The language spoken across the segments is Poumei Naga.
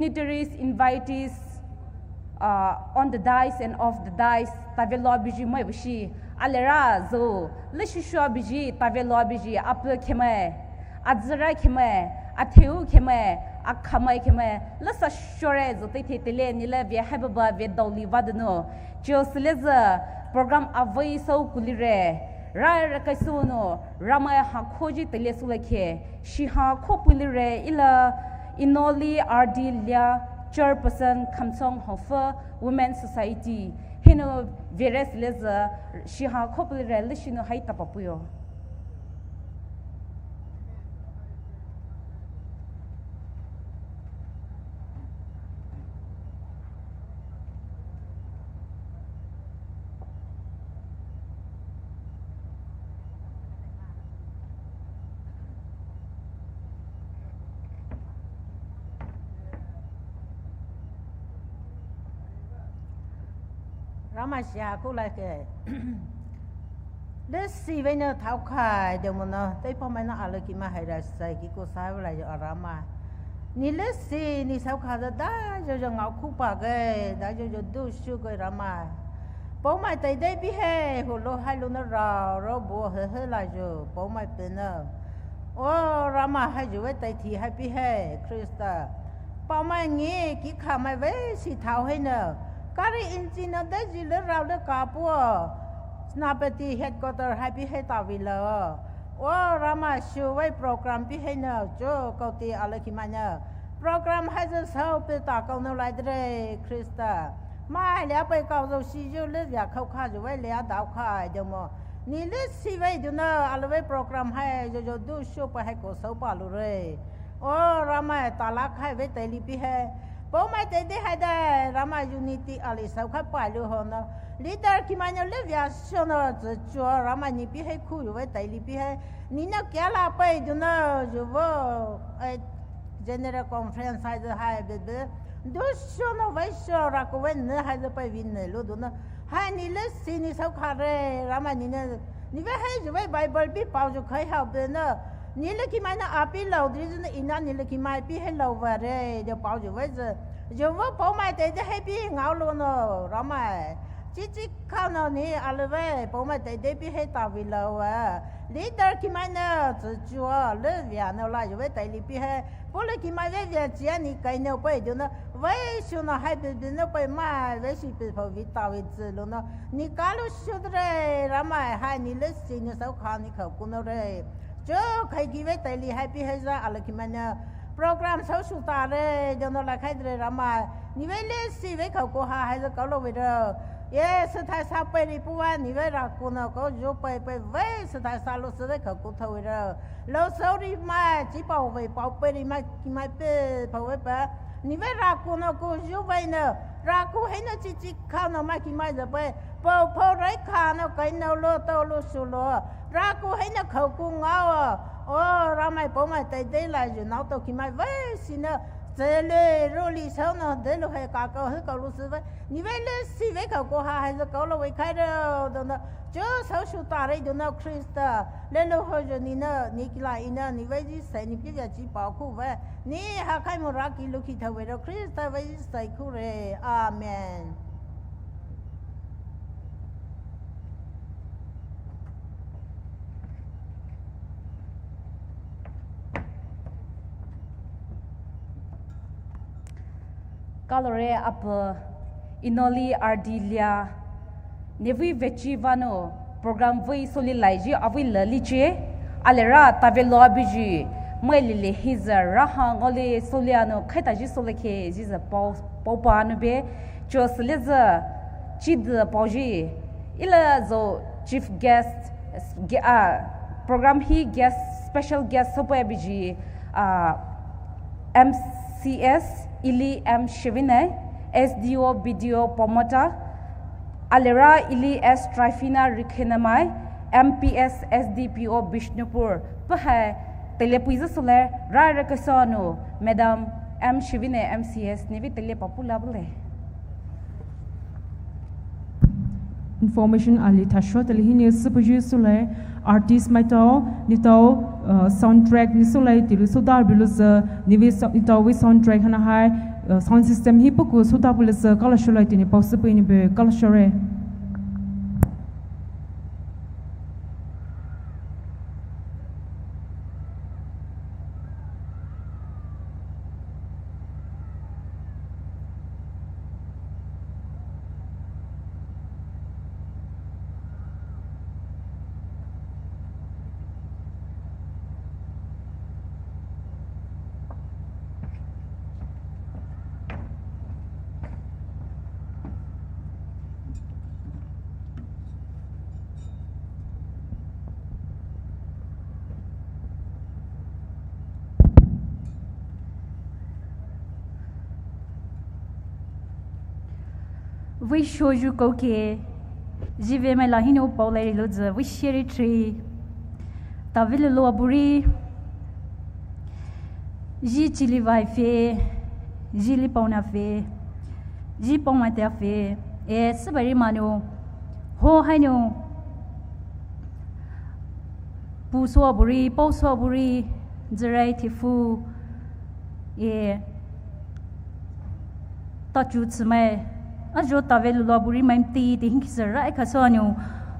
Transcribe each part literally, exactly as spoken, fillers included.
Dignitaries, invitees, uh, on the dais and off the dais, tave loa biji mai bishi, alera zo, leshishoa biji, tave loa biji, apu kemai, azira kemai, atheu kemai, akamai kemai, lesa shore zo teithe tele nile ve haibaba ve daoli vadeno. Chio seleza program avei sau kulire, ra ra kaisono, Ramai ha khoji tele sulakhe. Shiha khopulire ila Inoli R D Lia, Chairperson Khamsong Hofo Women Society. Hino veres leza shiha khopulire lishino hai tapapuyo. Ramai shia kulai ke. Lesi vei ne thao khai de mo na. Tei pa mai na alaki ma hai ra sai ki ko sai vei la yo Ramai. Ni lesi ni sao kha da da yo yo ngau khu pa ke, da yo yo du shu ke Ramai. Pau mai tai dei pi he, hu lo hai lo na ra, ro bo he he la yo, pau mai pe na. O Ramai hai yo vei tai thi hai pi he, Krista. Pau mai ngi ki kha mai vei si thao hai na. Kari inchi na dei ji le rao le ka pu. Senapati headquarter hai pi hai ta vi la. O Ramai shu vei program pi hai na cho kau ti alaki mai na. Program hai ze sau pe ta kau no lai dre Krista. Mai lia pai kau zo si yo le ya khau kha yo vei lia dau kha ai de mo. Ni le si vei du na alu vei program hai yo yo du shu pa hai ko sau pa lu re. O Ramai ta la khai vei tai li pi hai. Pau mai tai dei hai dai Ramai unity ali sau khai pa lu ho no. Leader ki mai no le via sho no zi chuo Ramai ni pi hai khu yo vei tai li pi hai. Ni no kia la pai du no yo vo. Ai, General Conference hai ze hai be be. Du sho no vei sho ra ko vei ne hai ze pai vi ne lu du no. Hai ni le si ni sau kha re Ramai ni ne. Ni vei hai yo vei Bible pi pau yo khai hao be no. Ni le ki mai na a pi lau dri zun ina ni le ki mai pi hai lau va re, de pau yo vei ze. Yo vo pau mai tai de hai pi ngau lo no, Ramai. Chi chi kha no ni a le vei, pau mai tai de pi hai ta vi lau va. Leader ki mai na, zi chuo, le via no la yo vei tai li pi hai. Pau le ki mai vei via chia ni kai no pai du no. Vei shu no hai bi bi no pai mai, vei shi pi pau vi ta vi zi lo no. Ni ka lo shu de re, Ramai hai ni le si ni sau kha ni khau ku no re. Cho khai ki vei tai li hai pi hai za alaki mai na. Program sau shu ta re, yo no la khai dre Ramai. Ni vei le si vei khau ko ha hai za kau lo vei ro. Ye, se thai sa pai ri pu va, ni vei ra ku no ko yo pai pai vei se thai sa lo se vei khau ko thau vei ro. Lo sau ri mai, chi pau vei pau pai ri mai, ki mai pe pau vei pa. Ni vei ra ku no ko yo vei no. Ra ku hai no chi chi kha no mai ki mai za pai. Pau pau rai kha no kai no lo tau lo su lo. Ra ku hai na khau ku ngao. O Ramai pau mai tai dei la yo nau tau ki mai vei si na. Ze le ro li sau na de lo hai ka kau hai kau lo si vei. Ni vei le si vei khau ko ha hai ze kau lo vei khai ro do na. Cho sau shu ta re do na Krista. Le lo ho yo ni na, ni ki la i na, ni vei ji sai ni pi via chi pau khu vei. Ni ha khai mo ra ki lo ki thau vei ro Krista vei ji sai khu re. Amen. Kalore apu Inoli R D Lia. Nevei vechi vano program vei soli laiji avei lali che. Alera tave loa biji. Mai lele hiza raha ngole soli ano khaita ji soli khe jiza pau, pau pa ano be. Cho sele za chid pau ji. Ila zo chief guest, ge-, ah, program hi guest, special guest sopo biji, ah, M C S Ili M Shivine, S D O B D O Pomota, alera Ili S Trifina Rikhenamai, M P S S D P O Bishnupur, pahai telepuiza sole, ra rekasonu, Madam M Shivine M C S, nivi tele papula bule. Information ali thasho tele hi ni süpüji sule artist maitao nitao, uh, soundtrack ni sule tili sodar bilu sü nivi so-, nitao wi soundtrack hana hai Uh, sound system hi puku suta pulü sü kalasho lai tini pause pui ni be kalashore. Vei shoyu koke, ji ve mai la hino pau lai lo zi vei sheri tri. Ta ve lo lo aburi, ji chili vai fe, ji li pau na fe, ji pau mai ta fe, e sibari manu, ho haino, pu so aburi, pau so aburi, zirai tifu, e, tachu tsumai, ajo ta ve lo lo aburi mai mti ti hinki sü rai khaso anu,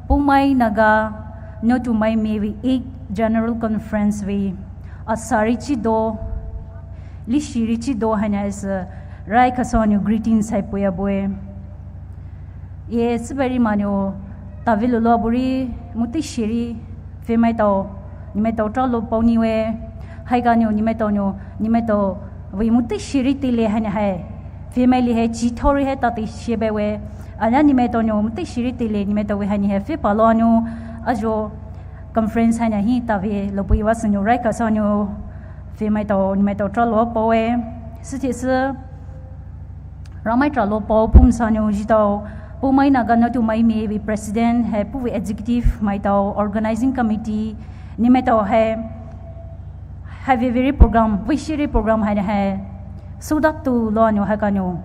Poumai Naga, Naotumai Me vei eight General Conference vei, asari chi do, lishiri chi do haina is, rai khaso anu greetings hai puya boy. E sibari manu, ta ve lo lo aburi, muti shiri, fe mai tau, ni mai tau tra lo pau ni we, hai ka nu, ni mai tau nu, ni mai tau, vei muti shiri ti le hai ni hai, fe mai li hai, chi thori hai ta ti shebe we, ana ni mai tau nu, muti shiri ti le, ni mai tau we hai ni hai, fe pa lo anu, ajo, conference hai ni hi, ta ve lo pui va sü nu, rai khaso anu, fe mai tau, ni mai tau tra lo pau we, sü ti sü, Ramai tra lo pau pum sanu jitau, Poumai Naga Naotumai Me vei president hai pu vei executive mai tau organizing committee ni mai tau hai, hai vei vei program, vei shiri program hai hai, suda tu lo anu hai kanu.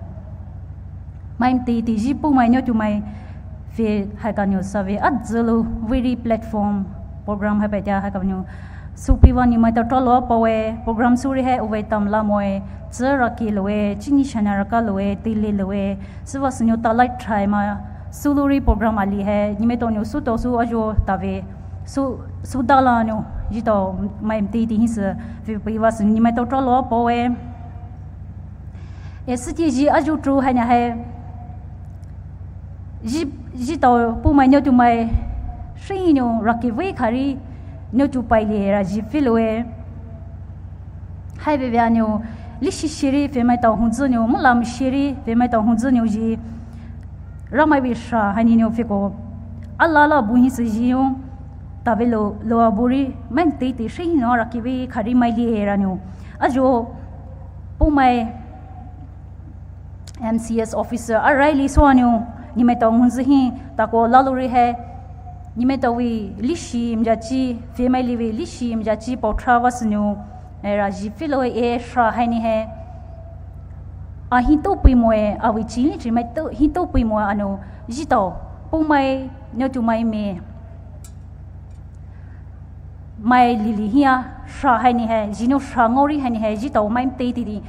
Mai mti ti ji Poumai Naotumai fe hai kanu sa vei a zulu vei platform program hai pai tia hai kanu. Supi va ni mai tau tra lo pau we, program suri hai uwe tam la moe, tsü ra ki loe, chini shana ra ka loe, ti le loe, sü va sü nu ta lai try ma, su luri program ali hai, ni mai tau nu su tau su ajo ta ve, su, su da la nu, ji tau mai mti ti hi sü, ve pi va sü ni mai tau tra lo pau we. E sü ti ji ajo tru hai ni hai, ji, ji tau Poumai Naotumai, shi nu ra ki vei khari, Naotupai le ra ji feel we. Hai vei vei anu, lishi shiri fe mai tau hung zi nu, mulam shiri fe mai tau hung zi nu ji, ramai vei sha hai ni nu fe ko. Ala la bu hi sü ji nu, ta ve lo, lo aburi, mai mti ti shi nu ra ki vei khari mai li ra nu. Ajo, Poumai, M C S officer, a rai li so anu, ni mai tau hung zi hi, ta ko la luri hai, ni mai tau vei lishi mja chi, fe mai li vei lishi mja chi pau tra va sü nu, e ra ji feel we e sha hai ni hai. A hi to pui moe, a vei chi ni chi mai to, hi to pui moe anu, ji tau, Poumai Naotumai Me. Mai lili hia, sha hai ni hai, ji nu sha ngori hai ni hai, ji tau mai mti ti di.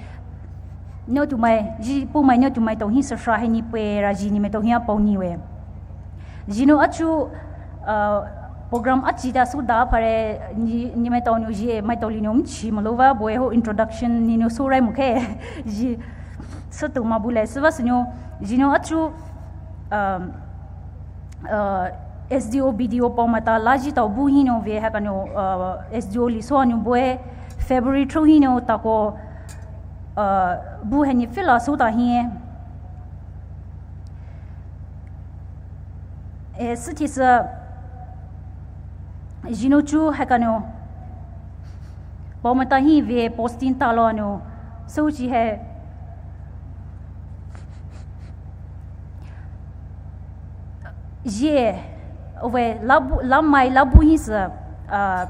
Naotumai, ji Poumai Naotumai tau hi sü sha hai ni pue ra ji ni mai tau hia pau ni we. Ji nu achu, uh, program achi ta su da pare, ni, ni mai tau nu ji, mai tau li nu mchi mo lo va boe ho introduction ni nu su rai mo ke, ji, sü tu ma bu le, sü va sü nu, ji nu achu, um, uh, S D O, B D O pau mata la ji tau bu hi nu ve hai kanu, uh, S D O li so anu boe February through hi nu ta ko, uh, bu hai ni feel a su ta hi. E, sü ti sü, ji nu chu hai kanu, pau mata hi ve posting ta lo anu, su ji hai, Ye, we, labu, lamai, labu hi sü, uh,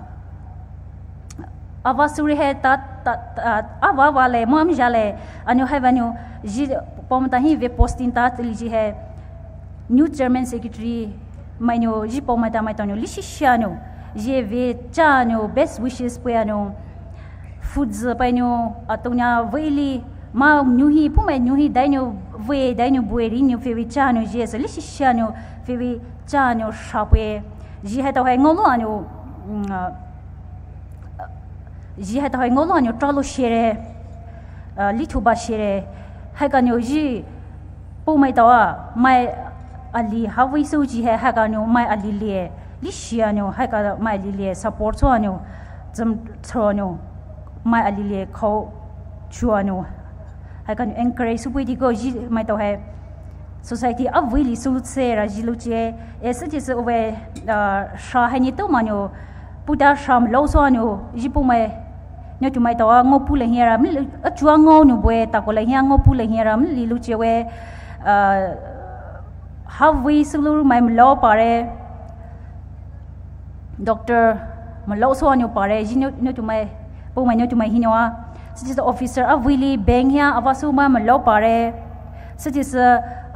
ava suri hai ta, ta, ta, ava, ava le, muam ja le, anu hai vanu, ji, pom ta hi ve posting ta, li ji hai, new chairman secretary, mai nu, ji pom ta mai ta nu, li shi shi anu, ye ve cha anu, best wishes pui anu, food zi pai nu, atonya, ve li, Mai nou hi, puhmai nou hi, dainou vei, dainou bue ri nou pfüvei cha nou ji sü, leshi shia nou pfüvei cha nou shapue. Ji haitao hai ngaolou anou, mm, uh, ji haitao hai ngaolou anou tralo shere, uh, lithuba shere. Haika nou ji puhmai taoa, mai ali ha vei sü ji hai, haika nou mai ali lie, leshi anou, haika mai ali lie, support sou anou, zam sou anou, mai ali lie khao chu anou. Haika nou encourage soupei diko ji maitao hai. Society avei li sü tsüra ji louche. E süti sü ove, uh, sha hai ni tou ma nou. Puta sha mlou sou anou. Ji puhmai. Nou tumai taoa ngao pu le hiera. Mli, achua ngao nou bue. Tako le hia ngao pu le hiera. Mli louche we. Uh, ha vei sü lou mai mlou pare. Doctor, mlou sou anou pare, ji nou, nou tumai, puhmai nou tumai hinou a. Süti sü officer avei li bank hia, ava sou mai mlou pare. Süti sü,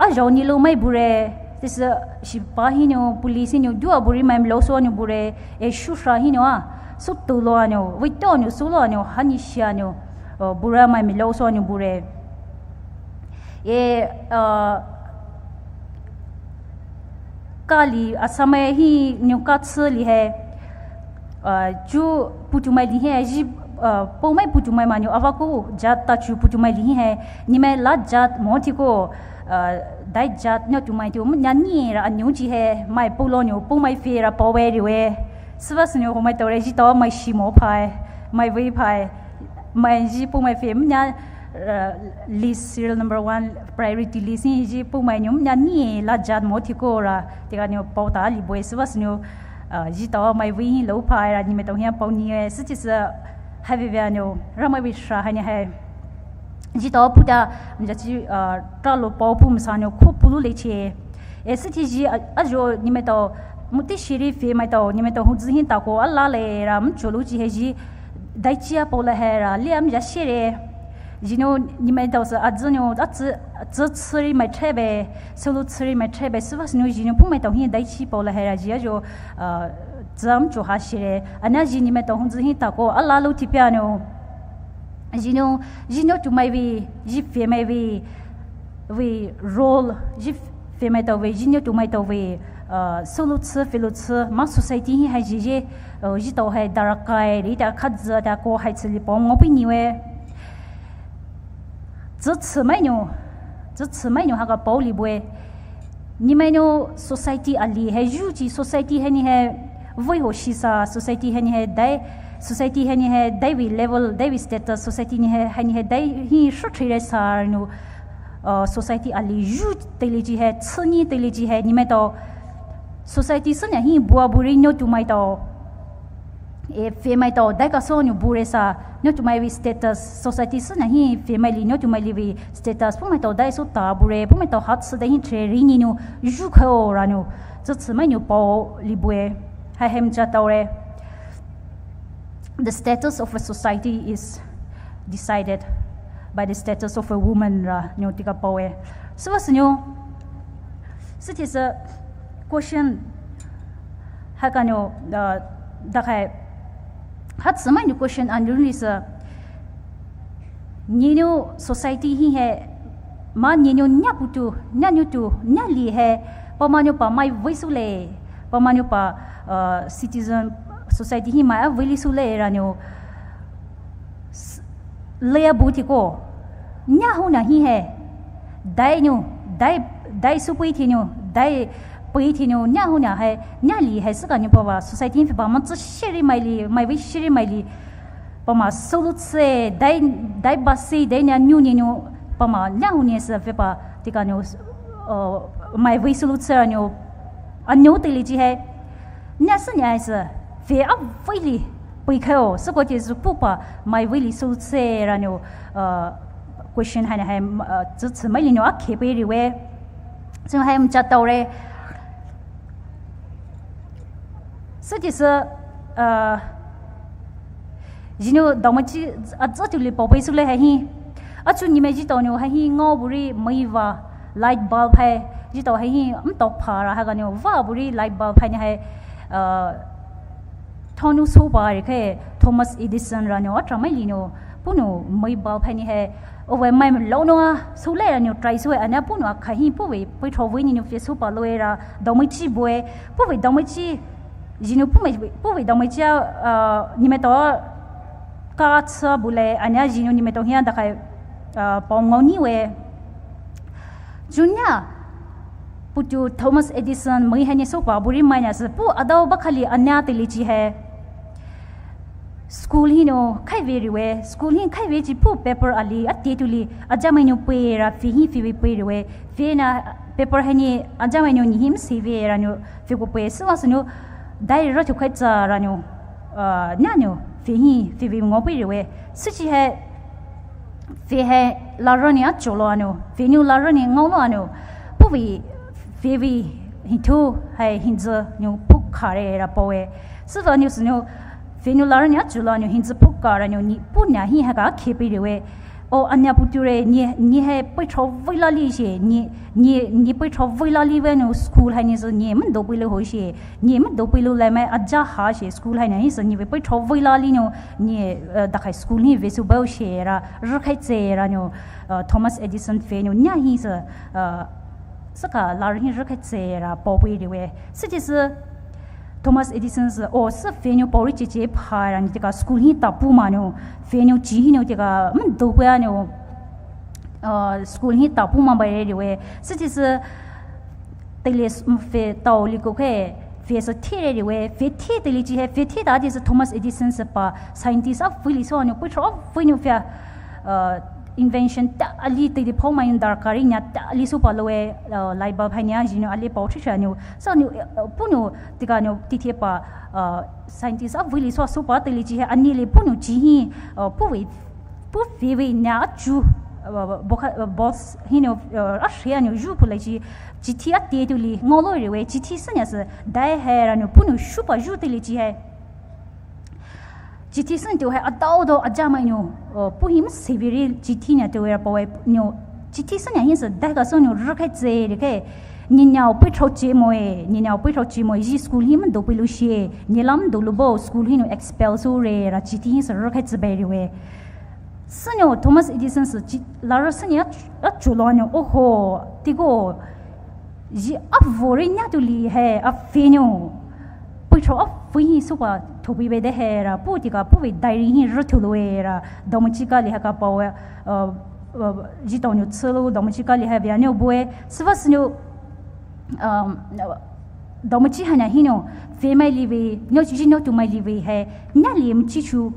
ajao ni lou mai bure. Süti sü, shipa hinou, police hinou, dua bure mai mlou sou anou bure. E shusha hinou a. Sou tou lou anou, vei tou nou sou lou anou, hani shia nou. Uh, bure mai mlou sou anou bure. E, uh, kali, Assamese hi nou katsü li hai, uh, chu putumai li hai, ji, uh, puhmai putumai ma nou, ava ko, jat ta chu putumai li hai, ni mai la jat mo ti ko, uh, dai jat nou tumai tu, mnya ni ra anou ji hai, mai pulo nou, puhmai fe ra pao we ri we. Süva sü nou ho mai tore ji tao mai shi mo pai, mai vei pai, mai ji puhmai fe, mnya, uh, list serial number one, priority list ni ji puhmai nou, mnya ni la jat mo ti ko ra, tika nou pao ta li bue süva sü nou, uh, ji tao mai vei lou pai ra, ni mai tao hia pao ni e, süti sü, hai vei vei anou, ra mai vei sha hai ni hai. Ji tao puta, mja chi, uh, tralo pao pu msa nou, ko pulu le che. E süti ji, uh, ajo, ni mai tao, muti shiri fe mai tao, ni mai tao, hu zi hin tako, ala le ra, mcho lou ji hai ji, dai chi a pao le hai ra, li am ja shere. Ji nou, ni mai tao sü, a zi nou, a zi, zi tsüri mai trebe, solo tsüri mai trebe, süva sü nou, ji nou, puhmai tao hin dai chi pao le hai ra, ji ajo, uh, zi am cho ha shere. Ana ji ni mai tao, hu zi hin tako, ala lou ti pia nou. Ji nou, ji nou tumai vei, ji fe mai vei, vei role, ji fe mai tao vei, ji nou tumai tao vei, uh, solo tsü, felo tsü, ma society hi hai ji je, uh, ji tao hai darakai, ri ta kha zi ta ko hai tsü li pao ngao pi ni we. Zi tsü mai nou, zi tsü mai nou ha ka pao li bue. Ni mai nou society ali hai ju ji society hai ni hai vei ho shi sa society hai ni hai dai, society hai ni hai dai vei level, dai vei status society ni hai, hai ni hai dai hi shu thire sa nou, uh, society ali ju tele ji hai, tsü ni tele ji hai, ni mai tao society sü nya hi bua buri nou tumai tao. E, fe mai tao, dai ka sou nou bure sa, nou tumai vei status, society sü na hi, fe mai li, nou tumai li vei status, puhmai tao dai sou ta bure, puhmai tao hat sü dai hi tre ri ni nou, ju khao ra nou, zi tsü mai nou pao li bue, hai hem ja tao re. The status of a society is decided by the status of a woman ra, nou tika pao e. Süva sü nou, süti sü question, Haikha nou, uh, dakhai, hatsü mai nou question anuruni sü, nenou society hi hai, ma nenou nya putu, nya nutu, nya li hai, pamai nou pa mai vei sule, pamai nou pa, uh, citizen society hi mai a vei li sule ra nou, s-, leya buti ko, nya huna hi hai, dai nou, dai, dai supui thi nou, dai pui thi nou, nya huna hai, nya li hai sükha nou pava, society hi pava, ma tsü shiri mai li, mai vei shiri mai li, pama sulu tsü, dai, dai basi, dai nya nou ni nou, pama nya huni sü pava, tika nou, uh, mai vei sulu tsü nou, a nou te li ji hai, nya sü nya sü, vei a vei li, pui khao, süko ji sü pupa, mai vei li sulu tsü ra nou, uh, question hai na hai, uh, tsü tsü mai li nou a khe pui ri we. Tsü hai mcha tau re. Süti sü, uh, ji nou dao ma chi, a tsü tu li pao pui sule hai hi. A chu ni mai ji tau nou hai hi ngao buri mai va, light bulb hai, ji tau hai hi, mtau pha ra hai ga nou, va buri light bulb hai ni hai, uh, Thonu soba ri khe Thomas Edison ra nou atra mai li nou Puhnou mai bulb haini hai, ove mai mülou nou a, soulai ra nou try soue, ana puhnou akhai hi puhvei pei throu vei ni nou face soupa loue ra, daomai chi bue, puhvei daomai chi, zhinou puhmai, puhvei daomai chi a, uh, nimaitao, ka cha bulai, ana zhinou nimaitao hia dakhai, uh, pao ngao ni we. Chunia, putu Thomas Edison mai haini soupa buri mai na se, puh adao bakhali ana teile chi hai. School hinou khai vei riwe, school hi khai vei chi puh paper ali, ate tuli, ajamai nou pei ra, fe hi fe vei pei riwe, fe na paper haini, ajamai nou ni hi mse vei ra nou, fe ko pei, süva sünou, dai ra thu khai cha ra nou, uh, na nou, fe hi fe vei ngao pei riwe, süchi hai, fe hai, lara ni a cholo anou, fe nou lara ni ngaolo anou, puhvei, fe vei, hi thu, hai, hinzi, nou, pukha re ra paoe, süva nou sünou, fe nou lara ni a cholo anou, hinzi pukha ra nou, ni, puhna hi haka khe pei riwe, o, ana putu re, ni, ni hai pei throu vei lali she, ni, ni, ni pei throu vei lali ve nou, school haini se, ni, mendo pei lou ho she, ni, mendo pei lou lai mai, aja ha she, school haini hi se, ni ve pei throu vei lali nou, ni, uh, dakhai school hi ve sou bao she ra, rükhai che ra nou, uh, Thomas Edison fe nou, nia hi se, uh, saka lara hi rükhai che ra, pao pei riwe. Süchi se, Thomas Edison se, o, se fe nou pao ri che che pha ra nou, tika school hi ta pu ma nou, fe nou chi hinou tika, mendo pei anou, uh, school hi ta pu ma bai re riwe. Süchi se, teile s-, m-, fe tao li ko khe, fe se the re riwe, fe the teile chi hai, fe the ta di se Thomas Edison se pa, scientist a fei li sou anou, pei throu a fei nou fe, uh, invention ta ali te di pao mai darkari nia ta ali soupa loue, uh, light bulb haini a, zhinou ali pao chi cha nou, sa nou, uh, puhnou, tika nou, tithe pa, uh, scientist a fei li sou soupa teile chi hai, ani li puhnou chi hi, uh, puhvei, puh fe vei na a chu, uh, boka, uh, box hinou, uh, a shia nou, zhu pulai chi, chithi ate tuli, ngaolo riwe, chithi sünia se, dai hai ra nou, puhnou shupa zhu teile chi hai. Chithi sünia tu hai, adao dao, ajamai nou, uh, puh hi mse vei ri, chithi nia tu ra paoe nou, chithi sünia hi se, dai ka sou nou, rükhai che rikhai, ni niao pei throu che moe, ni niao pei throu che moe, zhi school hi mendo pei lou she, ni la mendo lou bo, school hinou expel sou re, ra chithi hi se, rükhai che bai riwe. Sünou Thomas Edison se chi, lara sünia a, a cholo anou, oho, tiko, zhi a vori nia tuli hai, a fe nou, pei throu a fei hi soupa, thopei be de hai ra, puh tika, puhvei diary hi rüthu loue ra, daomai chi kali haka paoe, uh, uh, zhitao nou chilou, daomai chi kali hai ve anou bue, süva sünou, um, daomai chi haina hinou, fe mai li vei, nou chi nou tu mai li vei hai, na li mchi chu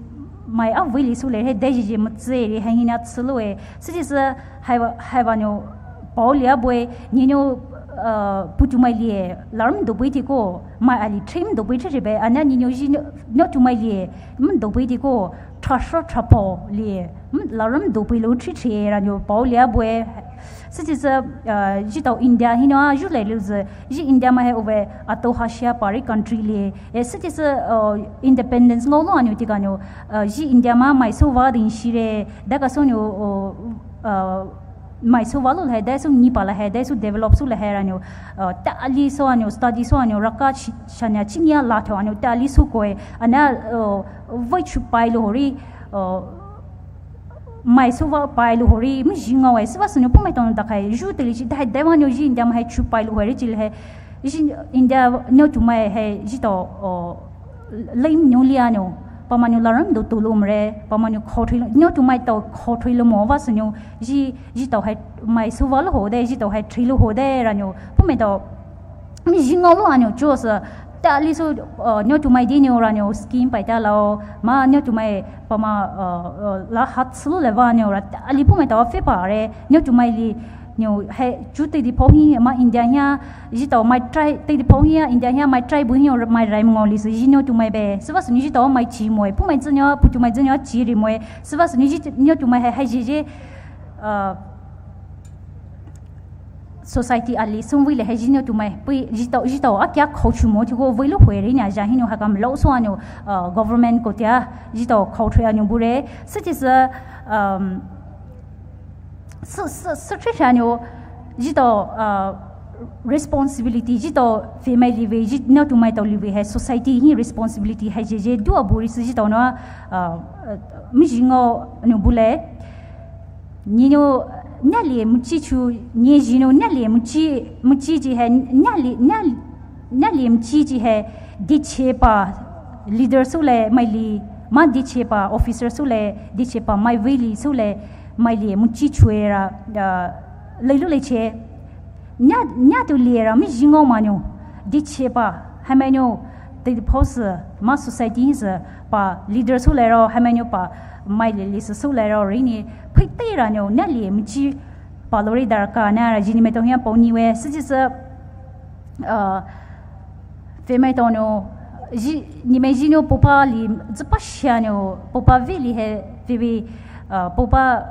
mai a vei li sou le hai, dai zhi zhi mche ri hai hinou chiloue, süchi se hai va, hai va nou, pao li a bue, ni nou, uh, putu mai li e, lara mendo pei tiko, mai ali three mendo pei three be, ana ni nou zhi nou, nou tu mai li e, mendo pei tiko, thrasho thrapao li e, m-, lara mendo pei lou three three ra nou, pao li a bue, Süchi se, uh, zhitao India hinou a, zhu le lou ze, zhi India mai hai ove, ato ha shia pari country li. E süchi se, uh, independence ngaolo anou tika nou, uh, zhi India mai mai souva din shire, daka sou nou, uh, uh, mai souva lou le hai, dai sou nipa le hai, dai sou develop sou le hai ra nou, uh, ta ali sou anou, study sou anou, raka chi, shania chinia la tho anou, ta ali sou koe, ana, uh, vei chu pai lou hori, uh, mai souva pai lou hori, mzhi ngaoe, süva sünou puh mai tao dakhai, zhu teile chi, dai, dai va nou zhi India mai hai chu pai lou hori chi le hai, zhi India nou tu mai hai, zhitao, oh, lei nou li anou, pama nou lara mendo tu lou mre, pama nou khao threi lou, nou tu mai tao khao threi lou mo va sünou, zhi, zhitao hai, mai souva lou ho de, zhitao hai threi lou ho de, ra nou, puh mai tao, mzhi ngaolo anou cho se, ta ali sou, uh, nou tu mai di nou ra nou scheme pai ta lao, ma nou tu mai pama, uh, uh, la hat sulu le va nou ra, ta ali puh mai tao fe pa re, nou tu mai li, nou hai chu te di pao hi, ma India hia, zhitao mai try, te di pao hia, India hia mai try bu hi nou mai rai ngao li se, zhi nou tu mai be, süva sünou zhitao mai chi moe, puh mai zi nou, puh tu mai zi nou chi ri moe, süva sünou zhi, nou tu mai hai, hai zhi zhi, uh, society ali sou vei le hai zhi nou tu mai, pui zhitao, zhitao a kia khao chu mo tiko vei lou hoi re nia zha hinou hakam lou sou anou, uh, government ko tia, zhitao khao threi anou bure, süchi se, um, sü, sü, sü threi threi anou, zhitao, uh, responsibility ji tao family vei ji na tu mai tao live hai society hi responsibility hai je je dua buri si ji tao na, uh, mi ji ngao nu bule. Ni no nyali muchi chu ni ji no nyali muchi muchi ji hai nyali nyali nyali muchi ji hai di che pa leader su le mai li ma di che pa officer su le di che pa mai vei li su le mai li muchi chu era, uh, lei lu lei che. Nya nya tu lie ra mi ji ngao ma nyo di che pa hai mai nyo te pho si ma society hi si pa leader su le ro hai mai nyo pa mai le li si su le ro ri ni phi te ra nyo nya lie mi chi pa lo ri dar ka na ra ji ni me to hian po ni we si ji si, uh, fe mai to nyo ji ni me ji nyo po pa li zi pa shia nyo po pa ve li he ve ve, uh, po pa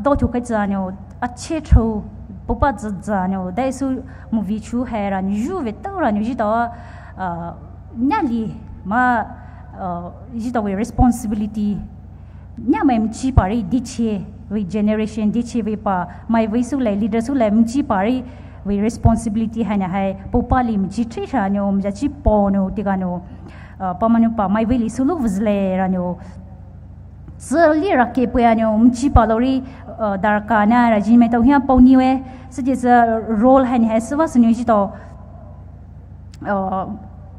do chu kai za nyo a che tho po pa za za nyo dai su movie chu hai ra nyo ju ve to ra nyo ji to, uh, nya li ma, uh, ji to we responsibility nya mai mchi pa ri di che we generation di che we pa mai we su le leader su le mchi pa ri we responsibility hai na hai po pa li mchi tri sha nyo mja chi po nyo ti ga nyo, uh, pa ma nyo pa mai we li su lu vuz le ra nyo. Zi li ra ke pwe a nyo mchi pa lo ri, uh, dar ka na ra ji me to hian po ni we si ji si role hai ni hai si va su nyo ji to, uh,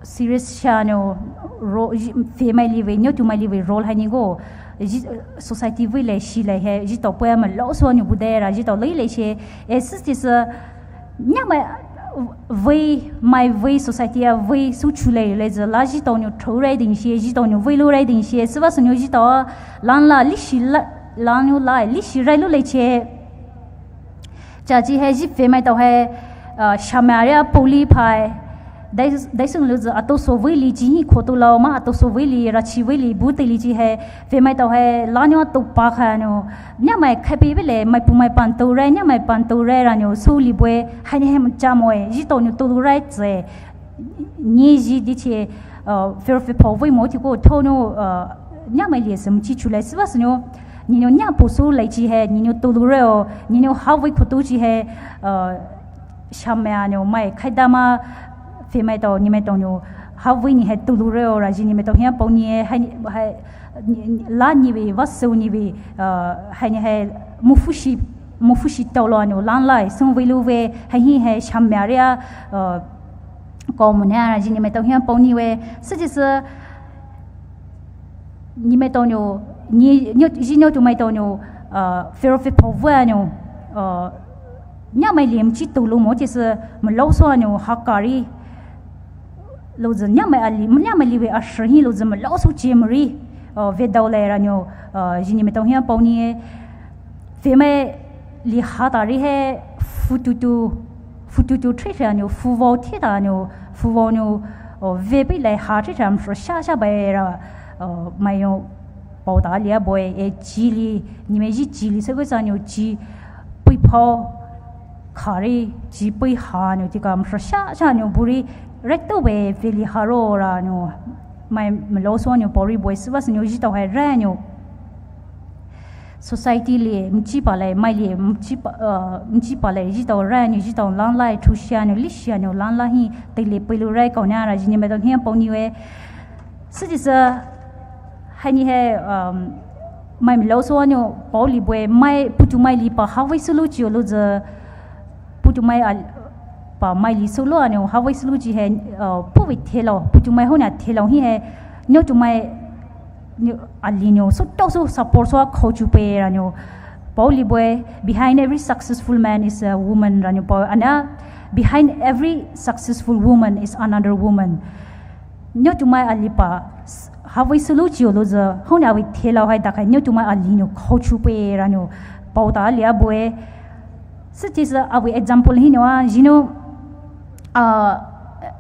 serious sha nyo ro fe mai li we nyo tu mai li we role hai ni go ji, uh, society we le shi le he ji to pwe ma lo so nyo bu de ra ji to le le she e si ji si nya mai vei mai vei society a vei su chu le le zi la ji to nyo tho re ding shi ji to nyo vei lu re ding shi si va su nyo ji to lan la li shi la lan nyo la li shi re lu le che. Cha ji hai ji fe mai to hai, uh, sha mai ria po li phai dai dai sung lu zi a to so vei li ji hi kho to lo ma a to so vei li ra chi vei li bu te li ji hai fe mai to hai la nyo to pa kha nyo nya mai khai pe be le mai pu mai pan to re nya mai pan to re ra nyo su li bwe hai ni hai ma cha mo e ji to nyo to lu re ze ni ji di che, uh, fer fe po vei mo ti ko to nyo, uh, nya mai li se mchi chu le si va su nyo ni nyo nya po su le ji hai ni nyo to lu re o ni nyo ha vei kho to ji hai, uh, sha mai a nyo mai khai da ma fe mai to ni mai to nyo ha vei ni hai to lu re o ra ji ni mai to hian po ni hai hai la ni we va su ni we, uh, hai ni hai mu fu shi mu fu shi to lo nyo lan lai sung vei lu we hai hi hai sha mai ria, uh, ko mo ne ra ji ni mai to hian po ni we si ji si ni mai to nyo ni nyo ji nyo tu mai to nyo, uh, fer fe po vei a nyo, uh, nya mai li mchi to lu mo ti si ma lo so a nyo ha ka ri lo zi nya mai a li nya mai li we a shi hi lo zi ma lo so chi ma ri, uh, ve dau le ra nyo, uh, ji ni mai to hian po ni e fe mai li ha ta ri he fu tu tu fu tu tu tri sha nyo fu vo ti ta nyo fu vo nyo, uh, ve pe le ha tri sha ma sha sha ba e ra, uh, mai nyo Pao ta lia bue e chi li ni me ji chi li se ko sa nyo chi pui phao kha ri chi pui ha nyo ti kam sha sha sha nyo buri rek to we ve li ha ro ra nyo mai mlo so nyo pao ri bue si va si nyo ji to hai ra nyo society li mchi pa le mai li mchi pa, uh, mchi pa le ji to ra nyo ji to lan lai thu sha nyo li sha nyo lan la hi te li pui lu rai ko nya ra ji ni me to hian pao ni we si ji sa Hai ni he, um, mai mlo so nyo pao li bue mai putu mai li pa ha vei sulu chi o lu zi putu mai a pa mai li sulu a nyo ha vei sulu chi he, uh, pu vei thelo putu mai ho na thelo hi he nyo tu mai nyo a li nyo so to so support so a khou chu pe ra nyo pao li bue behind every successful man is a woman ra nyo pao ana behind every successful woman is another woman. Nyo tu mai a li pa ha vei sulu chi o lu zi ho na a vei thelo hai da kai nyo tu mai a li nyo khou chu pe ra nyo pao ta a li a bue. Si ti sa a vei example hi nyo a ji nyo, uh,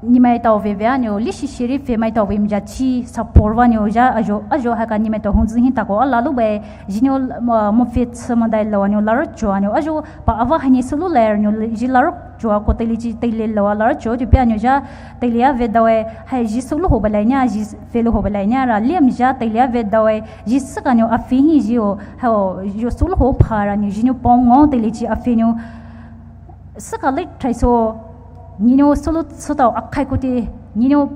ni mai tao ve ve a nyo li shi shi ri fe mai tao ve mi ja chi support va nyo ja a jo a jo ha ka ni mai tao hong zi hi ta ko a la lu be ji nyo, uh, mo fe tsi mo dai lo nyo la ro jo a nyo a jo pa a va ha ni sulu le nyo ji la ro Chua ko teili chi teili lo a lar chua chu pia nyo ja teili a ve dau e hai ji su lu ho ba lai nya ji fe lu ho ba lai nya ra liam ja teili a ve dau e ji saka nyo a fi hi ji o ha o jo su lu ho pha ra nyo ji nyo pong ngo teili chi a fi nyo saka le trai so Nenou solo tsü tao akhai koute, nenou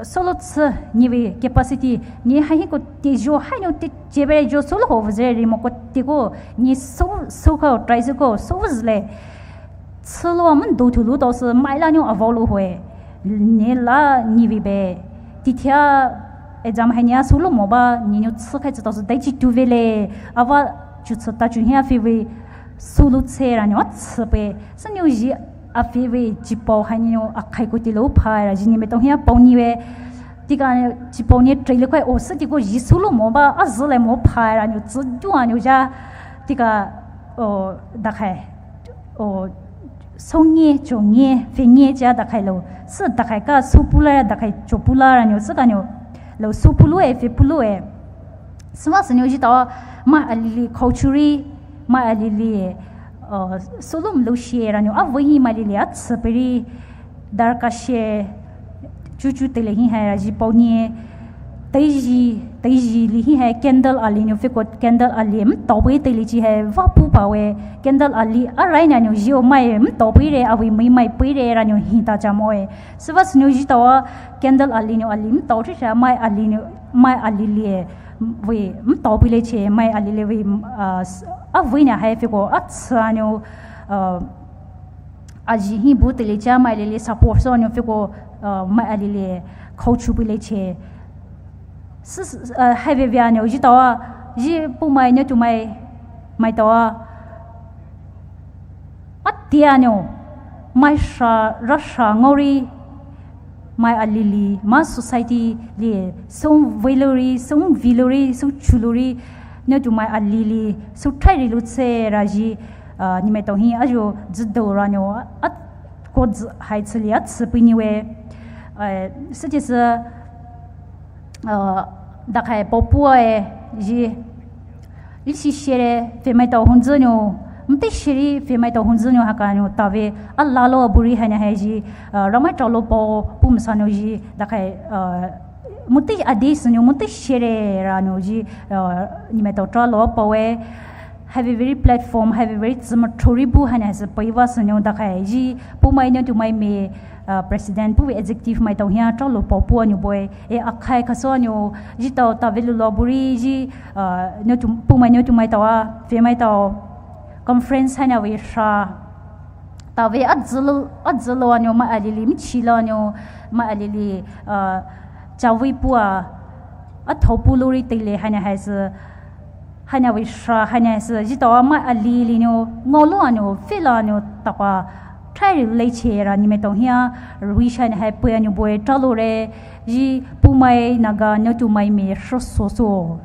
solo tsü nevei capacity, ne hahi koute zho hanou te chebere zho solo ho vuzere rimo koute ko, ne so, so kao, try so kao, so vuzle. Tsülo amun do thulu tao sü maila nou avao lo hoe. Ne la nevei be. Tithia exam hai nia solo mo ba, nenou tsü khai tsü tao sü dai chi tu vele. Ava chu tsü ta chu hia fe vei solo tsü ra nou a tsü pe. Sü nou ji a fe vei chipao hai nou akhai koute lo pha ra ji ni me tao hia pao ni ve. Tika chipao ni try le kai o sü tiko ji solo mo ba a zü le mo pha ra nou tsü du a nou ja. Tika o dakhai o song nie cho nie fe nie ja dakhai lo. Sü dakhai ka so pula ra dakhai cho pula ra nou sü ka nou. Lo so pulu e fe pulu e. Süva sü nou ji tao mai alili culture mai alili, uh, solom lo shie ra nou a vei mai alili a tsü peri darkha shie chuchu tele hi hai ra ji pao nie teiji, teiji li hi hai candle ali nou fe ko candle ali mtao pei tele chi hai va pu pa we candle ali a rai na nou ji o mai mtao pei re a vei mai mai pei re ra nou hi ta cha mo e. Süva sü nou ji tao candle ali nou ali mtao chi sha mai ali nou mai alili e. Vei mtao pei le che mai alili vei, uh, a vei na hai fe ko a tsü nou, uh, a ji hi bu tele cha mai alili support so nou fe ko, uh, mai alili khau chu pei le che. Sü, uh, hai ve vei nou ji tao ji pu mai nou tu mai mai tao a tia nou mai sha ra sha ngori mai alili ma society li song vei lori song vei lori song chu lori nou tu mai alili song thai ri lu tsü ra ji, uh, ni me tao hi a jo zi do ra nou a ko zi hai tsü li a tsü pei ni we, uh, sü ji sü uh, dakhai pao pua e ji. Li shi shie re fe mai tao hung zi nou. Mtei shie ri fe mai tao hung zi nou haka nou ta ve a la lo a buri hai na hai ji. Uh, ra mai tao lo pao pu msa nou ji. Dakhai, uh, mtei a de sü nou mtei shie re ra nou ji. Uh, ni me tao tao lo pao e. Hai ve vei platform, hai ve vei tsü ma thori bu hai na hai sü pei va sü nou dakhai ji. Pu mai nou tu mai me, uh, president pu ve executive mai tao hia tao lo pao pua nou boy. E akhai khaso nou ji tao ta ve lu lo buri ji, uh, nou tu pu mai nou tu mai tao a, fe mai tao conference hai na ve sha. Ta ve a zi lo, a zi lo a nou mai alili mchi lo nou mai alili, uh, cha vei pua a thao pu lori tele hai na hai sü Hai na ve sha, hai na sü ji tao a mai alili nou ngao lo a nou fe lo a nou tapa thai ri le che ra ni me tao hia ri sha na hai pei a nou boy tao lo re ji pu mai Naga nou tu mai me sho so so.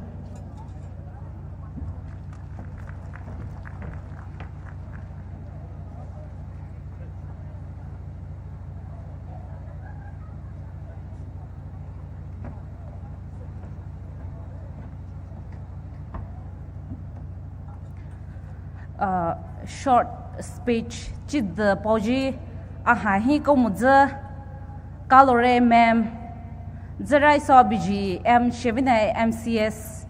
Uh, short speech chi de paoji aha hi ko mu zi kalore ma'am zirai so biji M Shevine M C S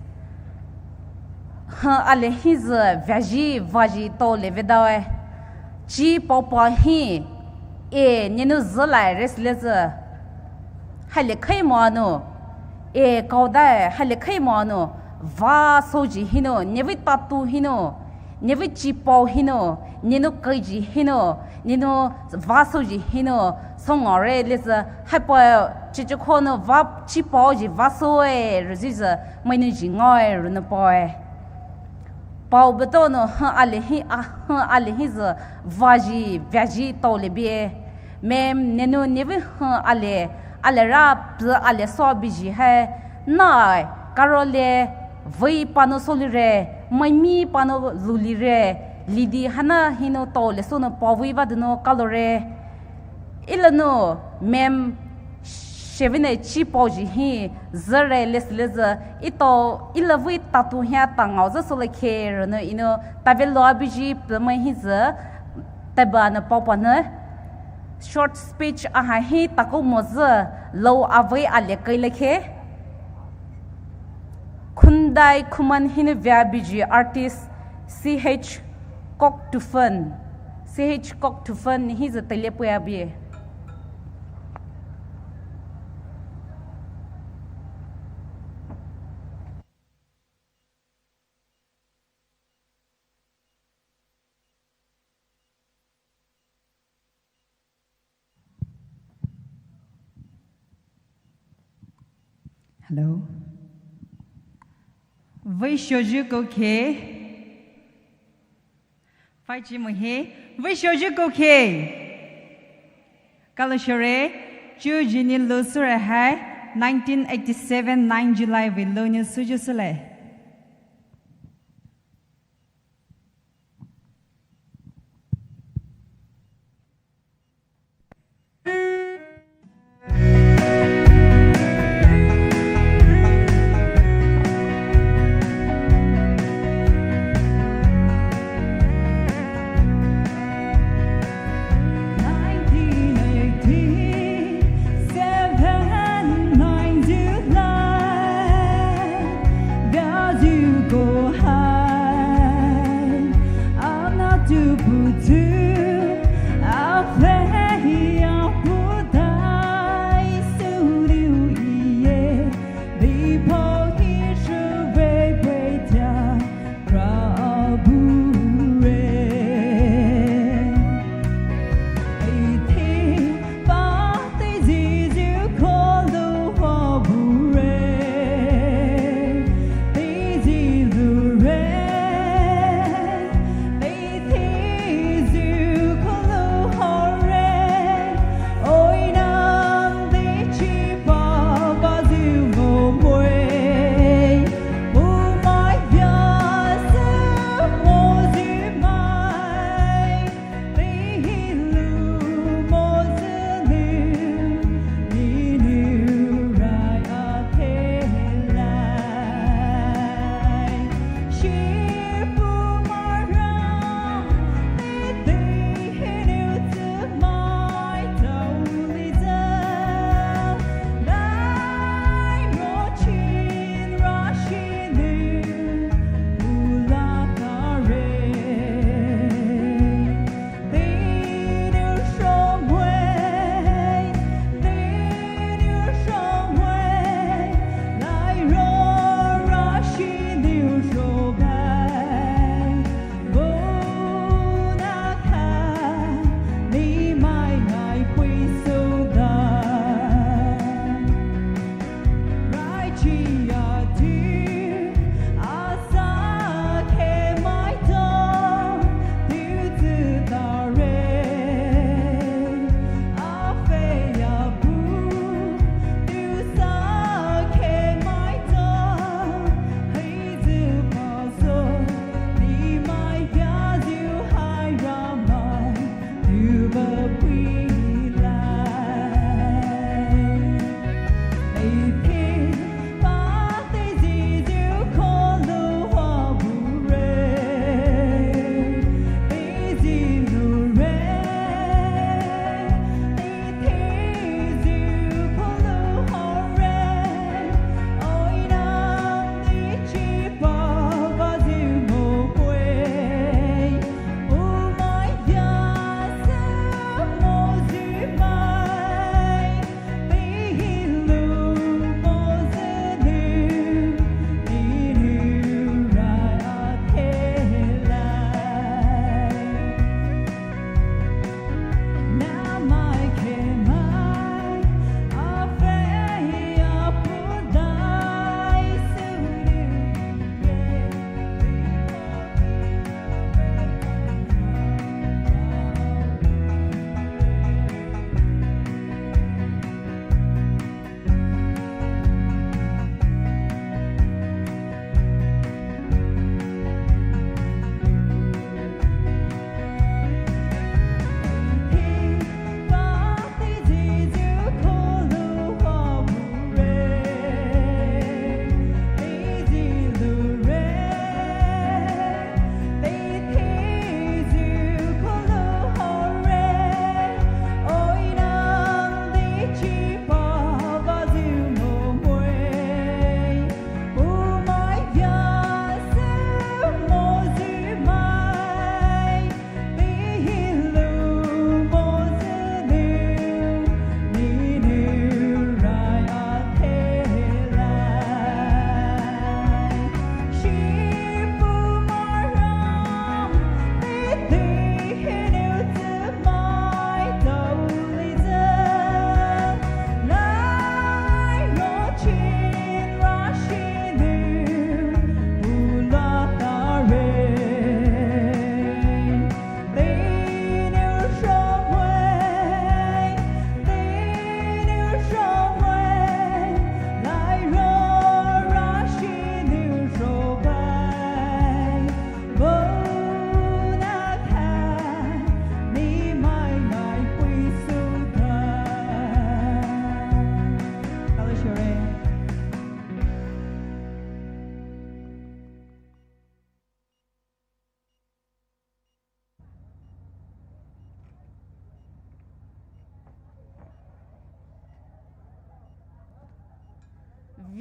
ha ale hi zi vaji vaji to le vedawe chi pao pa hi e nenu zi lai res le zi. Hale khai mo anu. E kaodai hale khai mo anu. Va soji hino, nevi tatu hino, nevi chipao hino, nenu kaiji hino, nenu va soji hino, songore leza haipa chichikho no va chipao ji va soe, ruziza mainu ji ngoe runupoe. Pao beto no ha ale hi a ha ale hi zi vaji vaji tole bie. Mem nenu nevi ha ale ale ra pl ale so biji hai nai karole vei pano solire maimi pano lulire lidi hana hino tole sono pao vei vadeno kalore. Ilanu mem Shevine chipao ji hi zere lesleze ito ilavui tatu hia tangao ze sole khe reno ino tavelo abiji pemai hi ze taba ne paopa ne. Short speech aha hi tako mo ze lo avei ale kai le khe. Khundai khuman hinu via biji artist C H Koktufen. C H Koktufen hi ze tele pui abi. Hello. Veishoyu koukhe. Faichi mohe. Veishoyu koukhe. Kalo shore. Chu jini lo sure hai. Nineteen eighty-seven nine July vei lo ni suju sule.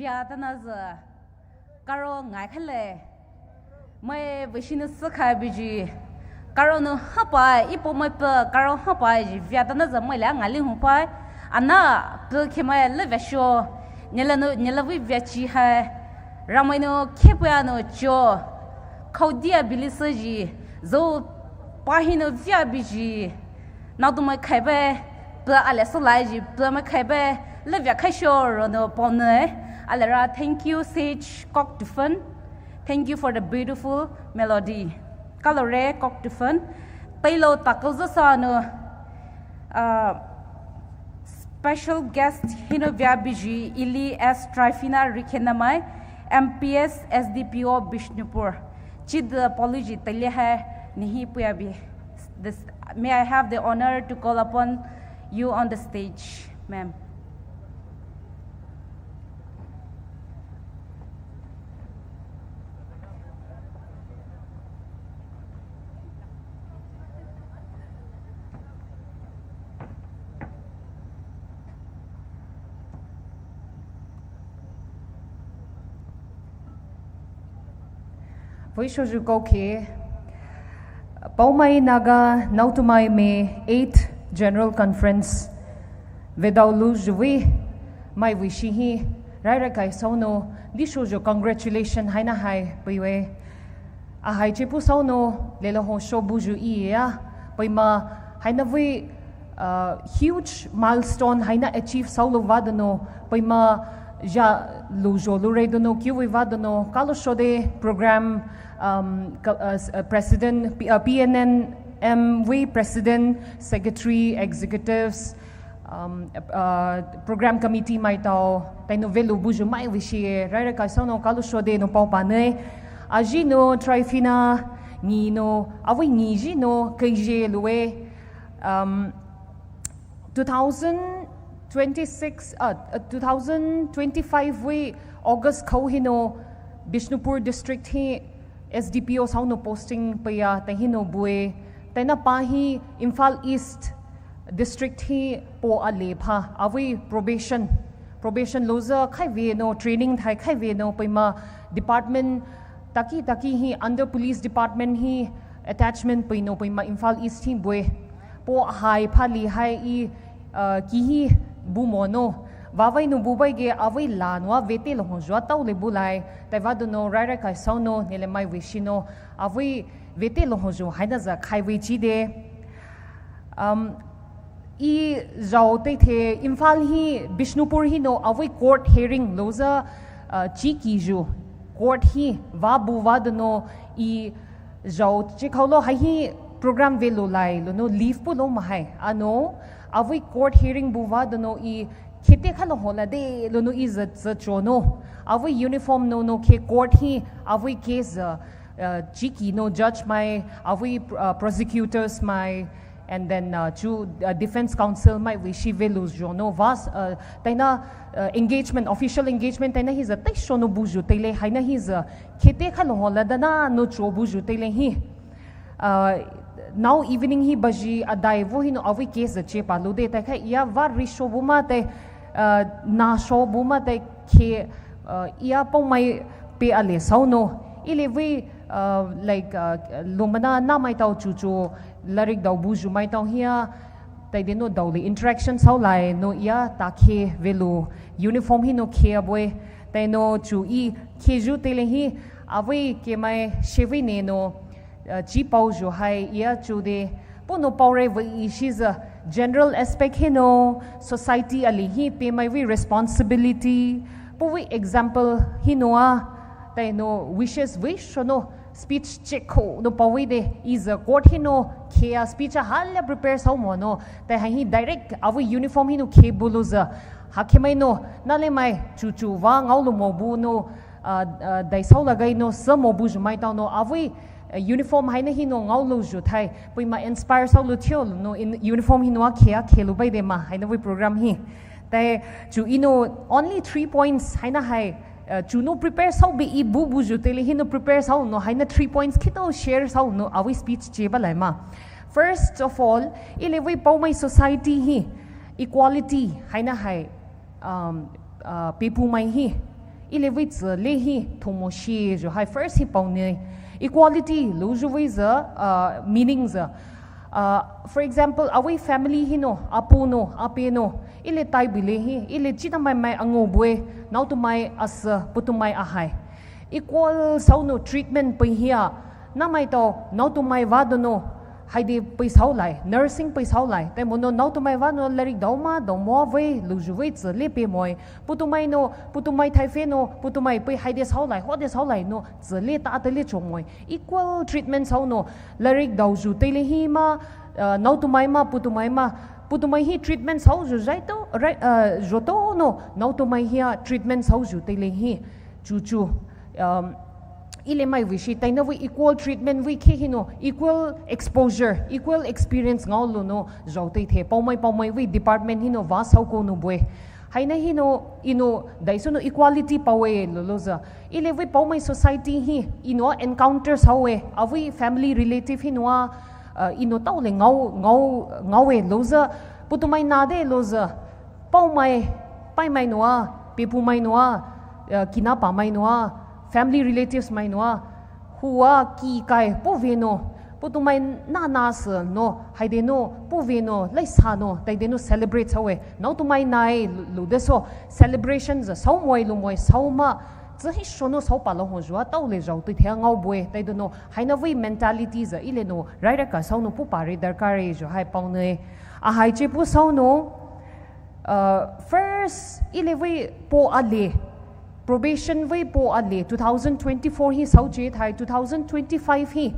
Via tana zü karo ngai khale. Mai vishinu sükha biji. Karo nu hapa, ipo mai pa karo hapa ji. Via tana zü mai la ngali hu pa. Ana pa khe mai le via sho. Nila nu, nila vi via chi hai. Ramai nu khe pa nu cho. Khaudia bili sü ji. Zo pa hinu via biji. Nau tu mai khaibe, pla ale so lai ji, pla mai khaibe, le via khai sho ro no pone. Ale ra, thank you, Sage Kok Tufan. Thank you for the beautiful melody. Kalore Kok Tufan. Tailo takal zo sa no, uh, special guest hino via biji ili S Tryphena Rikhenamai, M P S S D P O Bishnupur. Chid apology tele hai nihi puya bi. This, may I have the honor to call upon you on the stage, ma'am? Vei shoju koke, Poumai Naga Naotumai Me eighth General Conference vedao lu juvei mai vei shihi rai rai kai sauno di shoju congratulation haina hai peiwe. Ahai chepu sauno lelo ho shobu ju iya, peima haina vei uh, huge milestone haina achieve saulo vadono, peima ja lu jo lu re dono, kiu vei vadono, kalo shode program, um, ka, uh, s-, uh, president, P-, uh, P N N M vei president, secretary, executives, um, uh, program committee mai tao, taino velu buju mai vei shi, rai rai kai sauno kalo shode no pao pa ne, aji no, Tryphena, ni no, avei ni ji no, keije lue, um, two thousand twenty-six, uh, uh, two thousand twenty-five vei August khou hino Bishnupur district hi S D P O sauno posting paya, tai hino bue, taina pa hi Imphal East district hi po ale pha, avei probation, probation loza khai ve no, training thai khai ve no, peima department taki taki hi under police department hi attachment peino peima Imphal East hi bue. Po hai phali hai i, uh, kihi bu mono. Vavai no bu bai ge avei la no vete lo ho jua tau le bu lai. Tai vadono rai rai kai sauno nele mai vei shino. Avei vete lo ho ju haina za khai vei chi de. Um, I jao te the Imphal hi Bishnupur hino avei court hearing loza, uh, chiki ju court hi va bu vadono i jao chekhao lo hai hi program velo lai lono leave pu lo mahai. Ano avei court hearing bu vadono i khete khalo hola de lono i za za chono. Avei uniform no no khe court hi avei case, uh, uh, chiki no judge mai, avei, uh, prosecutors mai, and then, uh, chu, uh, defense counsel mai vei shi velu jono vas, uh, taina, uh, engagement, official engagement taina hi za tai shono buju tele haina hi za khete khalo hola dana no cho buju tele hi. Uh, now evening hi baji adai vo hino avei case za che pa lu de tai khai ia va ri sho bu ma tai, uh, na sho bu ma tai khe, uh, ia pau mai pe ale sauno. Ile vei, uh, like, uh, lumana na mai tau chu chu larik dau buju mai tau hia, tai de no dau le interaction sau lai no ia ta khe velu uniform hino khe abue, tai no chu i khe ju tele hi, avei ke mai shevei ne no, uh, chi pau ju hai ia chu de, po no pau re vei i shi za general aspect hino, society ali hi pe mai vei responsibility, po vei example hino a, tai no wishes vei shono, speech che kho no pawei de, i za court hino khe a speech a hala prepare sau mono, tai hai hi direct avei uniform hino khe bulu za, ha khe mai no, na le mai, chu chu va ngau lo mo bu no, uh, uh, dai sau lagai no, sa mo bu ju mai tau no, avei, uh, uniform haina hino ngau lo ju thai, pui ma inspire sau lo thio no, in uniform hino a khe a khe lu bai de ma, haina vei program hi. Tai chu ino only three points haina hai, uh, chu no prepare sau be i bu bu ju tele hino prepare sau no haina three points khito share sau no avei speech che ba lai ma. First of all, ile vei pau mai society hi equality haina hai, um, uh, pe pu mai hi. Ile vei tsüle hi thomo shi zhu hai first hi paone. Equality louyu vei zü, uh, meaning zü. Uh, for example, avei family hinou, apu nou, ape nou, ile tai bile hi, ile chita mai mai ango bue, naotumai asü, putumai ahai. Equal sounou treatment pei hia, namaitao, naotumai vadonou, haide pei soulai, nursing pei soulai, tai monou naotumai vanou lairik daoma, daomoa vei, louyu vei tsüle pe moe, putumai nou, putumai thaife nou, putumai pei haide soulai, hode soulai nou, tsüle ta tele chomoe. Equal treatment sounou, lairik daoyu tele hi ma, uh, naotumai ma, putumai ma, putumai hi treatment souyu zaito, right, uh, zhuto nou, naotumai hia treatment souyu tele hi, chuchu. Um, ile mai vei shi, taina vei equal treatment vei khe hinou, equal exposure, equal experience ngaolou nou, zhao teithe, paomai, paomai vei department hinou, va souko nou bue. Haina hinou, inou, daisonou equality paoe loulou zü. Ile vei paomai society hi, inou encounter soue, avei family relative hinou, uh, inou taole ngao, ngao, ngaoe lou zü, putumai nade lou zü, paomai, paimai noua, pepumai noua, uh, kinapa mai noua, family relatives mai noua, hua ki kai puve nou, putumai nana sü nou, haide nou, puve nou, laisa nou, taide nou celebrate soue, naotumai nai lou, lou deso, celebration zü, soumoe loumoe, souma, tsü hi shonou soupa lou ho zhua, taole zhao teithe ngao bue, taide nou, haina vei mentality zü, ile nou, raira ka sounou pupare darkare zhu hai paone. Ahai che pu sounou, uh, first, ile vei po ale, probation vei po ale, two thousand twenty-four hi souche thai, two thousand twenty-five hi,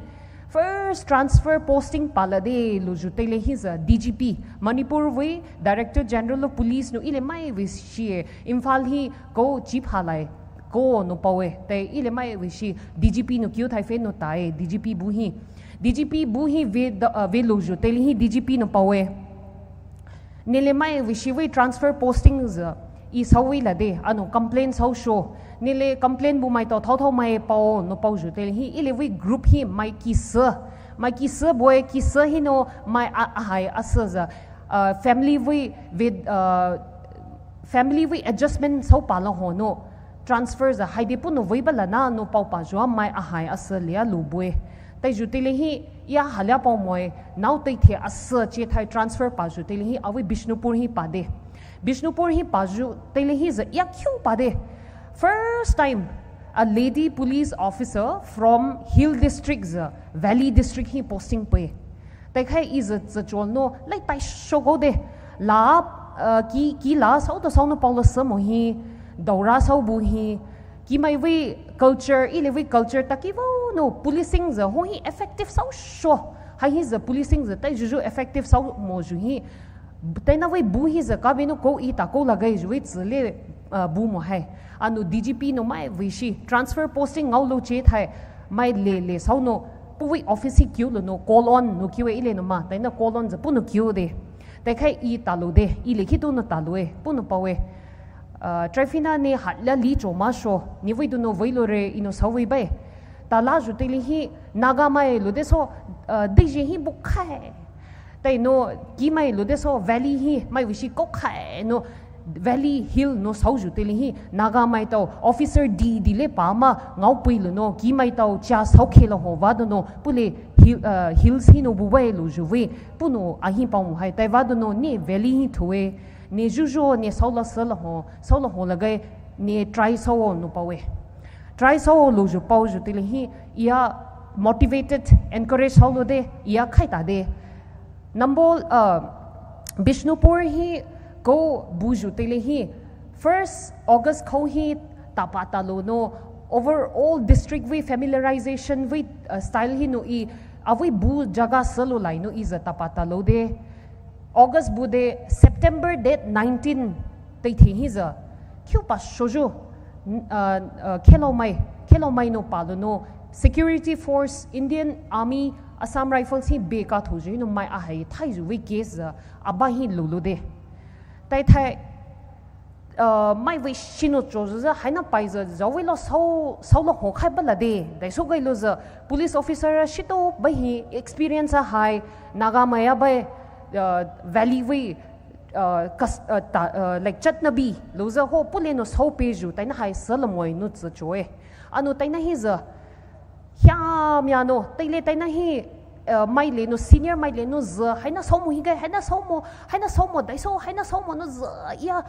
first transfer posting palade louyu tele hi zü, D G P, Manipur vei Director General of Police nou ile mai vei shi, Imphal hi ko chief halai, ko nou paoe, tai ile mai vei shi, D G P nou kiu thaife nou tae, D G P bu hi. D G P bu hi vei da, uh, vei louyu tele hi D G P nou paoe. Nele mai vei shi vei transfer posting zü, i souvei lade, anou complain sousho. Nele complain bu maitao thao thao mai pao, nou paoyu tele hi, ile vei group hi mai kisü. Mai kisü bue, kisü hinou mai a, ahai asü zü. Uh, family vei, vei, uh, family vei adjustment soupa lou ho nou. Transfer zü haide punou vei bala na nou paopa zhua mai ahai asü lia lou bue. Taiyu tele hi, ia halia paomoe, nao teithe asü che thai transfer payu tele hi, avei Bishnupur hi pade. Bishnupur hi payu tele hi zü ia kiu pade. First time, a lady police officer from hill district zü, valley district hi posting pe. Taikhai i zü zü chol nou, lai tai shoko de. La, uh, ki, ki la souto sounou paolo sümo hi, daora soubu hi, ki mai vei culture, ile vei culture taki vou nou, policing zü, ho hi effective sousho. Hai hi zü policing zü, tai juju effective soumoyu hi. Taina vei bu hi zü, kabe nou ko i ta ko lagai ju vei tsüle, uh, bu mo hai. Anou D G P nou mai vei shi, transfer posting ngaolou che thai, mai le le sounou, pu vei office hi kiu lou nou, call on nou kiu e ile nou ma, taina call on zü punou kiu de. Taikhai i talou de, ile kitu nou talou e, punou paoe. Uh, Tryphena ne halia li cho masho, ni vei du nou vei lou re, inou souvei bai. Tala ju tele hi, Naga mai lou deso, uh, deji hi bu khai. Tainou, ki mai lou deso, valley hi, mai vei shi ko khai nou, valley hill nou souyu tele hi, Naga maitao, officer di, di le pa ma, ngao pui lou nou, ki maitao, chia soukhe lou ho, vado nou, pule hill, uh, hills hinou bu vei louyu vei, punou ahi paomo hai, tai vado nou, ne valley hi thue, ne juju, ne soula sela ho, soula ho lagai, ne try sou nou paoe. Try sou louyu paoyu tele hi, ia motivated, encourage soulou de, ia khai ta de. Nambol, uh, Bishnupur hi ko buyu tele hi, first August khou hi tapa talou nou, overall district vei familiarization vei, uh, style hinou i, avei bu jaga selo lai nou i zü tapa talou de. August bu de September date nineteen teithe hi zü, kiu pa shoyu, n-, uh, uh, khelou mai, khelou mai nou palou nou, security force, Indian Army, Assam Rifles hi be ka thuyu hinou mai ahai thaiyu vei case zü, aba hi loulou de. Tai thai, uh, mai vei shi nou cho zü, haina pai zü, zhao vei lou sou, soula ho khai bala de, dai sou gai lou zü, police officer shito bai hi, experience ahai, Naga mai abai, uh, valley vei, uh, kas, uh, ta, uh, like chatnabi louzü ho pule nou soupeyu taina hai sü lamoe nou tsü choe. Anou taina hi zü hiamia nou teile taina hi, uh, maile nou senior maile nou zü haina soumo hi gai, haina soumo, haina soumo daiso, haina soumo nou zü ia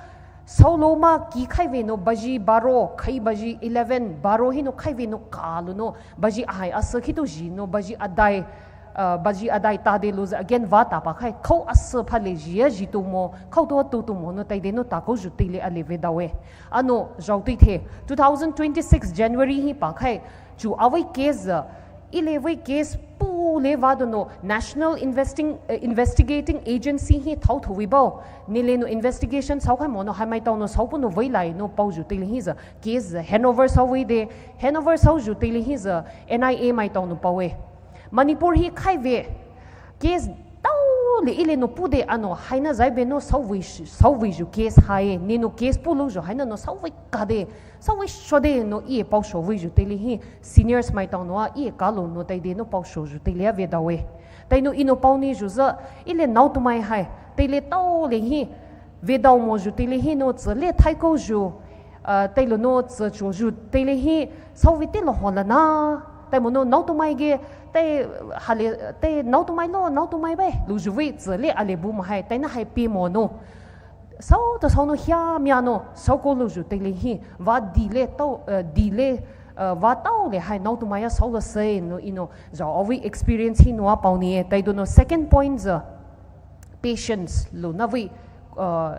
soulou ma ki khaive nou baji baro, khai baji eleven, baro hi nou khaive nou kalou nou baji ahai asü khitouji nou baji adai, uh, baji adai tade louzü again va tapa khai khou asü phale ji a ji tumo, khou tou tou tumo nou taide nou takoyu teile ale vedaoe. Anou zhao teithe two thousand twenty-six January hi pa khai chu avei case zü, ile vei case pule vado nou National Investing, uh, Investigating Agency hi thao thou vei bao. Nile nou investigation soukhai mo nou hai maitao nou soupu nou veilai nou paoyu teile hi zü case zü handover sou vei de, handover souyu teile hi zü N I A maitao nou paoe. Manipur hi khaive case taole ile nou pude anou haina zaibe nou souvei, souveiyu case hae, ne nou case pulouyu haina nou souvei kade, souvei shode nou ie paosho veiyu teile hi seniors maitao nou a ie kalou nou taide nou paoshoyu teile a vedaoe. Tai nou inou paoniyu zü ile naotumai hai teile taole hi vedao moyu teile hi nou tsü le thaikouyu, uh, tailou nou tsü choyu teile hi souvei teilou ho lana. Tai mo nou naotumai ge, tai hale, tai naotumai lou, naotumai bai louyu vei tsü le ale bu mo hai, taina hai pe mo nou. Sou tou sou nou hiamia nou, soukoulouyu teile hi, va dile tao, uh, dile, uh, va taole hai naotumai a soula sei nou inou zhao avei experience hi nou a paonie, taido nou second point zü patience lou na vei, uh,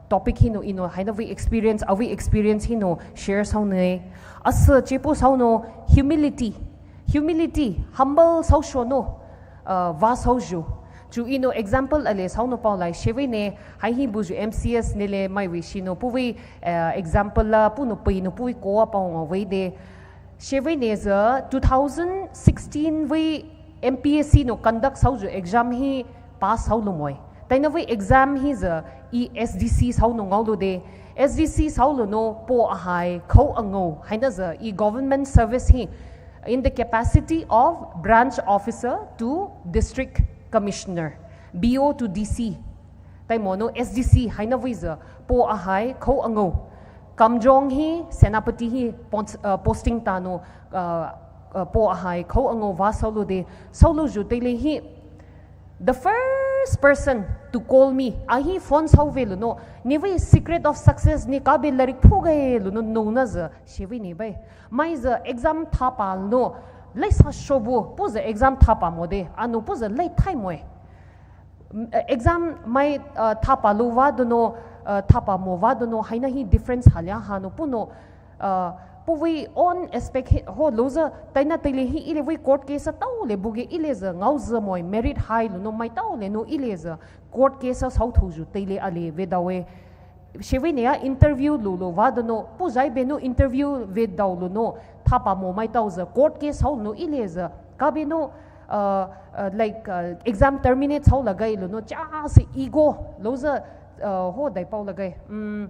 topic hi nou inou haina vei experience, avei experience hi nou share sou ne. Asü chepu sou nou humility, humility, humble sousho nou, uh, va souyu. Chu inou example ale sou nou paolai shevei ne, hai hi buyu M C S nile mai vei shi nou puvei, uh, example la pu nou pei nou puvei koa paonga vei de. Shevei ne zü two thousand sixteen vei M P S C nou conduct souyu exam hi pass soulou moe. Taina vei exam hi zü i S D C sou nou ngaolou de. S D C soulou nou po ahai khou angou haina zü i government service hi in the capacity of branch officer to district commissioner, B O to D C. Tai mo nou S D C haina vei zü po ahai khou angou. Kamjong hi Senapati hi pon-, uh, posting ta nou, uh, uh, po ahai khou angou va soulou de. Soulouyu teile hi the first person to call me. Ahi phone souve lou nou. Ne vei secret of success ne kabe larik phu gai lou nou nou na zü shevei ne bai. Mai zü exam thapa nou. Lai sa shobu, pu zü exam thapa mo de. Anou pu zü lai thai moe. Mm, uh, exam mai, uh, thapa lou va donou, uh, thapa mo va donou, haina hi difference halia ha nou pu nou, uh, puvei own aspect hi, ho louzü, taina teile hi ile vei court case a taole buge ile zü ngaozü moe merit hai lou nou mai taole nou ile zü court case a southouyu teile ale vedaoe. Shevei ne a interview lou lou va donou, pu zaibe nou interview vedao lou nou, thapa mo mai tao zü, court case hao nou ile zü, kabe nou, uh, uh, like, uh, exam terminate hao lagai lou nou, cha se ego, louzü, uh, ho dai pao lagai, mm,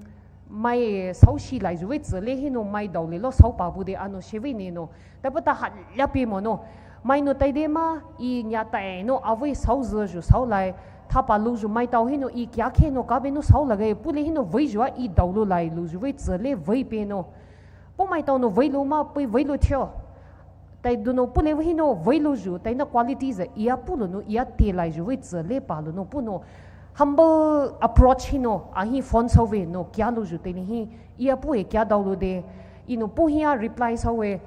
mai soushi laiyu vei tsü le hi nou mai daole lou soupa bu de anou shevei ne nou. Tapa ta ha lia pe mo nou. Mai nou taide ma, i nya tai nou avei souzüyu soulai. Thapa louyu mai tao hi nou i kia khe nou kabe nou soulagai. Pule hi nou veiyu a i daolou lai louyu vei tsü le vei pe nou. Pu mai tao nou veilou ma, pui veilou theo. Tai donou pule vei hi nou veilouyu, taina quality zü i a pulou nou, i a te laiyu vei tsü le palou nou pu nou. Humble approach hi nou, ahi phone souve nou, kia louyu teile hi, i a pu e kia daolou de, inou pu hi a reply souve,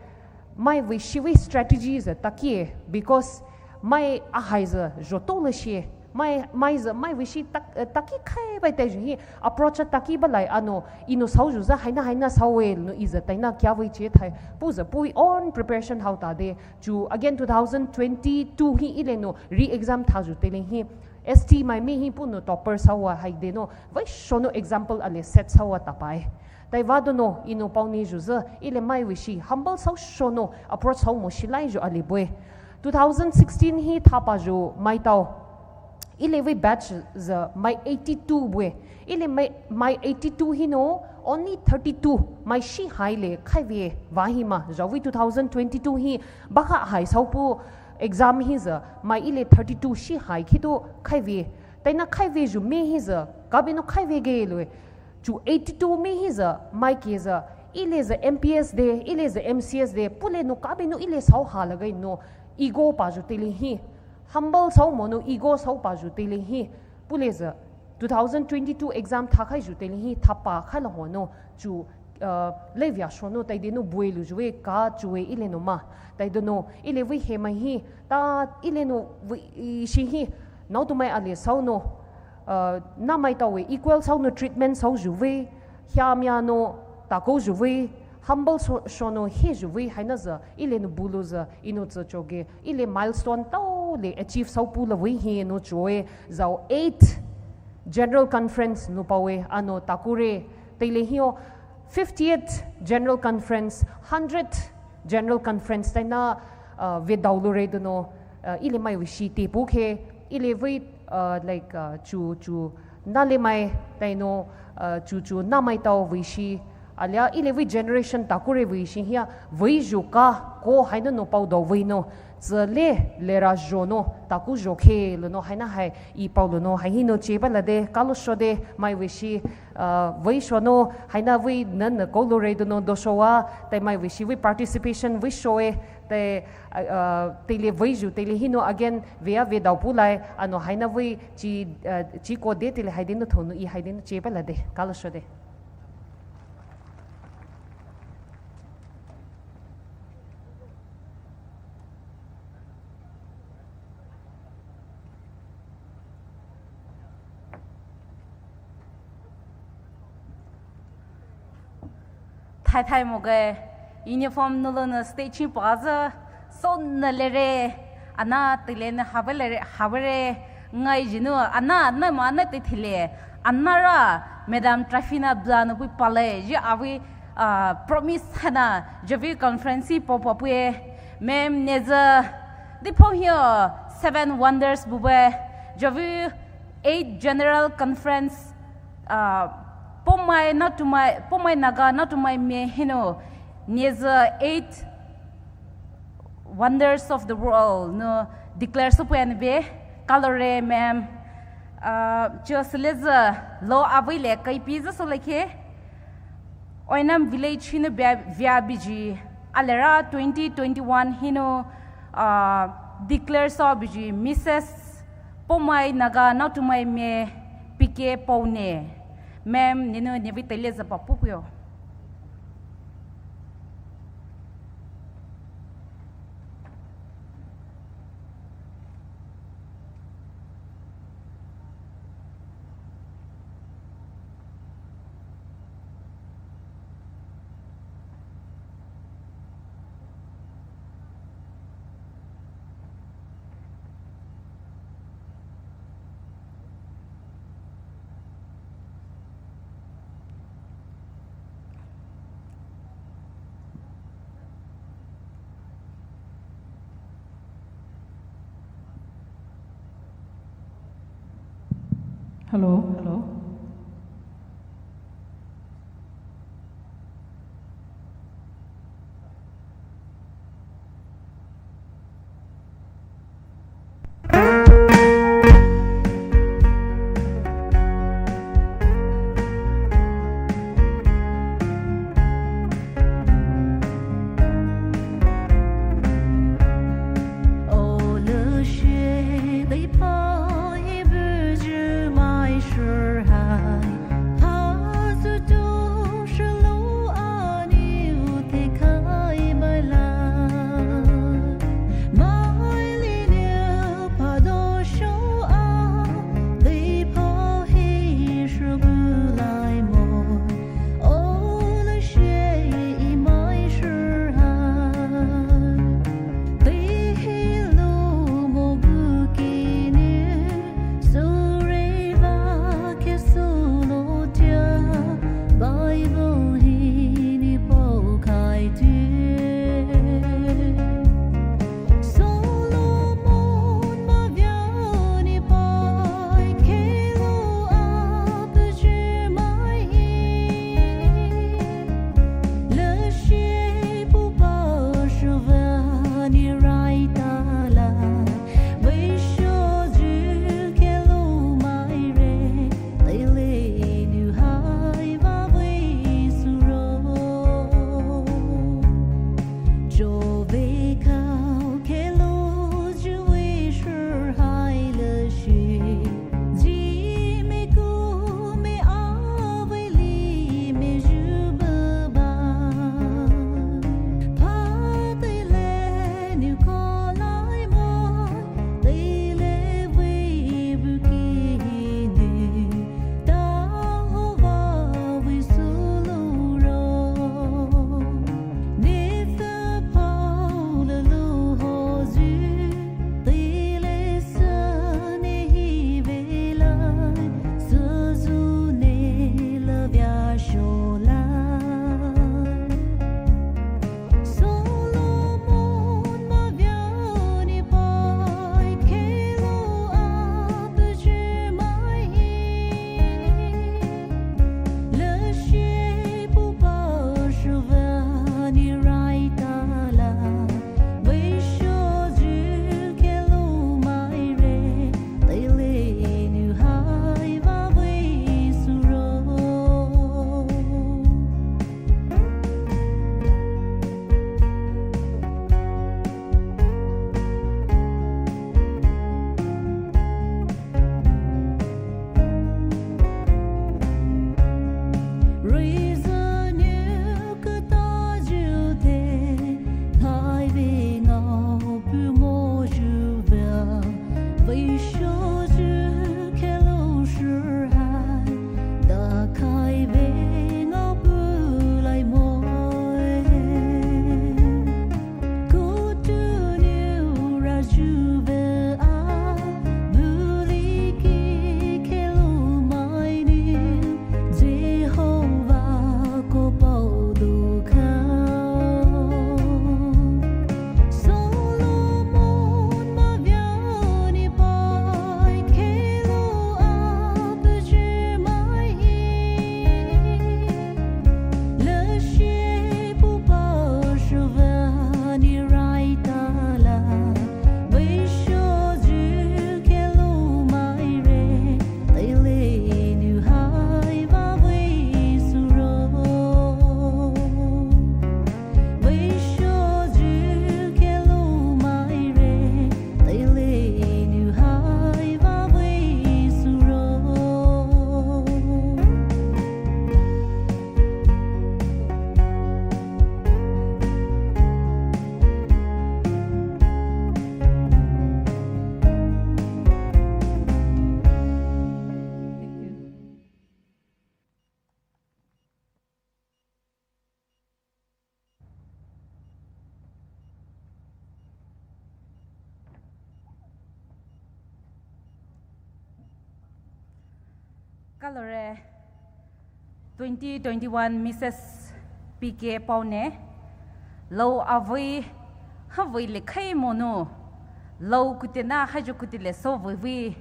mai vei shivei strategy zü takie, because mai ahai zü zhotou le shie, mai, mai zü, mai vei shi tak-, eh, taki khai bai taiyu hi, approach a taki balai anou, inou souyu zü haina haina souve nou i zü taina kia vei che thai, pu zü pui own preparation hao ta de, chu again two thousand twenty-two hi ile nou re-exam thayu teile hi, S T mai mi hi pu nou topper souva hai de nou, vei shonou example ale set souva tapai. Tai va donou, inou paoniyu zü, ile mai vei shi, humble sou shonou, approach sou mo shilaiyu ale bue. Two thousand sixteen hi thapayu mai tao. Ile vei batch zü mai eighty-two bue. Ile mai, mai eighty-two hi nou, only thirty-two mai shi hai le khai ve va hi ma. Zhao vei two thousand twenty-two hi, baka hai sou pu exam hi zü, mai ile thirty-two shi hai khitu khai ve. Taina khaiveyu me hi zü, kabi nou khaive ge lue. Chu eighty-two me hi zü, mai ke zü, ile zü M P S de, ile zü M C S de, pule nou kabi nou ile sao ha la gai nou, ego payu teile hi. Humble sao mo nou, ego sao payu teile hi. Pule zü, two thousand twenty-two exam thakhaiyu teile hi, thapa khaila ho nou, chu uh, levia shonou, taide nou bue luyu e ka chue ile nou ma. Taide nou, ile vei he mai hi, ta ile nou vei, i, shi hi, naotumai ale sao nou, uh, namai tawe equal sao nou treatment saoyu vei, hiamia nou, takoyu vei, humble so, shonou heyu vei, haina zü, ile nou bulu zü, inou zü choge, ile milestone tao le achieve sao pula vei hi nou chue, zao eight, General Conference nou pawe, ano takure, teile hio, fiftieth General Conference, hundred General Conference, taina, uh, ve daolu re donou, uh, ile mai vei shi te pu ke, ile vei, uh, like, uh, chu, chu, nale mai, taino, uh, chu, chu, namai tao vei shi, alia ile vei generation takure vei shi hia, vei ju ka, ko haina nou pao dao vei nou, zü le, lera jo nou, taku jo ke, lo nou, haina hai, i pao lo nou, hai hi nou che ba la de, kalo sho de, mai vei shi, uh, vei shonou, haina vei nan na ko lo re donou, do sho wa, tai mai vei shi vei participation, vei sho e, tai, uh, teile vei ju, teile hi nou, again, vea ve dao pu lai, ano haina vei chi, uh, chi ko de, teile hai de nou thonu, i hai de nou che ba la de, kalo sho de. Thai thai moge uniform nou lo nou stage hi pa zü so nou lere ana tile nou habere habere ngai jinu ana na ma na te thile ana ra Madam Trifina Bla nou pui pale ji avi, ah, promise hana javi conference hi po po pui ma'am ne zü di po hio seven wonders bube javi eight general conference, ah, Poumai Naotumai, Poumai Naga Naotumai me hino ne zü eight wonders of the world nou declare sü pui ane be, kalore ma'am, ah, cho sü le zü lo avi le kai pi zü so le ke. Oinam village hino bia, via biji alera twenty twenty-one hino, ah, declare sü biji Missus Poumai Naga Naotumai me P K Poune. Ma'am, ninu nevi tele zü pa pupio. Hello, hello. Kalore twenty twenty-one Missus P K Paone, lou avei, havei le khei mono, lou kutena hajo kutele so vei vei,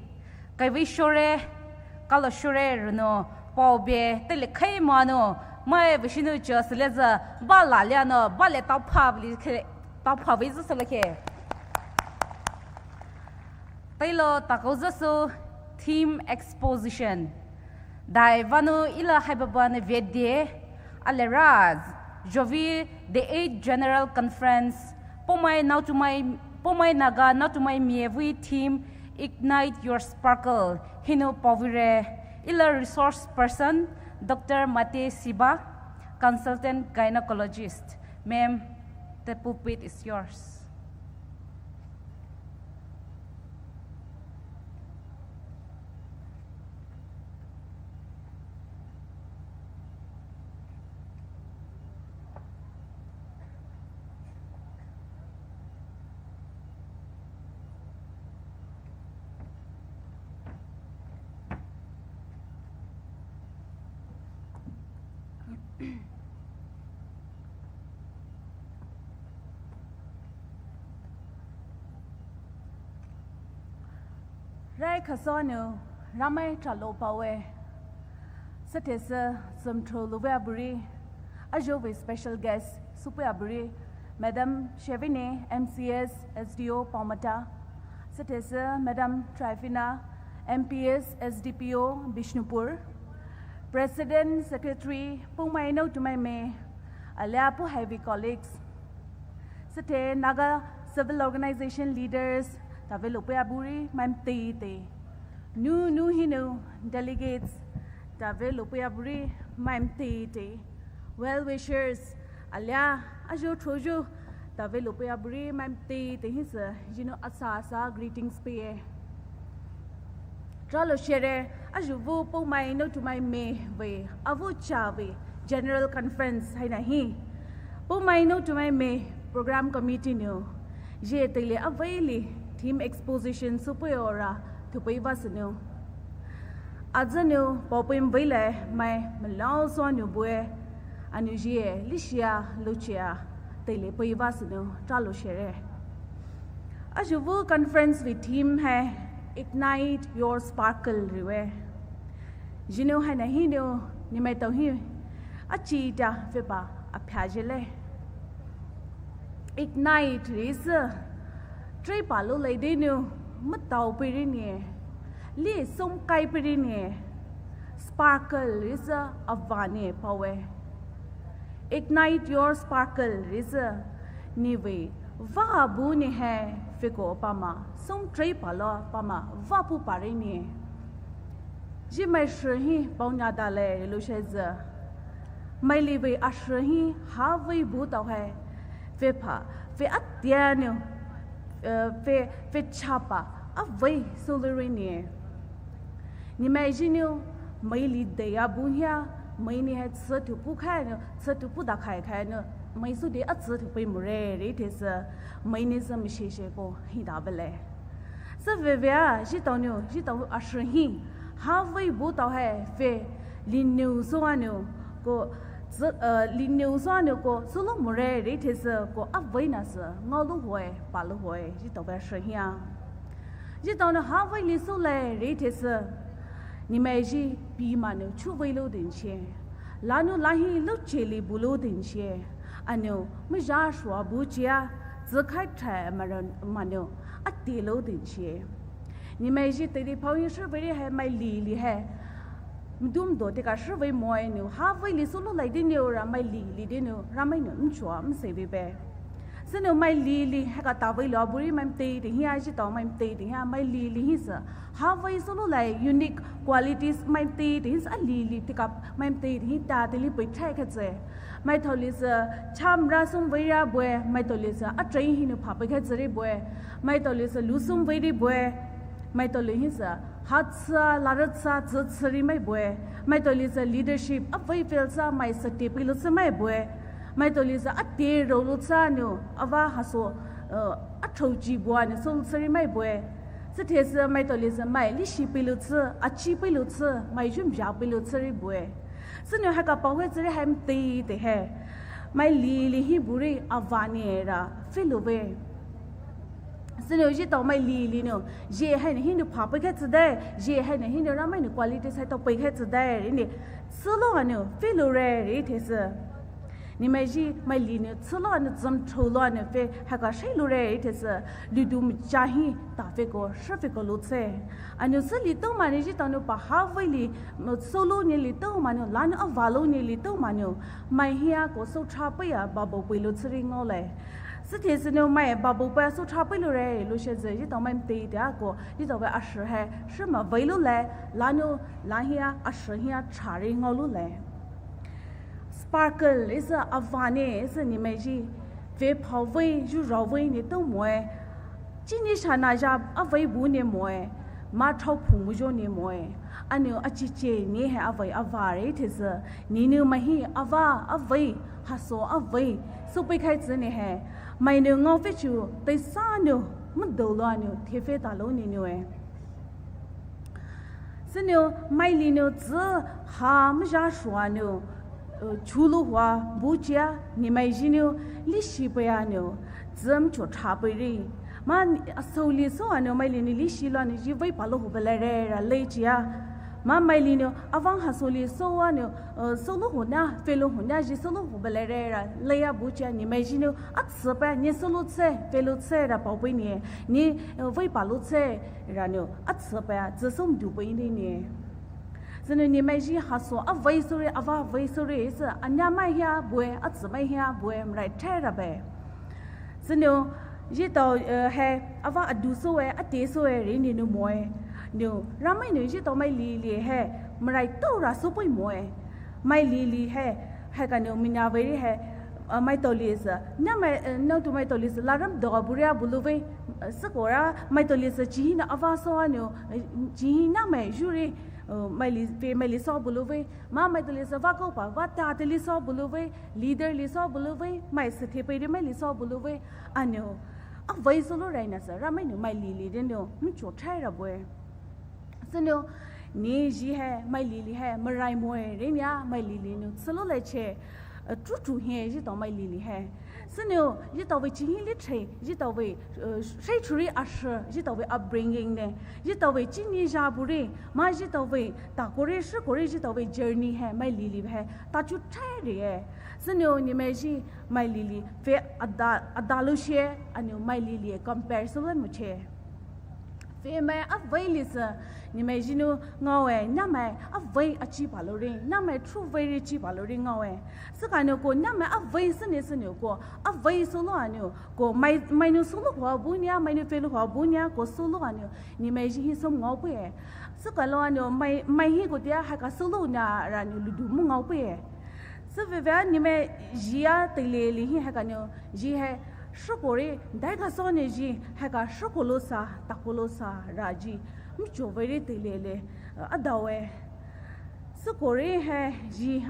kai vei shore, kalo shore runo, pao be, tele khei mano, mai vishinu cho seleza, ba la liano, ba le tao pha vei khe, tao pha vei zo sele khe. Tailo takao zaso theme exposition. Dai vanu ila haibaba ne vede, ale raz, jovi the eighth general conference, Poumai Naotumai, Poumai Naga Naotumai Mievui theme, Ignite Your Sparkle, hinu pavire, ila resource person, Doctor Mate Siba, consultant gynecologist. Ma'am, the pulpit is yours. Rai khasonu, Ramai tralo pawe. Sathesa, Samtro Luvea Buri, ajo vei special guest, Supea Buri, Madam Shevine, M C S, S D O Paomata, Sathesa, Madam Trifina, M P S, S D P O, Bishnupur, President, Secretary, Poumai Naotumai Me, alia Poumai vei colleagues, Sathe Naga civil organization leaders, tave lopea buri, maimteitei. Nu, nu hinu, delegates, tave lopea buri, maimteitei. Well wishers, alia, ajo trojo, tave lopea buri, maimteitei hisa, jinu asa asa greetings peye. Tralo shere, ajuvu Poumai Naotumai Me vei, avu cha vei, General Conference haina hi. Poumai Naotumai Me Program Committee nu, je teile aveili, theme exposition supui ora, thupui vasanu. Azanu, paopui veile, mai, malao so anu bue, anu je, lishia, luchia, teile pui vasanu, tralo shere. Ajuvu conference vei theme hai Ignite Your Sparkle riwe. Jinu haina hinu, nimaitao hi, achita veba apya jele. Ignite riza, trei palo laidenu, matao pirine, li sumkai pirine, sparkle riza, avane pawe. Ignite your sparkle, riza, nive, va bu ni hai, fiko pama, sum trei palo pama, va pu pare ni. Ji mai shre hi, pau nya dale, lu shai za. Mai live ashre hi, ha vei bu tau hai, fe pa, fe atia ni, eh, fe, fe chapa, a vei suluri ni. Ni mai ji ni, mai li de ya bu hia, mai ni hai tsa tu pu khai ni, tsa tu pu da khai khai ni, mai su de a tsa tu pui mu re re te sa, mai ni sa mi she she ko hi da bele. Sa ve ve a, ji tau ni, ji tau ashre hi, ha vei bu tau hai, fe, li ni so a ni, ko, tsa, eh, li ni so a ni ko, sulu mu re re te sa, ko a vei na sa, ngau lu hoi, pa lu hoi, ji tau ve ashre hi a. Ji tau ni ha vei li su le re te sa. Ni mai ji pi ma ni chu vei lu din che. La nu la hi lu che li bu lu din che. A ni mu ja shua bu che a. Zi khai tra ma ran ma ni a te lu din che. Ni mai ji te di pau yin shi vei ri hai mai li li hai. Mdum do te ka shi vei mo ai ni. Ha vei li su lu lai di ni ra mai li li di ni. Ra mai ni mchua mse vei be. Sinu mai li li, heka ta vei lo buri mai mtei te hia, ji tau mai mtei te hia, mai li li hi sa. Ha vei sulu lai unique qualities mai mtei te hi sa, li li te ka mai mtei te hi ta te li pui trai kha ze. Mai tau li sa, cham ra sum vei ra bue, mai tau li sa, a trai hi nu pa pui kha ze ri bue. Mai tau li sa, lu sum vei ri bue. Mai tau li hi sa, ha tsa, la ra tsa, tsa tsa ri mai bue. Mai tau li sa, leadership, a vei fel sa, mai sa te pui lu sa mai bue. Mai tau li sa, a te ro lu sa nu, a va ha so, eh, a tau ji bua ni so lu sa ri mai bue. Süthai sü maitao li sü mai leshi peiloutsü, achi peiloutsü, mai jumja peiloutsü ri bue. Sünou haika paowe tsüri hai mtei te he. Mai lili hi buri avah ne ra pheilou ve. Sünou etao mai lili nou, zhe haina hinou pha pei khe tsüdai, zhe haina hinou Ramai nou quality saitao pei khe tsüdai ri ne, sülou anou pheilou re ri thai sü. Nemai zhi mai li nou sülou anou zümthou lou anou phe haika sheilou re ri thai sü, ludu mcha hi ta phe ko, shi phe ko lou tsü. Anou sü li tou ma nou etao nou pa ha vei li, sülou ne li tou ma nou, lanou avah lou ne li tou ma nou, mai hia ko sou tha pei a babo pei lou tsüri ngaolai. Süthai sünou mai babo pei a sou tha pei lou re, lou she zü etao mai mtei te a ko, etao vei ashi hai, shi ma vei lou lai, lanou, la hia, ashi hia, tha ri ngao lou lai. Sparkle, esa avah ne, esa nemai zhi, ve phao vei, zhu rao vei ne tou moe. Chini shana zha avei bu ne moe. Ma thao phu mu zho ne moe. Anou achiche ne hai avei avah re thai sü. Nenou mai hi avah, avei, haso avei. Sou pei khai tsü ne hai. Mai nou ngao phe chu, tei sa nou, mdou lou anou, the phe ta lou nenou e. Sünou, mai li nou tsü ha mzha shua nou, uh, chulou hua, buchia, nemai zhi nou, leshi pei anou, tsü mcho tha pei ri. Ma, asou li sou anou, mai li nou leshi lou anou, zhi vei pa lou hu belai re ra leichia. Ma mai li nou, avah haso li sou anou, uh, sou lou hu na, phe lou hu na, zhi sou lou hu belai re ra, leia buchia, nemai zhi nou, atsü pei, ne sou lou tsü, phe lou tsü ra pao pei ne, ne, uh, vei pa lou tsü, ra nou, atsü pei a, tsü sou mdu pei ne ne. Sünou nemai zhi haso, avei sou ri, avah vei sou ri, sü, anya mai hia bue, atsü mai hia bue, mrai thai ra be. Sünou, etao, uh, hai, avah adu sou e, ate sou e, ri nenou moe. Nou, Ramai nou etao mai lili hai, mrai tou ra sou pei moe. Mai lili hai, haika nou minya vei ri hai, uh, maitao li sü, nya mai, uh, nou tu maitao li sü, laram dou a buri a bu lou vei, uh, sükora, maitao li sü, chi hi nou avah sou anou, uh, chi hi nya mai zhu ri, uh, mai li, phe mai li sou bu lou vei, ma maitao li sü, vah koupa, vah ta te li sou bu lou vei, leader li sou bu lou vei, mai sü the pei ri mai li sou bu lou vei, anou, avei sou lou rai na sü, Ramai nou mai lili de nou, mcho thai ra bue. Sünou, ne zhi hai, mai lili hai, mrai moe, re nia, mai lili nou, sülou lai che, uh, tru tru hi, etao mai lili hai. Sünou, etao vei chi hi li che, etao vei, uh, shei churi ashi, etao vei upbringing ne, etao vei chini zha buri, ma etao vei, ta kori, shi kori, etao vei journey hai, mai lili hai, ta chu thai ri e. Sünou, nemai zhi, mai lili, phe ada, ada lou she, anou mai lili compare sou lou mu che. Phe mai avei li sü, nemai zhi nou ngaoe, nya mai avei achi pa lou ri, nya mai tru vei ri chi pa lou ri ngaoe. Süka nou ko nya mai avei sü ne sü nou ko, avei sou lou anou, ko mai, mai nou sou lou hua bu nia, mai nou phe lou hua bu nia, ko sou lou anou, nemai zhi hi sou ngao pei e. Süka lou anou, mai, mai hi ko tia, haika sou lou na ra nou ludu mu ngao pei e. Süveve nemai zhi a teile li hi haika nou, zhi hai, shi kori, daika sou nou zhi, haika shi ko lou sa, ta ko lou sa, ra zhi, mcho vei ri teile li, uh, adao e. Sükori hai zhi,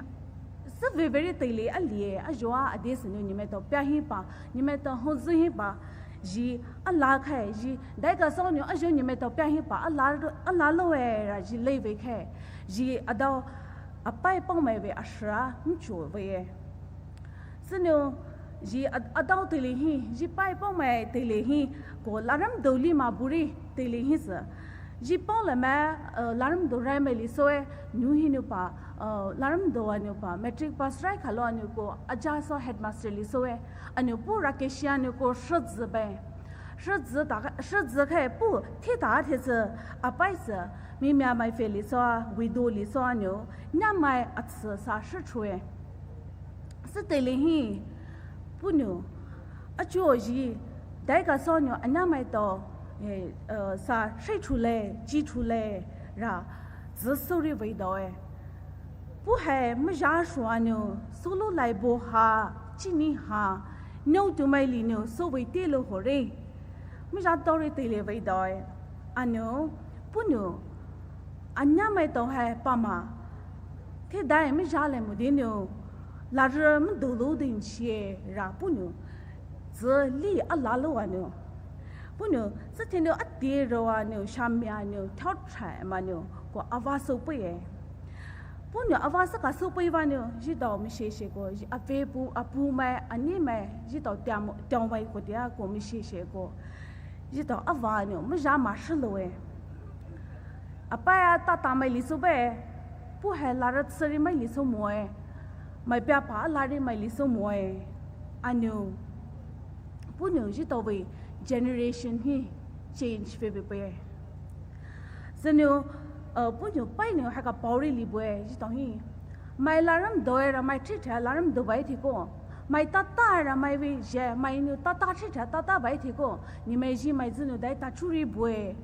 süveve ri teile ali e, azhua ade sünou nemai tao pia hi pa, nemai tao hozü hi pa, zhi ala khai, zhi daika sou nou azhua nemai tao pia hi pa, ala, ala lou e ra zhi lei vei khai, zhi adao apai pao mai vei ashira mcho vei e. Sünou, zhi ad-, adao teile hi, zhi pai pao mai teile hi, ko laram dou li ma buri teile hi sü. Zhi pao la ma, uh, laram dou rai mai li sou e, nou hi nou pa, uh, laram dou anou pa, matric pass rai khalou anou ko, aja sou headmaster li sou e, anou pu rakeshi anou ko shizü bai. Shizü ta, shizü khai pu, thita thizü, apai sü, mi mia mai phe li sou a, widow li sou anou, nya mai atsü sa shi chue. Süteile hi, puhnou, achuo zhi, daika sou nou anya mai tao, eh, uh, sa shei chule, chi chule, ra, zü souri vei dao e. Puh hai, mezha shua nou, solo laibo ha, chini ha, nou tu mai li nou, sou vei te lo hore. Mezha taori teile vei dao e. Anou, puhnou, anya mai tao hai pama. Thedai mezha le mo di nou, larü medou lo di nchie ra puhnou, zü li ala lo anou. Puhnou, süthainou ati roa nou, shamia nou, thao trai ma nou, ko ava soupeiye. Puhnou ava saka soupei vanou, zhitao mashi sheko, zhi ape pu, apu mai, ani mai, zhitao tiam, tiam mai kotea ko mashi sheko. Zhitao ava nou, maja ma shiloue. Apai a tata mai li soubaie, puh hai lara tsüri mai li soumoe, mai piapa a lari mai li soumoe, anou. Puhnou zhitaovei generation hi change phepeipeiye. Sünou, uh, puhnou painou haika paori li bue zhitao hi. Mai laram doe ra mai thithia laram dobai thiko. Mai tata ra mai vei zhe, mai nou tata thithia tata bai thiko. Nimai zhi mai zünou dai tachuri bue.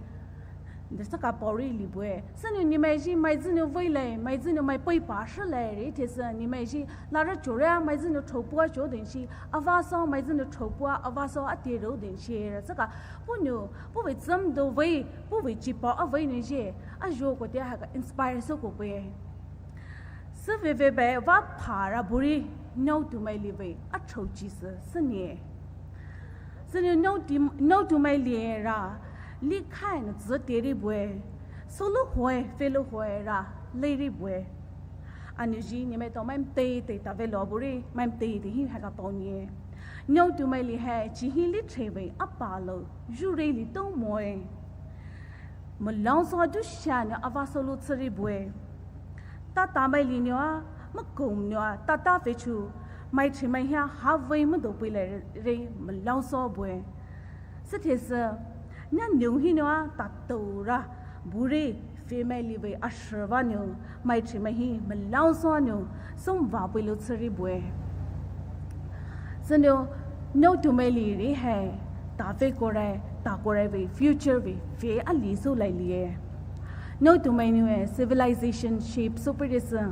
Dai saka paori li bue. Sünou nimai zhi mai zünou veilai, mai zünou mai peipa shilai re thesü, nimai zhi lara chore, mai zünou thopua cho denshi, ava so mai zünou thopua, ava so ati ro denshi, ra saka, puhnou, puhvei tsümdovei, puhvei chipao avei nou zhi, azho kotea haika inspire soukoupeiye. Süveve bai va phara buri, naotumai livei, athou chisü, sünie. Sünou naotu, naotumai li ra, likhai nou zü teri bue, solo hoe, felo hoe ra, leri bue. Anou zhi, nimai tao mai mteitei tavelo buri, mai mteitei hi haika paonie. Naotumai li hai, chihi lithevei, apalo, zhurei li tou moe. Malao so du sha nou ava solo tsüri bue. Tata mai li nou a, makum nou a, tata fechu, mai chi mai hia, havei madopeilai re, malao so bue. Süthesü, nia nou hi nou a, tatou ra, buri, fe mai livei, ashirva nou, mai chi mai hi, malao so nou, sumva peilou tsüri bue. Sünou, naotumai li ri hai, ta fe korai, ta korai vei, future vei, fe ali soulai lie. Naotumai nou e, civilization shape soupeire sü,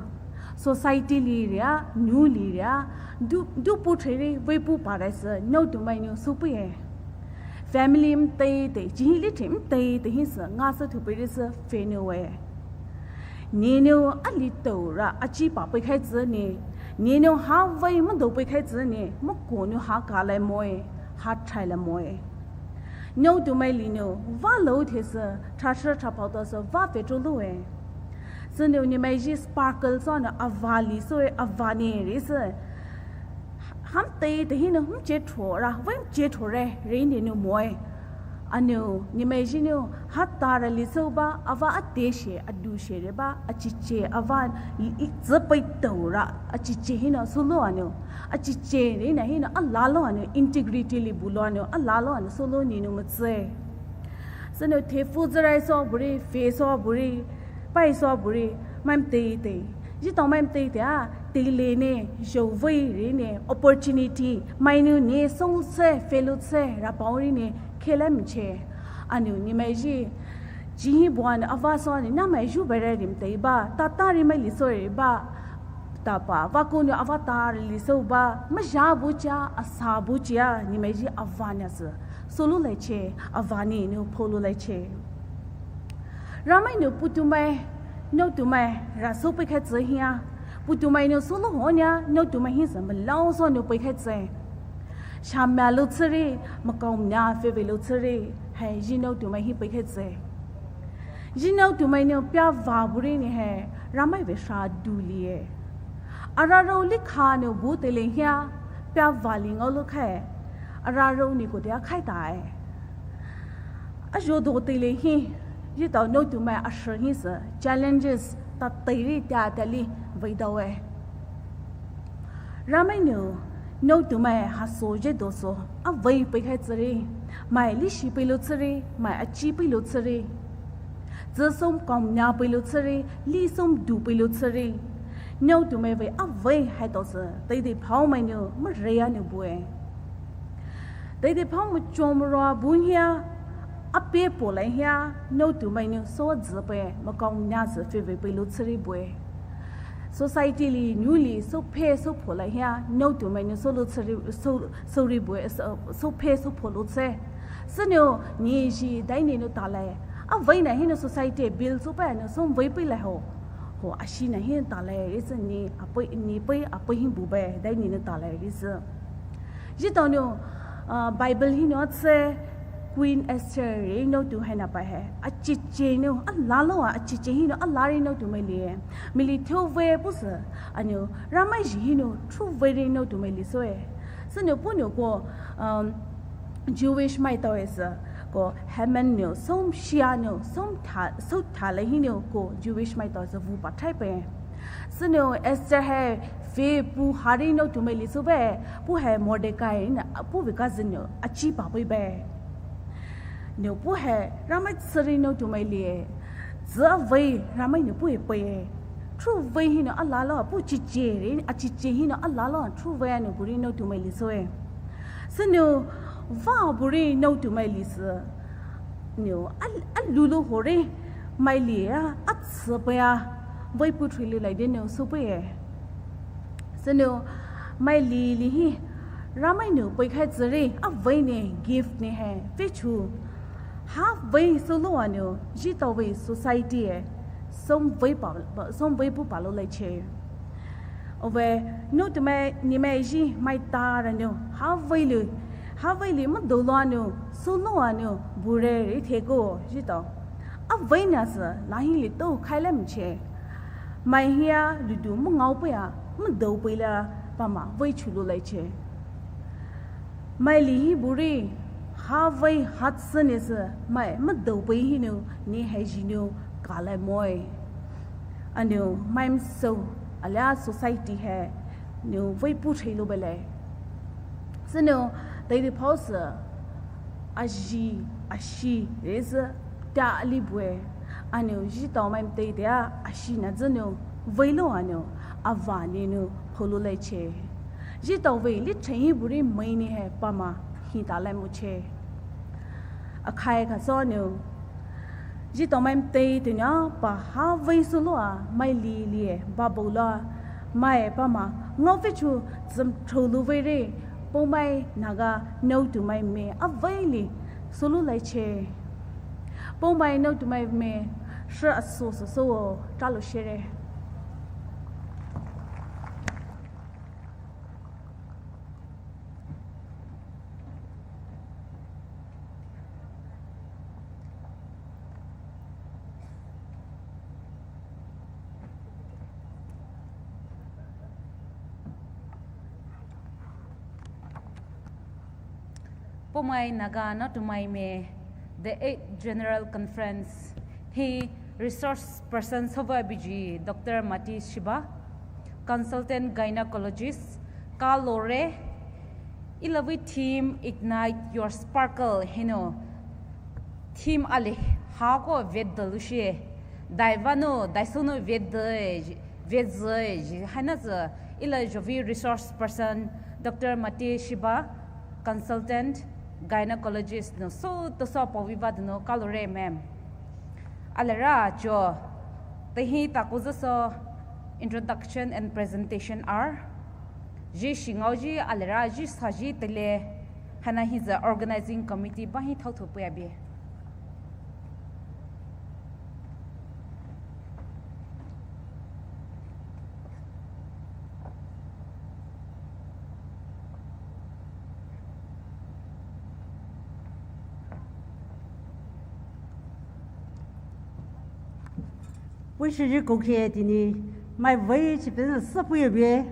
society li ria, nou li ria, du, du pu theri, vei pu parai sü, naotumai nou soupeiye. Family mteitei, chihi lithe mteitei hi sü, nga sü thupeire sü, fe nou e. Nenou ali tou ra achi pa peikhai tsü ne, nenou havei mado peikhai tsü ne, mako nou ha kalai moe, ha thailai moe. Naotumai li nou, va lou thesü, thasü thapao to sü, va petrol lou e. Sünou nimai zhi sparkle so nou ava li so e, ava ne re sü. Hamteitei hinou, mche thora, vei mche thore, re nenou moe. Anou, nimai zhinou, ha tara li souba, ava ate she, adu she reba, achiche, ava, i, i, zepei tou ra, achiche hinou, solo anou. Achiche, re na hinou, alalo anou, integrity li bulo anou, alalo anou, solo nenou metse. Sünou, thefu zerai so buri, fe so buri, pai so buri, mai mteitei. Zhitao mai mteitei a, teile ne, zhouvei re ne, opportunity, mai nou ne, song se, felo se, rapao re ne, khelai mche. Anou, nimai zhi, chihi buan, ava so ne, namai zhu bere rim teiba, tata rimai li so reba, tapa, vako nou ava tara li souba, maja bu chia, asa bu chia, nimai zhi ava na sü, solo lai che, ava ne nou polo lai che. Ramai nou putumai, naotumai, ra so peikhai tsü hia. Putumai nou solo honia, naotumai hi sü malao so nou peikhai tsü. Shamia lou tsüri, makaomia feve lou tsüri, hai zhi naotumai hi peikhai tsü. Zhi naotumai nou pia va buri ne hai, ramai ve sha du lie. Araro likha nou bu teile hia, pia va li ngao lou khai. Araro ni kotea khai tai. Azho do teile hi, zhitao naotumai ashir hi sü, challenges, ta teiri tia tia li, vei dao e. Ramai nou, naotumai haso zhe doso, avei peikhai tsüri, mai lishi peilou tsüri, mai achi peilou tsüri. Zü som kaomia peilou tsüri, li som du peilou tsüri. Naotumai vei avei hai dosü, teidei phao mai nou, mareia nou bue. Teidei phao machom roa bu hia, ape polai hia, naotumai nou so zü pe, makaomia sü feve peilou tsüri bue. Society li, nou li, so phe, so pholai hia, naotumai nou so lou tsüri, so, so ri bue, so, so phe, so pholou tsü. Sünou, ni zhi, dai ni nou talai. Avei na hinou society bill so pa nou so vei peilai ho. Ho, ashi na hinou talai, ri sü ni, apei, ni pei, apei hi bu bai, dai ni nou talai, ri sü. Zhitao nou, uh, Bible hinou tsü, Queen Esther ri noutu haina pa he. Acheche nou, alalo a, acheche hinou, alari noutu mai li. Mili thou ve pusa, anou, Ramai ji hinou, thou ve ri noutu mai li soe. Sünou punou ko, um, Jewish maitao e sü, ko Haman nou, som shia nou, som tha, so tha le hinou ko Jewish maitao e sü vu pa thai pe. Sünou Esther he, fe pu hari noutu mai li so be, pu he Mordecai na, pu ve cousin nou, achi pa pui be. Nou pu he, Ramai tsüri noutu mai li e. Tsü vei, Ramai nou pu e pui e. Thou vei hinou alalo, pu chiche ri, achiche hinou alalo, thou vei anou buri noutu mai li soe. Sünou, va buri noutu mai li sü. Nou, al-, alulo hore, mai li a, atsü pui a, vei pu thri li lai de nou so pui e. Sünou, mai li li hi, Ramai nou pui khai tsüri, avei ne, gift ne he, ve chu. Ha vei solo anou, jitao vei society e, som vei pa, som vei pu pa lo lai che. Ove, noutu mai, ni mai ji, mai ta ra nou, ha vei lu, ha vei li mo dolo anou, solo anou, bure ri the ko, jitao. Avei na sü, la hi li to khai le mo che. Mai hia, ludu mo ngao pui a, mo dou pui la, pa ma, vei chu lo lai che. Mai li hi buri, ha vei ha tsü ne sü, mai mo dou pui hinou, ni he ji nou, ka lai moi. Anou, mai mo so, alia society he, nou vei pu thri lo be le. Sünou, tai di pause, aji, ashi, re sü, ta ali bue. Anou, jitao mai mo tai di a, ashi na zü nou, vei lo anou, ava ni nou, polo lai che. Jitao vei li chen hi buri mai ni he pa ma, hi ta lai mo che. Akhai ka so nou. Jitao mai mo tai di nou, pa ha vei solo a, mai li li e, ba bo la, mai pa ma, ngao ve chu, zem thou lo vei re, Poumai Naga, noutu mai me, avei li, solo lai che. Poumai noutu mai me, shi aso so so, ta lo shere. Poumai Naga Naotumai Me, the eighth General Conference, hi resource person soba biji Doctor Mati Shiba, consultant gynecologist, kalore, ilavei theme Ignite Your Sparkle hinou, theme ali hako vet dalushi, daivano, daisono vet de, vet ze, haina ze, ila jovi resource person, Doctor Mati Shiba, consultant, gynecologist no so to so pawiva no kalore ma'am. Alera jo, tehi takuza so introduction and presentation are, ji shingao ji alera ji saji tele, haina hi ze organizing committee ba hi thotho puya be. Pushi ji kokhe tini, mai vei chi pena sapu ye be,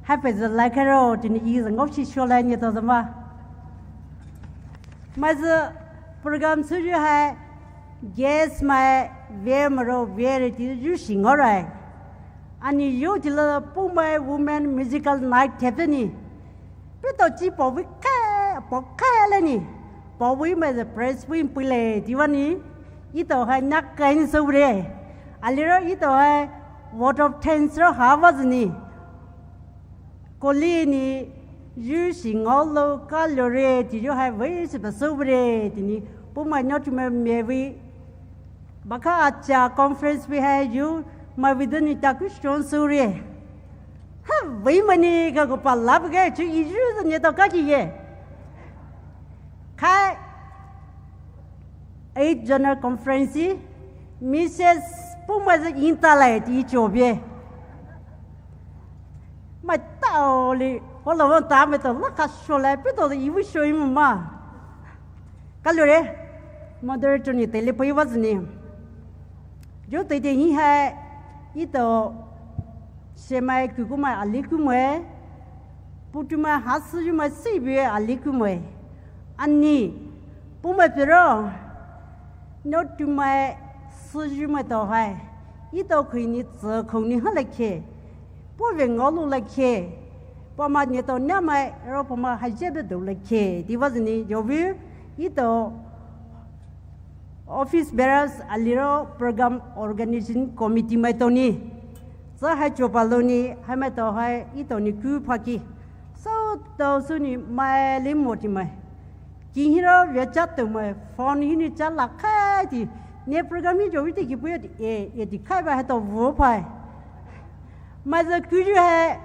hape ze laikaro tini i ze ngau shi shola ni to zama. Mai ze program suju hai, guest mai, ve maro, ve re ti ju shi ngau rai. Ani yo ti la Poumai Women Musical Night thepeni. Pito chi pawi kha, pawi kha le ni. Pawi mai ze press win pui le ti wa ni. Ito hai nak kai ni so re. Aliro ito hai vote of thanks ro ha wa zi ni. Koli ni, ju shi ngau lo kalore, ti ju hai vei se pa so re, tini, Poumai Naotumai Me vei, baka acha conference vei hai ju, mai vei deni ta ku shon so re. Ha, vei mani ka ko pa lab ge, chu i ju ni to ka ki ye. Kai, eight General Conference, Missus Poumai ze inta lai ti cho be. Mai tao li, ho lo won ta me to la ka sho lai, pe to i wu sho i ma. Kalure, moderator ni tele pei wa zini. Jo tete hi hai, ito, semai kukumai ali kumoe, putumai hasujumai sibi ali kumoe. Ani, pumai pero, no tumai sujumai to hai. Ito khuini tse khuini halakhe. Puve ngolu lakhe. Pama neto nyamai ro pama hajebe do lakhe. Di wa zini, jovi, ito, office bearers aliro program organization committee mai toni. Sa hai chopa loni, hai mai to hai, ito ni ku phaki. So, to su ni mai li moti mai. Ki hiro via chat to mai, phone hini chat la khai ti. Ne program hi jovi ti ki puyo ti, e, e ti khai ba hai to vo phai. Mai za ku ju hai,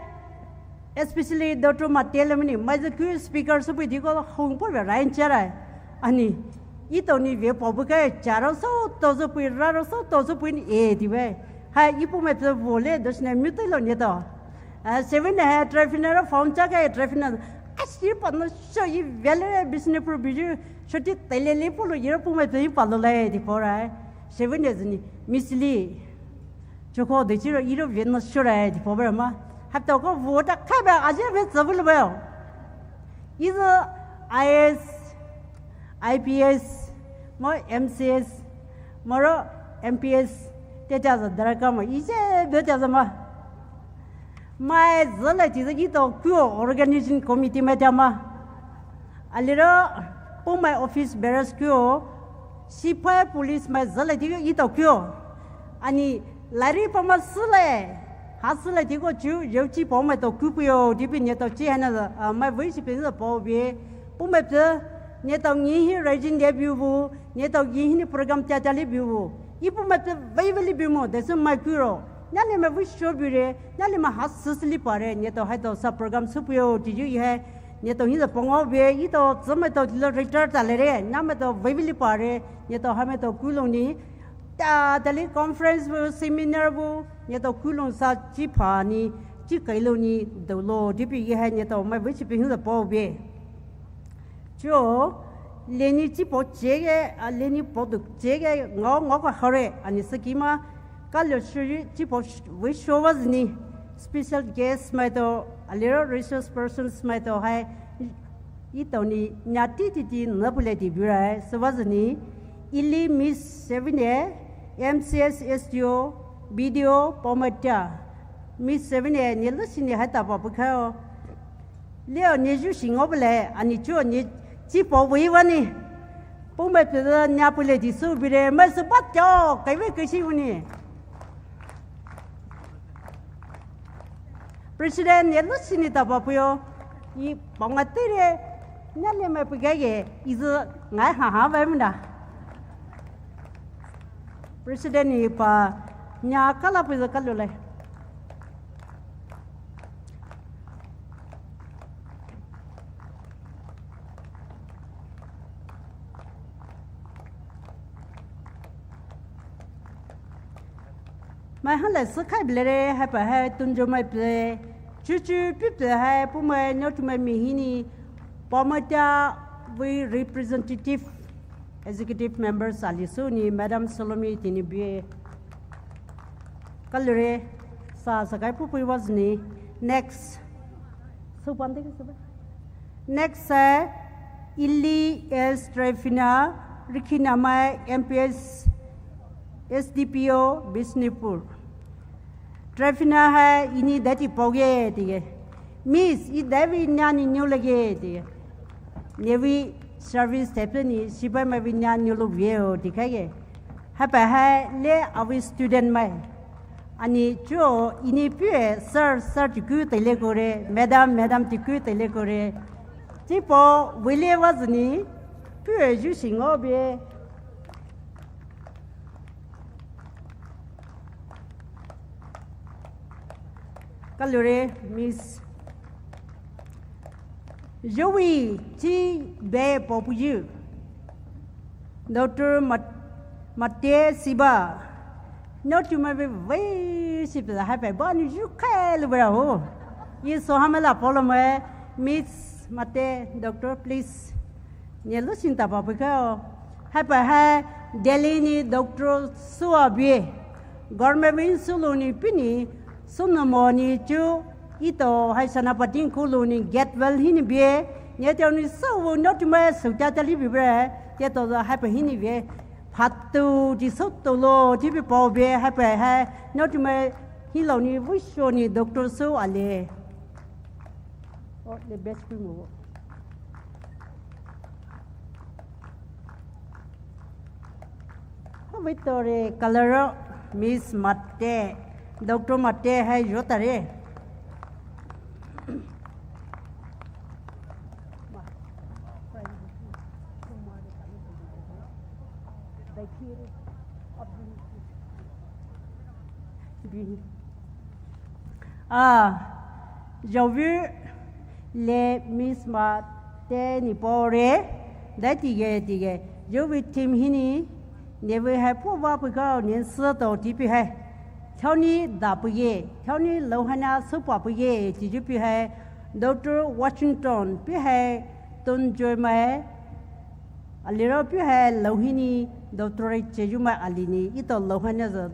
especially Doctor Matele mani, mai za ku speaker su pui ti ko hong po via rain charai. Ani, ito ni ve po bu kai charo so to su pui, raro so to su pui ni e ti ve. Hai, ipu mai pe vo le, dos ne mute lo ne to. Ah, seven hai, traffic na phone cha kai, traffic na. Asi pa no so i vele business pro biju, so ti tele le po lo, iro pu mai pe pa lo le, ti po rai. Seven ne zini, Miss Lee. Choko de chiro iro ve no so rai, ti po ba ma. Hap to ko vo ta kai ba, aje ve zabu lo ba yo. Izo I A S, I P S, mo M C S, moro M P S, te ta za dara ka mo, ije be ta za ma. Mai zala ti za ito kuo organizing committee mai ta ma. Aliro, pumai office bearers kuo, sipai police mai zala ti ito kuo. Ani lari pama sule, ha sule ti ko chu, yo chi pumai to kupuyo, di pi ne to chi hana, ah, mai vui si pin za po bi. Pumai pe, ne to ngi hi rajin de biu bu, ne to ngi hi ni program tia tia li biu bu. I pumai pe vai vai li biu mo, de su mai kuro. Nya le mai vui sho biu re, nya le mai ha su su li pa re, ne to hai to sa program su puyo, ti ju i hai. Ne to hi za pong o bi, i to zama to lo retire ta le re, nya mai to vai vai li pa re, ne to hai mai to kulong ni. Ta, ta li conference bu, seminar bu, ne to kulong sa chi pa ni, chi kai lo ni, do lo, di pi i hai ne to mai vui chi pi hin za po bi. Cho, le ni chi po che ge, a le ni po du che ge, ngo, ngo ka hare, ani sa ki ma, ka lo shi chi po vui sho wa zini, special guest mai to, aliro resource persons mai to hai, I to ni nya ti ti ti na pule ti birai, sa wa zini, ili Miss Seven A, M C S S T O, B D O, Pomatia. Miss Seven A, ni lu si ni hai ta pa pu khai o. Leo ni ju si ngo bule, ani chu ni chi po wi wa ni. Pu mai pe nya pule ti su bire, mai su ba cho, kai we kai si wu ni. President ye lu sini ta pa puyo, i pa nga tere, nya le mai pu ga ye, i zu ngai ha ha bai munda. President ni pa, nya kala pu zu kalu le. Mai ha le sa khai bile re, hai pa hai tun jo mai ple, chu chu pi ple hai, pu mai nyo tu mai mi hi ni, pa mai tia we representative executive members ali su ni, Madam Salome ti ni bie. Kalure, sa sa kai pu pu was ni. Next. Su pan de ke su ba. Next hai, Ili S Trifina, Rikina mai M P S, S D P O, Bishnupur. Trifina hai ini dati poge tige. Miss, i davi nyani nyu lage tige. Nevi service tepeni sipai mai vi nyani lu vio tige. Hapa hai le avi student mai. Ani chuo ini pue sir, sir tiku tele kore, madam, madam tiku tele kore. Tipo wile wazni pue ju singo be. Kalure Miss. Joey chi be popuyu. Doctor Mat-, Mate Siba. No tu mai be wei si pe hai pe ba ni ju kai lu bra ho. Ye so hamela polo mai Miss Mate, Doctor, please. Ne lusing tapa pika o. Haipa hai Delhi ni doctor sua bie. Government wing sulu ni pini sunu mo ni chu ito hai Senapati kulu ni gate well hini bie. Ne teo ni so wo no tu mai su ta ta li bi bre. Te to haipa hini bie. Phatu di so to lo di bi pao bie haipa hai no tu mai hilo ni wusho ni doctor su ale. Oh, the best cream wo. Victoria Kalaro, Miss Mate, Doctor Mate hai jotare. Ah, Jovi le Miss Mate ni pore, dai tige tige, Jovi team hini, nevi hai po va pika nen sa to tipi hai. Thaoni da puye, thaoni louhana supa puye, tijupi hai, Doctor Washington pi hai, ton joy mai, Aliro pi hai louhini doctorate cheyu mai alini ito louhana za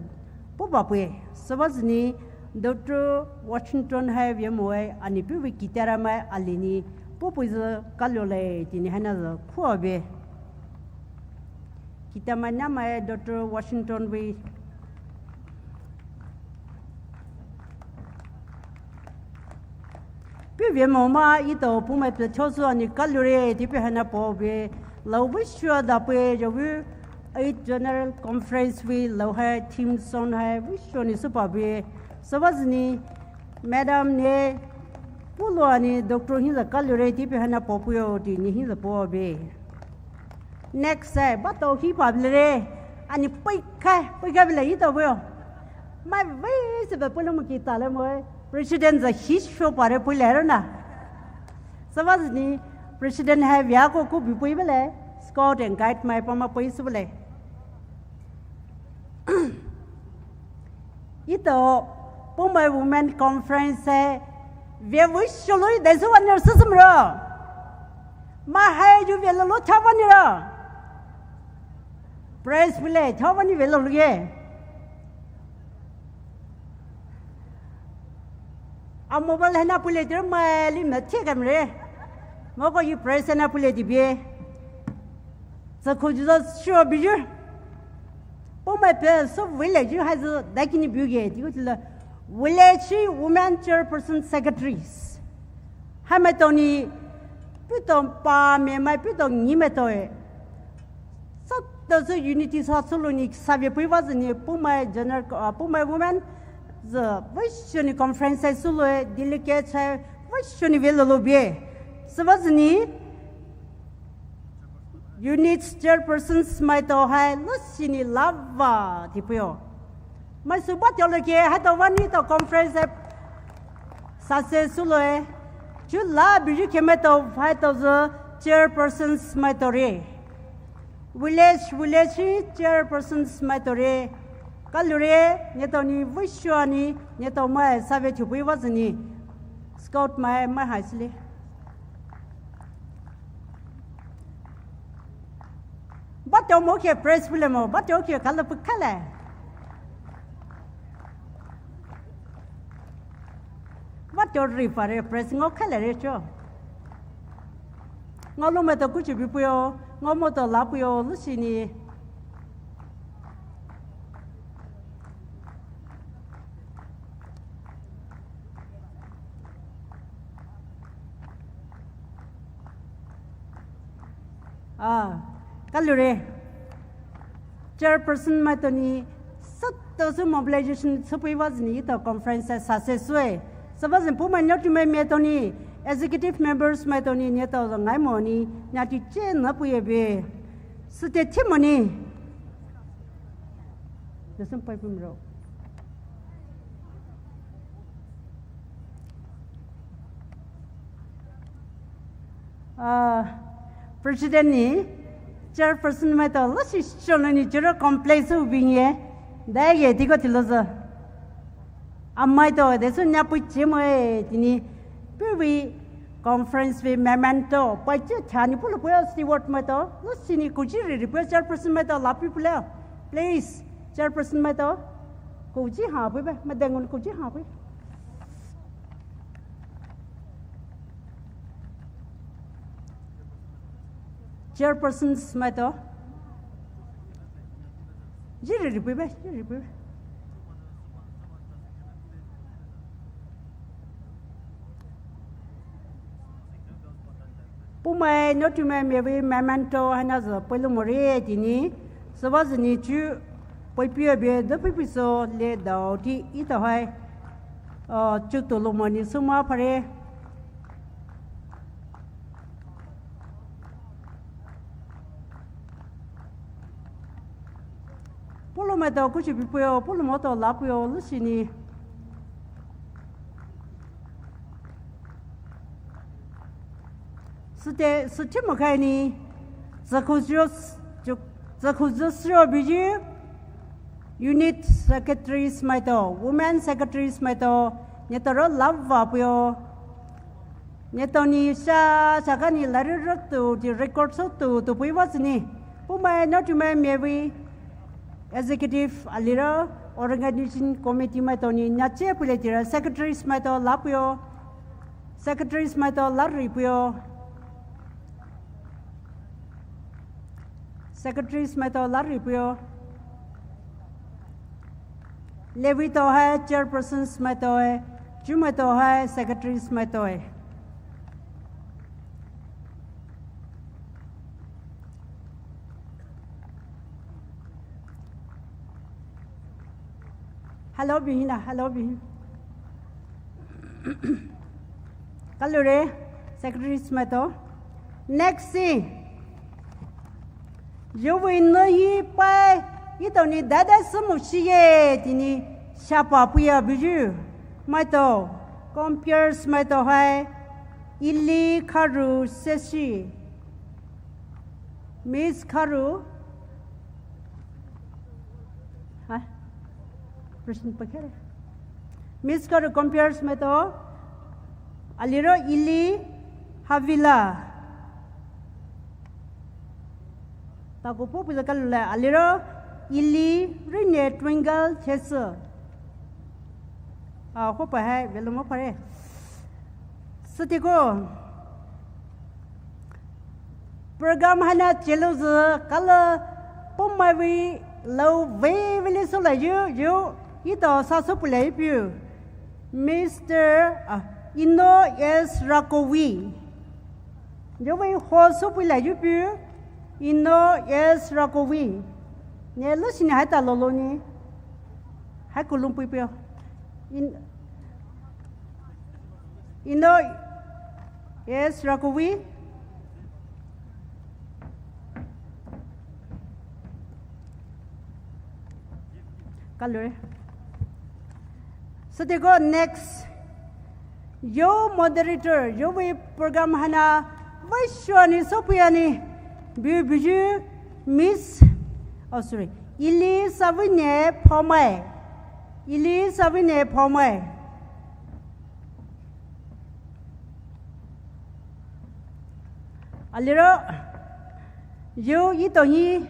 pupa pue. Sabazini Doctor Washington hai via moe ani pi wi kitara mai alini pupu za kalole tini hana za kuabe. Kita mai na mai Doctor Washington wi Pi vemo ma ito pumai pe chosu ani kalure tipi hana po be lau wishua da pe Jovi eight General Conference wi lau hai theme song hai wishua ni supa be sabazini Madam ne pulo ani Doctor hinza kalure tipi hana po puyo tini hinza po be. Next hai bato hi pa bile ani pai kai pai kai bile ito puyo. Mai wei se be pulo mo kita le mo. President za hisho pare pui lero na. Sabazini President hai via ko ku bi pui bele. Scout and guide mai pama pui su bele. Ito Pumai Women Conference hai via wi sholoi dai su wani su sumro. Ma hai ju via lo lo cha wani ro. Praise bele cha wani via lo lo ye. A mobile hena pule dir mai li me thie kam re. Mo ko yu praise hena pule di bie. Sa ko ju sa sure bi ju. Po mai pe so village ju ha zu da kini bi ge di ko tila. Village women chairperson secretaries. Hai mai to ni pito pa me mai pito ni mai to e. Sa to zu unity sa sulu ni sa ve pui va zu ni Pumai general, uh, Pumai women zu wishoni conference sai sulu e delegate sai wishoni ve lolo bie. Sa va zu ni unit chairpersons mai to hai lo sini lava ti puyo. Mai su ba teo lo ke hai to wani to conference hai success sulu e. Chu la bi ju ke mai to hai to zu chairpersons mai to re. Village village chairpersons mai to re. Kalure ne to ni wishua ni ne to mai sa ve chu pui va zu ni. Scout mai mai hai sile. Ba teo mo ke press bile mo ba teo ke kala pu kala. Ba teo ri pa re press ngo kala re cho. Ngo lo me to kuchi bi puyo ngo mo to la puyo lu sini. Ah, kalure. Chairperson mai to ni sa to su mobilization su pui va zu ni to conference sa success sue. Sa va zu Pumai nyo tu mai me to ni executive members mai to ni ne to ngai mo ni nya ti che na pui e be. Su te ti mo ni. Listen pai pum ro. Ah, President ni chairperson mai to lo si solo ni churo complain su bing ye. Dai ye ti ko ti lo zo. Amai to de su nya pui che mo e ti ni. Pi wi Conference vei memento, paiche thani pulo puyo steward maito, lusini kuji riri puyo chairperson maito lapi pulo. Please, chairperson maito, kuji ha puyo, madengun kuji ha puyo. Chairpersons maito. Jiri ripuibe, jiri ripuibe. Puhmai, notumai mevei memento haina zü puilu more tini. Sübüa züni chu puipia bie de puipiso le dao ti ito hai. Uh, chu tulu moni suma pare. Pulo maito kuchi pipuyo, pulo maito lapuyo, lusini. Süte, süte makaini, zakuzyo, zakuzyo syo biji, unit secretaries maito, women secretaries maito, netoro lava puyo. Netoni sha, shakani lari rotu, ti record sotu, tu puiwa züni. Puhmai, notumai mevei, executive aliro, organization committee maitoni, nache puletira, secretaries maito lapuyo. Secretaries maito lari puyo. Secretaries maito lari puyo. Levi to hai chairpersons maito e, chu maito hai secretaries maito e. Hello, Bihina. Hello, Bihin. Kalure, secretaries maito. Next thing. Yovei no hi pai, itoni dada sumu shiye, tini shapa puya biju. Maito, comperes maito hai, Ili Kharu Seshi. Miss Kharu. Ha? President pakere. Miss Kharu comperes maito. Aliro Ili Havila. Taku po puja kalule. Aliro Ili Rine Twinkle Chesu. Ah, hopa hai, velo mo pare. Sütiko. Program haina chelouzü kala puhmai vei lou vei vei le sola yu, yu, ito sa so pulai piu. Mister, ah, Ino S Rakowi. Yovei ho so pulai yu piu. Ino S Rakowi. Ne lusini hai ta lolo ni. Hai kulung pui piu. In, Ino S Rakowi. Kalue. Sütiko next. Yo moderator, yovei program haina, vei shuani sopiani, biu biju, Miss, oh sorry, Ili Savine Phomai. Ili Savine Phomai. Aliro, yo ito hi,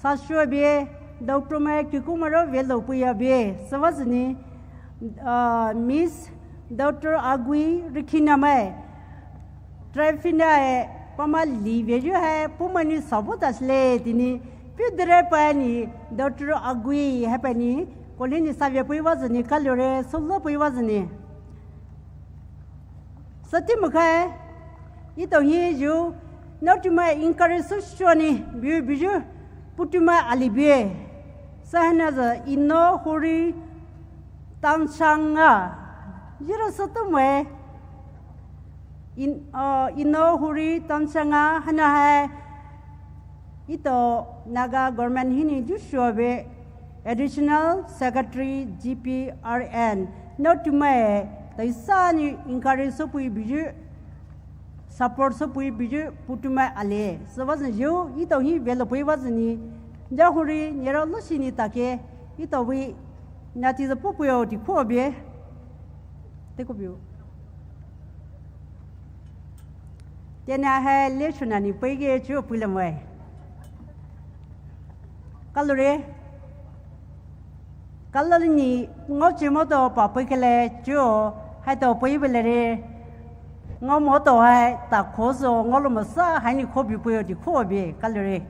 sasho bie, Doctor Mai Kikumaro velo puya bie, sübüa züni, ah, Miss Doctor Agui Rikina Mai, Trifina e, pama li vieyu hai, puhmai ni sabu tasle, tini, piu dere pa ni, Doctor Agui hai pa ni, kolini savia puiwa züni, kalure, solo puiwa züni. Sati mukai, ito hi yu, notumai encourage su shuani, biu biju, putumai ali bie. Sahana za Ino Huri Tangchanga. Yiro sotumai, in, uh, Ino Huri Tangchanga, hana hai, Ito Naga Government hini Joshua be Additional Secretary G P R N. Notumai taisa ni encourage sopui biju, support sopui biju, putumai ale. Sübüa züni yo, ito hi velo puiwa züni. Jahuri, niro lusini take, ito wi, nati za pupuyo di ko bie. Teko biu. Tena hai le shuna ni pei ge chu pui le moe. Kalore. Kalore ni ngao chi mo to pa pei kele chu hai to pui bele re. Ngao mo to hai ta kho so ngao lo mo sa hai ni kho bi pui di kho bi kalore.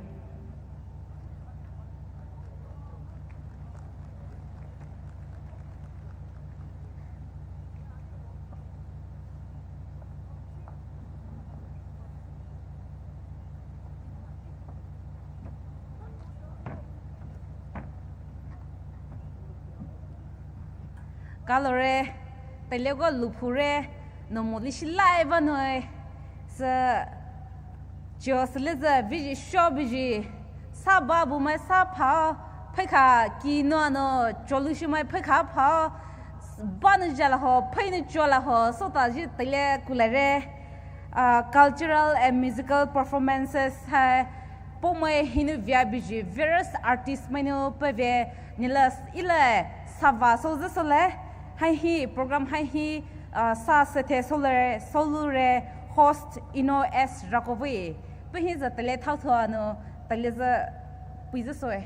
Kalore, teile ko luphure, no mo li shi lai ba noi. Sü, chio sü le zü, biji sho biji, sa ba bu mai sa pha, phai kha ki no no, cho lu shi mai phai kha pha, ba no ja la ho, phai no cho la ho, so ta ji teile ku la re. Ah, cultural and musical performances hai, po mai hinu via biji various artist mai no pe ve nilas ile sava so zesole, hai hi program hai hi, ah, sa sethe sole, solure host ino S Rakovi. Pe hi za tele thao thao ano, tele za pui za soe.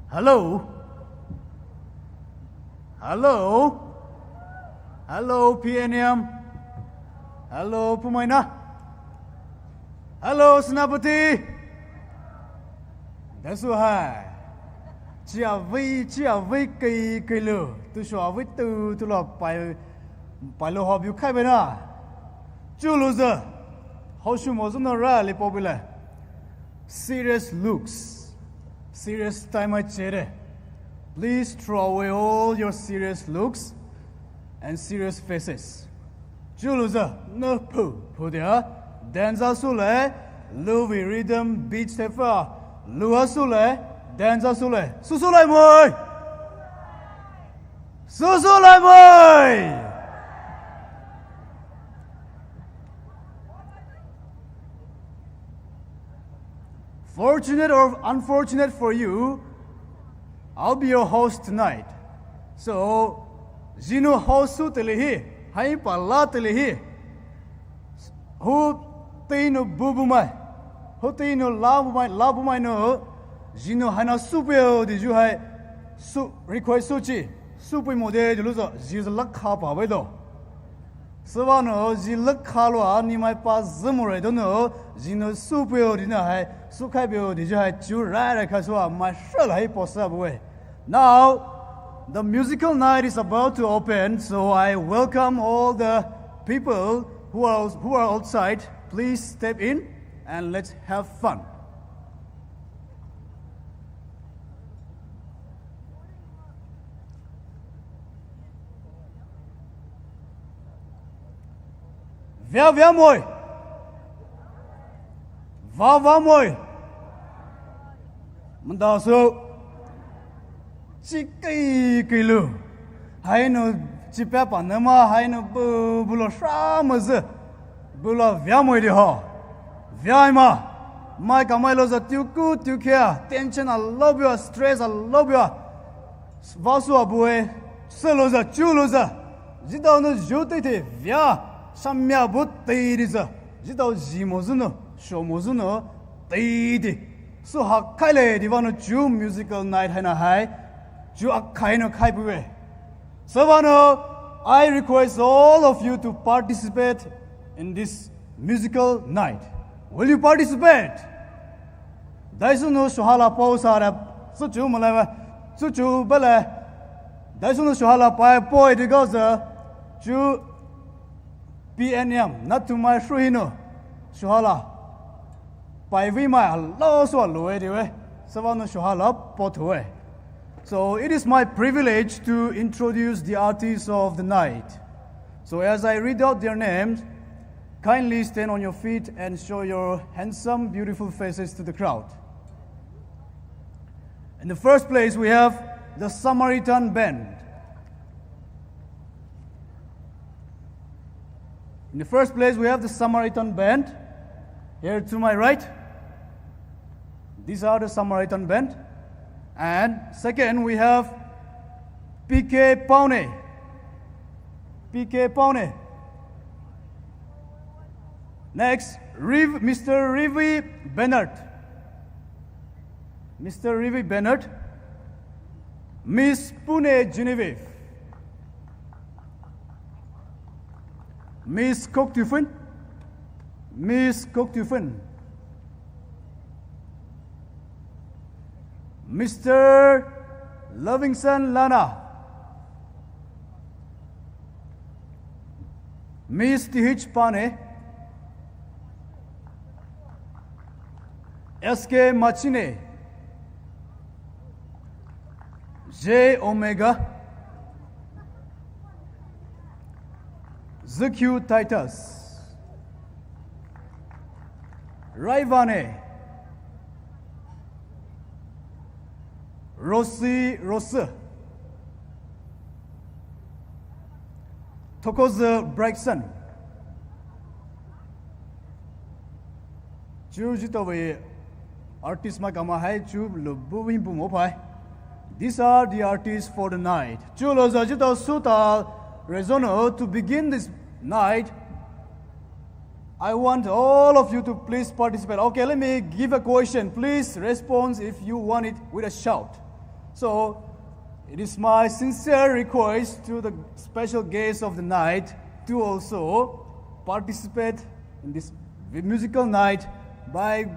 Hello? Hello? Hello, P N M? Hello, Pumaina? Hello, Senapati? That's why. Chia vei, chia vei kei kei lu. Tu shua vei tu tu la pai, pai lu ho biu kai bena. Chu lu za. Ho shu mo zun ra li po bile. Serious looks. Serious time I chere. Please throw away all your serious looks and serious faces. Chu lu za na pu pu dia. Dance a su le. Lu vi rhythm beat step a. Lu a su le. Dance a su le. Su su le moi. Su su le moi. Fortunate or unfortunate for you, I'll be your host tonight. So, zinu host su tele hi, hai pa la tele hi. Hu teinu bu bu mai, hu teinu la bu mai, la bu mai no, zinu hai na su peo di ju hai, su request su chi, su pui mo de di lu zo, zi za la kha pa bai do. Süwa no, zi lükha lua, ni mai pa zümure dono, zi no su peo di na hai, su khai peo di ju hai, chu rai rai khai sua, mai shra lai po sa bue. Now, the musical night is about to open, so I welcome all the people who are, who are outside. Please step in and let's have fun. Via via moi. Va va moi. Manda so. Chi kei kei lu. Hai no chi pe pa na ma hai no bu bu lo shra ma ze. Bu lo via moi di ho. Via ma. Mai ka mai lo za tiu ku tiu kia. Tension a lo bia, stress a lo bia. Va su a bue, se lo za, chu lo za. Zidao no zhu tei tei via, shamia bu tei di za. Zidao zi mo zu no, sho mo zu no, tei di. Su ha khai le di va no chu musical night hai na hai. Chu a khai no khai bue. So va no, I request all of you to participate in this musical night. Will you participate? Daisunu shuhala pau sara, suchu malava, suchu bele. Daisunu shuhala pai poi di goza, chu P N M, not to my shuhino, shuhala. Pai vi mai alo sua lue diwe, savanu shuhala potue. So it is my privilege to introduce the artists of the night. So as I read out their names, kindly stand on your feet and show your handsome, beautiful faces to the crowd. In the first place, we have the Samaritan Band. In the first place, we have the Samaritan Band. Here to my right. These are the Samaritan band. And second, we have P K Paune. P K Paune. Next, Riv-, Mister Rivi Bernard. Mister Rivi Bernard. Miss Pune Genevieve. Miss Kok Tufin. Miss Kok Tufin. Mister Lovingson Lana. Miss T H Pane. S K Machine. J Omega. Z Q Titus. Raivane. Rosi Rosi. Tokozu Brightson. Chu zhitaowe artist mai kama hai chu lubu win bu mo pai. These are the artists for the night. Chu lo za zhitao suta rezono to begin this night. I want all of you to please participate. Okay, let me give a question. Please respond if you want it with a shout. So, it is my sincere request to the special guest of the night to also participate in this musical night by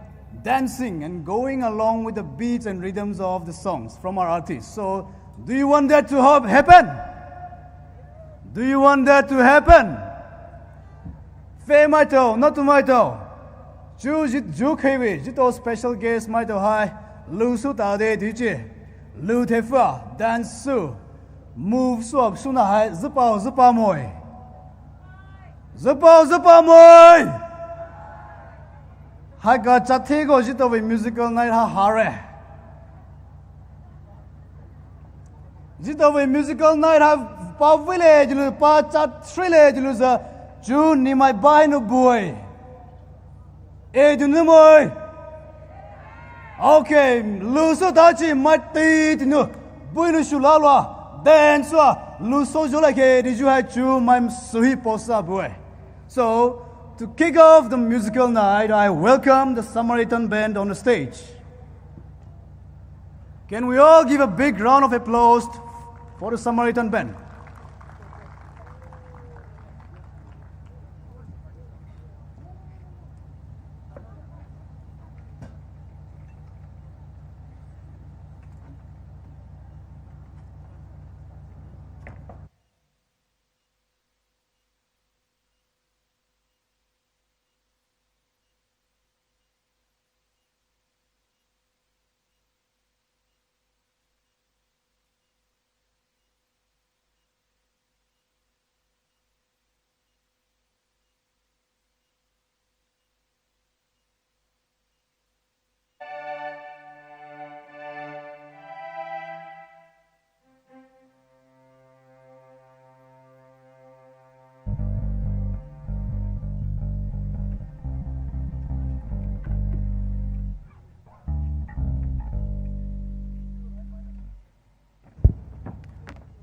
dancing and going along with the beats and rhythms of the songs from our artists. So, do you want that to hap-, happen? Do you want that to happen? Fe maitao, not to maitao. Chu zhi-, chu kheiwe, zhitao special guest maitao hai. Lu su ta de di chi. Lu the fa, dance su. Move su ap su na hai, zipao, zipa moi. Zipao, zipa moi. Hai ka chathe go zhitaowe musical night ha hare. Zhitaowe musical night ha pa vile jilu, pa chat shrile jilu za, chu ni mai bai nu bui. E du nu moi. Okay, lu su ta chi mai ti ti nu. Bui nu shu la lua. Dance wa. Lu su jo la ke di ju hai chu mai suhi posa bui. So, to kick off the musical night, I welcome the Samaritan Band on the stage. Can we all give a big round of applause for the Samaritan Band?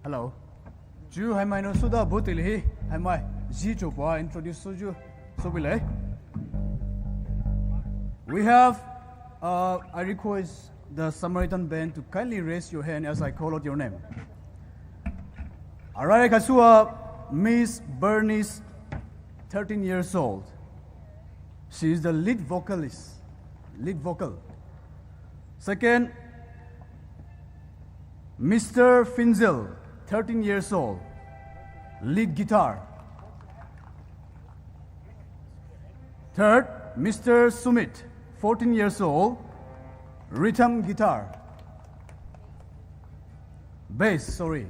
Hello. Ju hai mai no suda buti lihi, hai mai ji cho pa introduce su ju so bilai. We have, uh, I request the Samaritan band to kindly raise your hand as I call out your name. Arai kasua Miss Bernice, thirteen years old. She is the lead vocalist, lead vocal. Second, Mister Finzel, thirteen years old, lead guitar. Third, Mister Sumit, fourteen years old, rhythm guitar. Bass, sorry.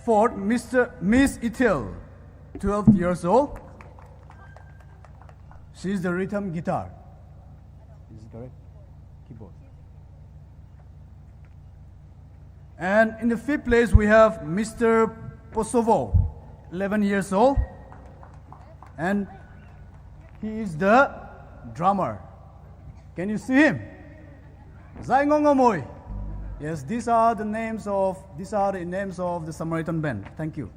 Fourth, Mister, Miss Ethel, twelve years old. She's the rhythm guitar. Is it correct? Keyboard. And in the fifth place, we have Mister Posovo, eleven years old. And he is the drummer. Can you see him? Zai ngongomoi. Yes, these are the names of, these are the names of the Samaritan band. Thank you.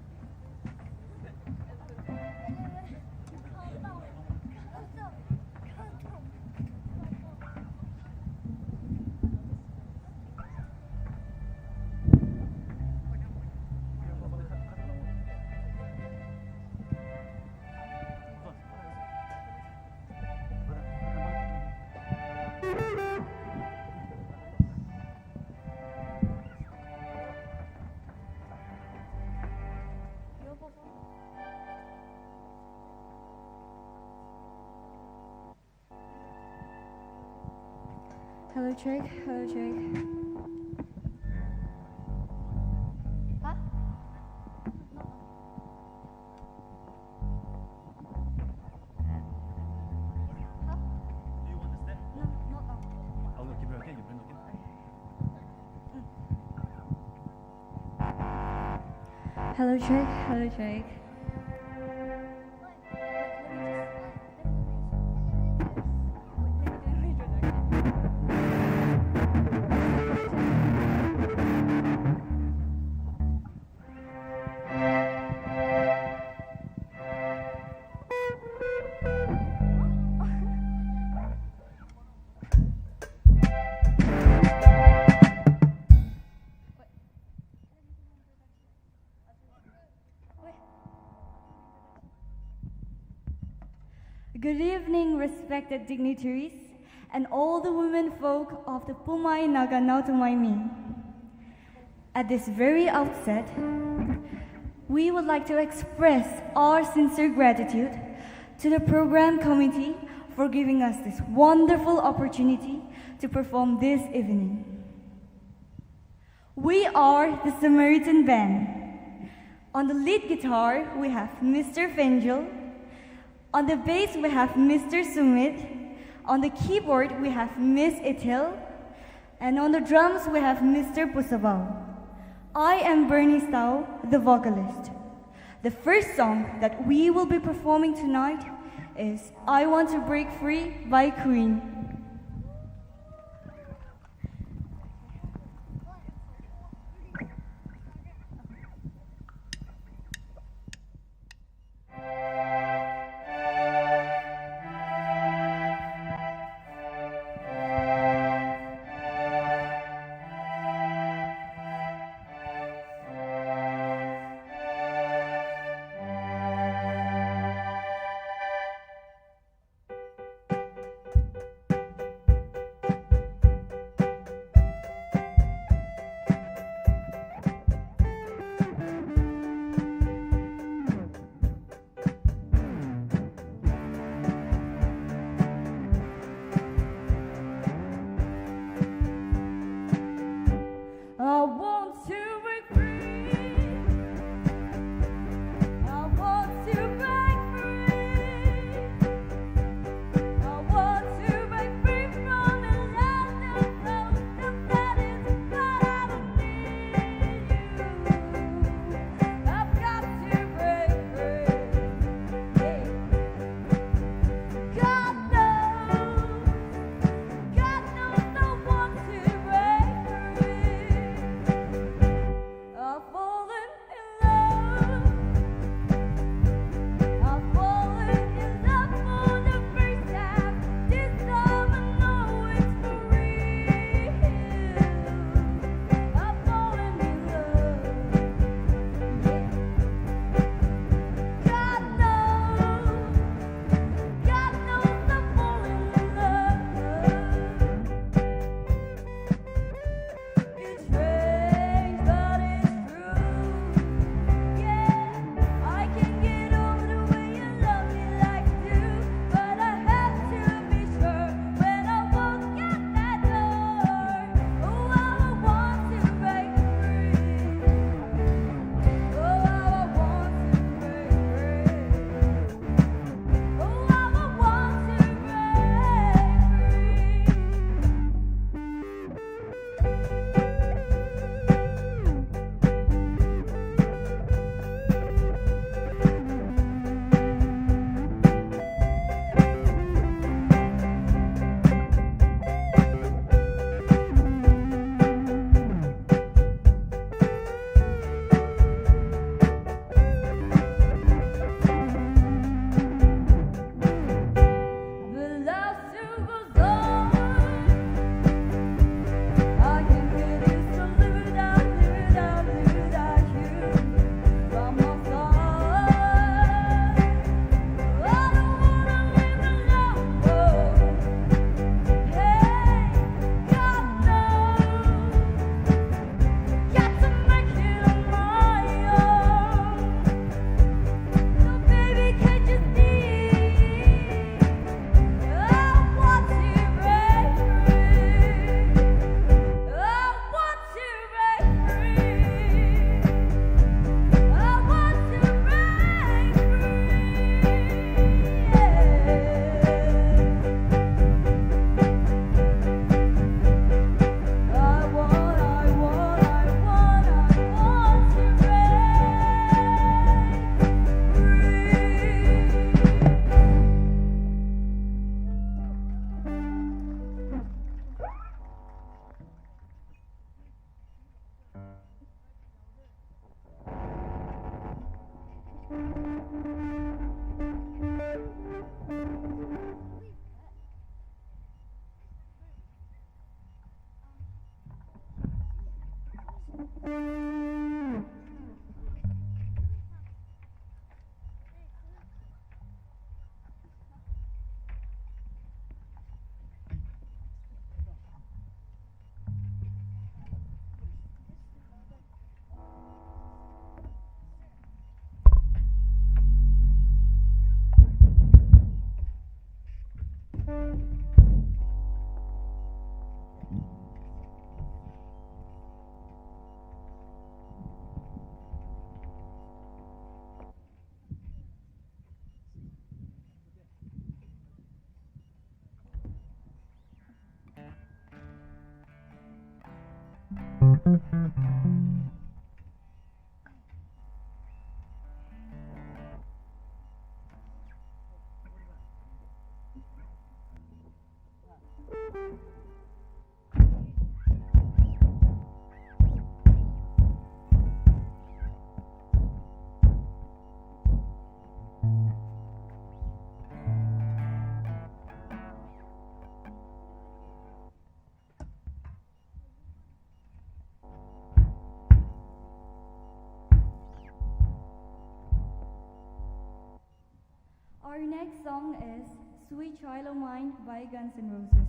Hello, check. Hello, check. Huh? Huh? Do you want this there? No, not that one. I'll give you, okay? You bring, okay? Hello, check. Hello, check. Good evening, respected dignitaries, and all the women folk of the Poumai Naga Naotumai Min. At this very outset, we would like to express our sincere gratitude to the program committee for giving us this wonderful opportunity to perform this evening. We are the Samaritan Band. On the lead guitar, we have Mister Fangel. On the bass, we have Mister Sumit. On the keyboard, we have Miss Ethel. And on the drums, we have Mister Pusabao. I am Bernice Tao, the vocalist. The first song that we will be performing tonight is I Want to Break Free by Queen. Our next song is Sweet Child O' Mine by Guns N' Roses.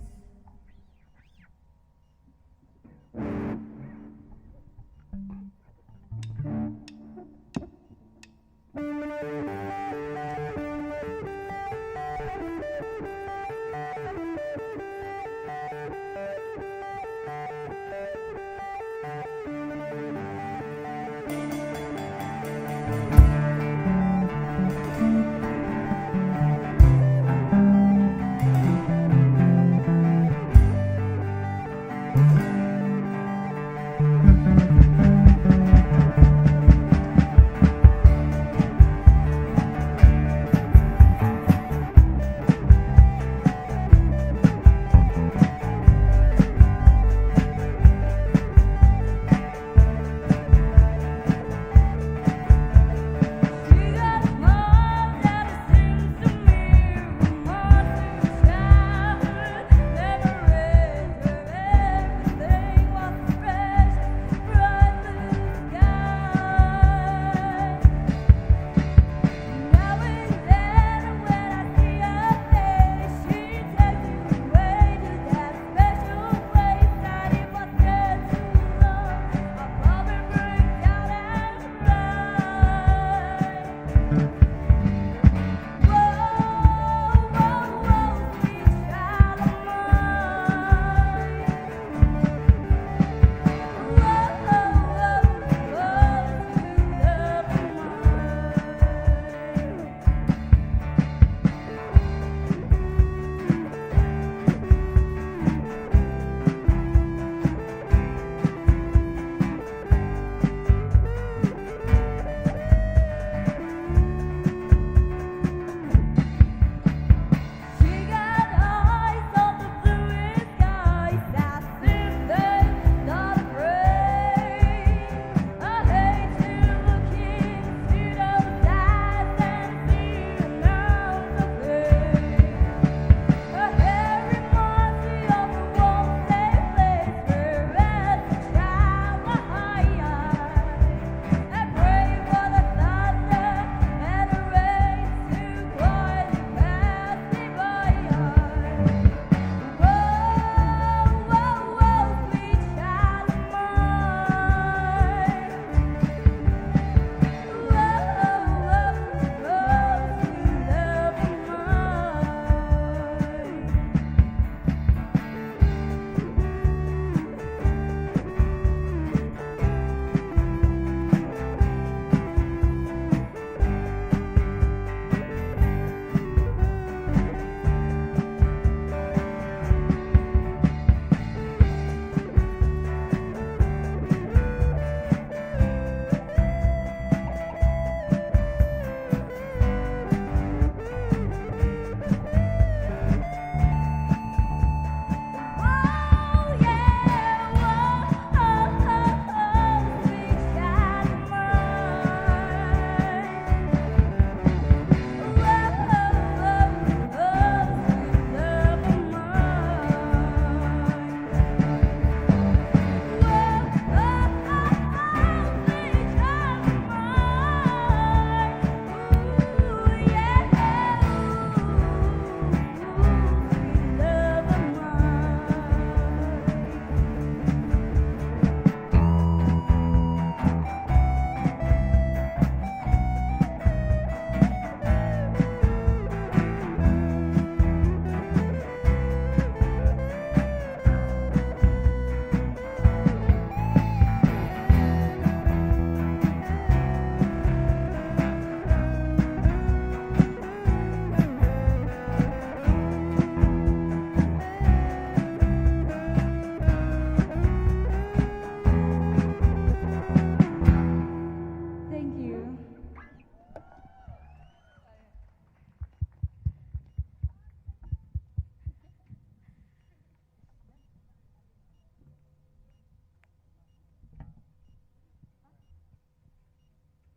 Thank you.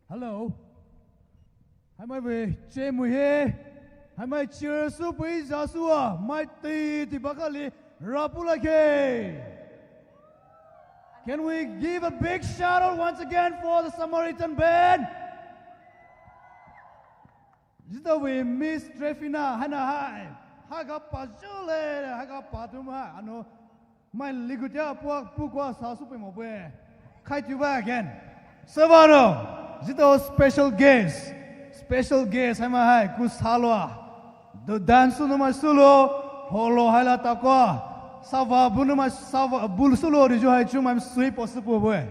Hello. Haimai vei che mui he. Haimai cheer sü pei za sü a. Mai tei ti bakali rapu lake. Can we give a big shout out once again for the Samaritan band? Zhitaovei Miss Trefina haina hai. Haga pa zhule, haga pa tumai. Ano, mai likutia pua pukua sa supei mo bue. Khai tuba again. Sevano, zhitao special guest. Special guest haima hai, ku saloa. The dance numai sulo, holo haila takua. Sava bu numai sava bu sulo, rijo hai chu mai sui po supo bue.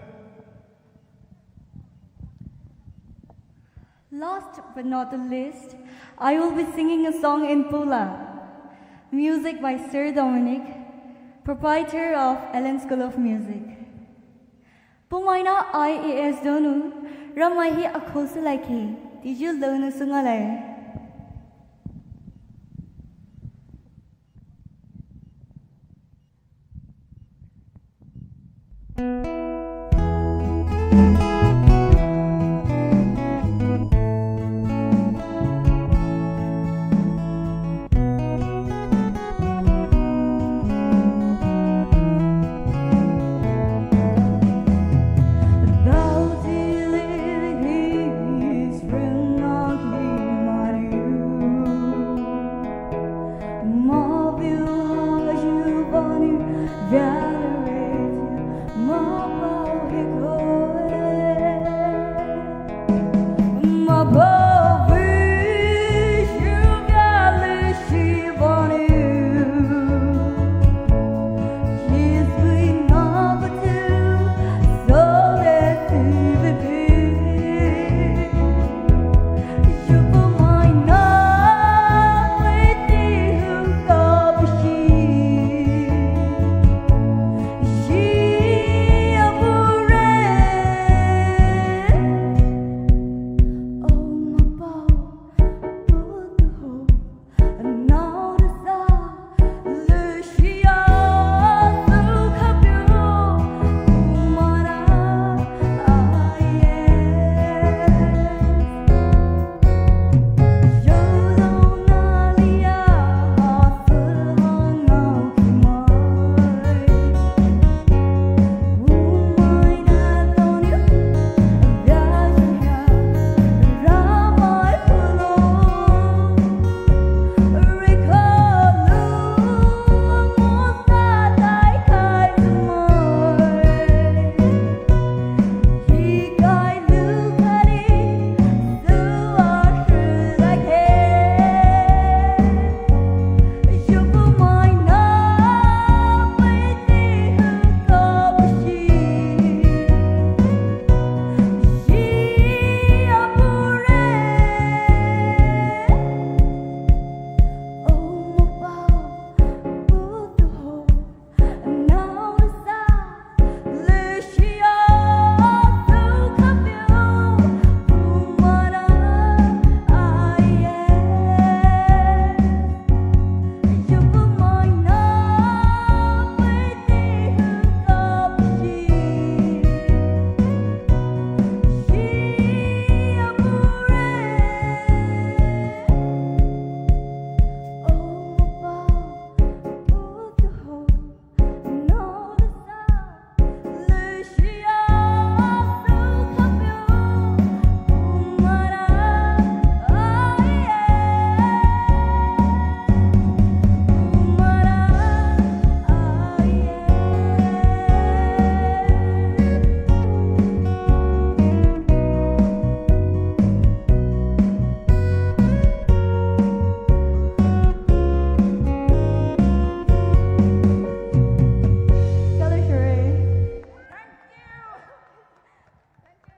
Last but not the least, I will be singing a song in Pula. Music by Sir Dominic, proprietor of Ellen School of Music. Pumaina I A S donu, Ramai hi akhosu laikhe, tiju lonu sungalai.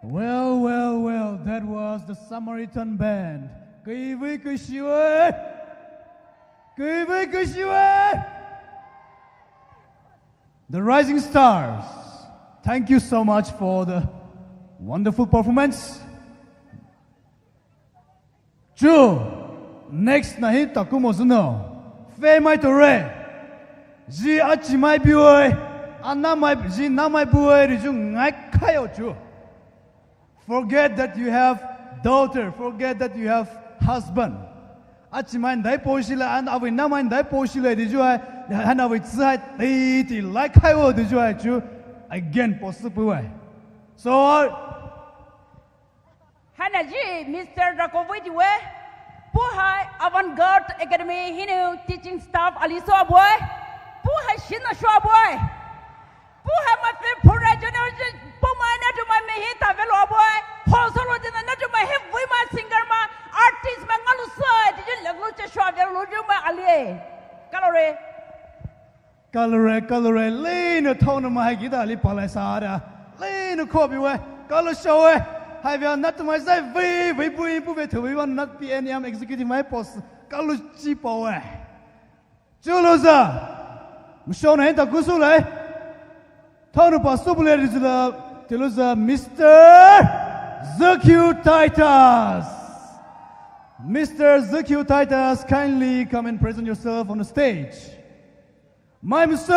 Well, well, well, that was the Samaritan Band. Kivui kishiwe. Kivui kishiwe. The Rising Stars. Thank you so much for the wonderful performance. Chu, next nahi takumo sünou. Fei mai tore. Ji achimai biwe. Anamai, ji namai biwe, rijo ngai khaio chu. Forget that you have daughter. Forget that you have husband. Achimai ndai poshile, and avei namai ndai poshile, rijo hai, and avei tsü hai, ti, ti, lai khaio, rijo hai chu. Again, possible way. So, Hana ji, Mister Rakovui diwe. Puh hai Avant Garde Academy hinou teaching staff ali sou abue. Puh hai shin na sou abue. Puh hai mai phe phura junior ji, puh mai na tu mai me hi ta velo abue. Ho solo jina na tu mai hi vui mai singer mai artist mai ngalu sai, di ji laglu che sou velo ju mai ali. Kalore. Kalore, kalore, lei nou thao nou mai hai gita li palai sa da. Lei nou khobi we, kalo show we. Hai vei na tu mai zai vei, vei bui, bu vei tu vei wan na P N M executive mai pos, kalo chi pa we. Chulo za. Mu show na henta kusu lei. Thao nou pa sou bu lei di zula, tilo za Mister Zakiu Titus. Mister Zakiu Titus, kindly come and present yourself on the stage. Mai musu,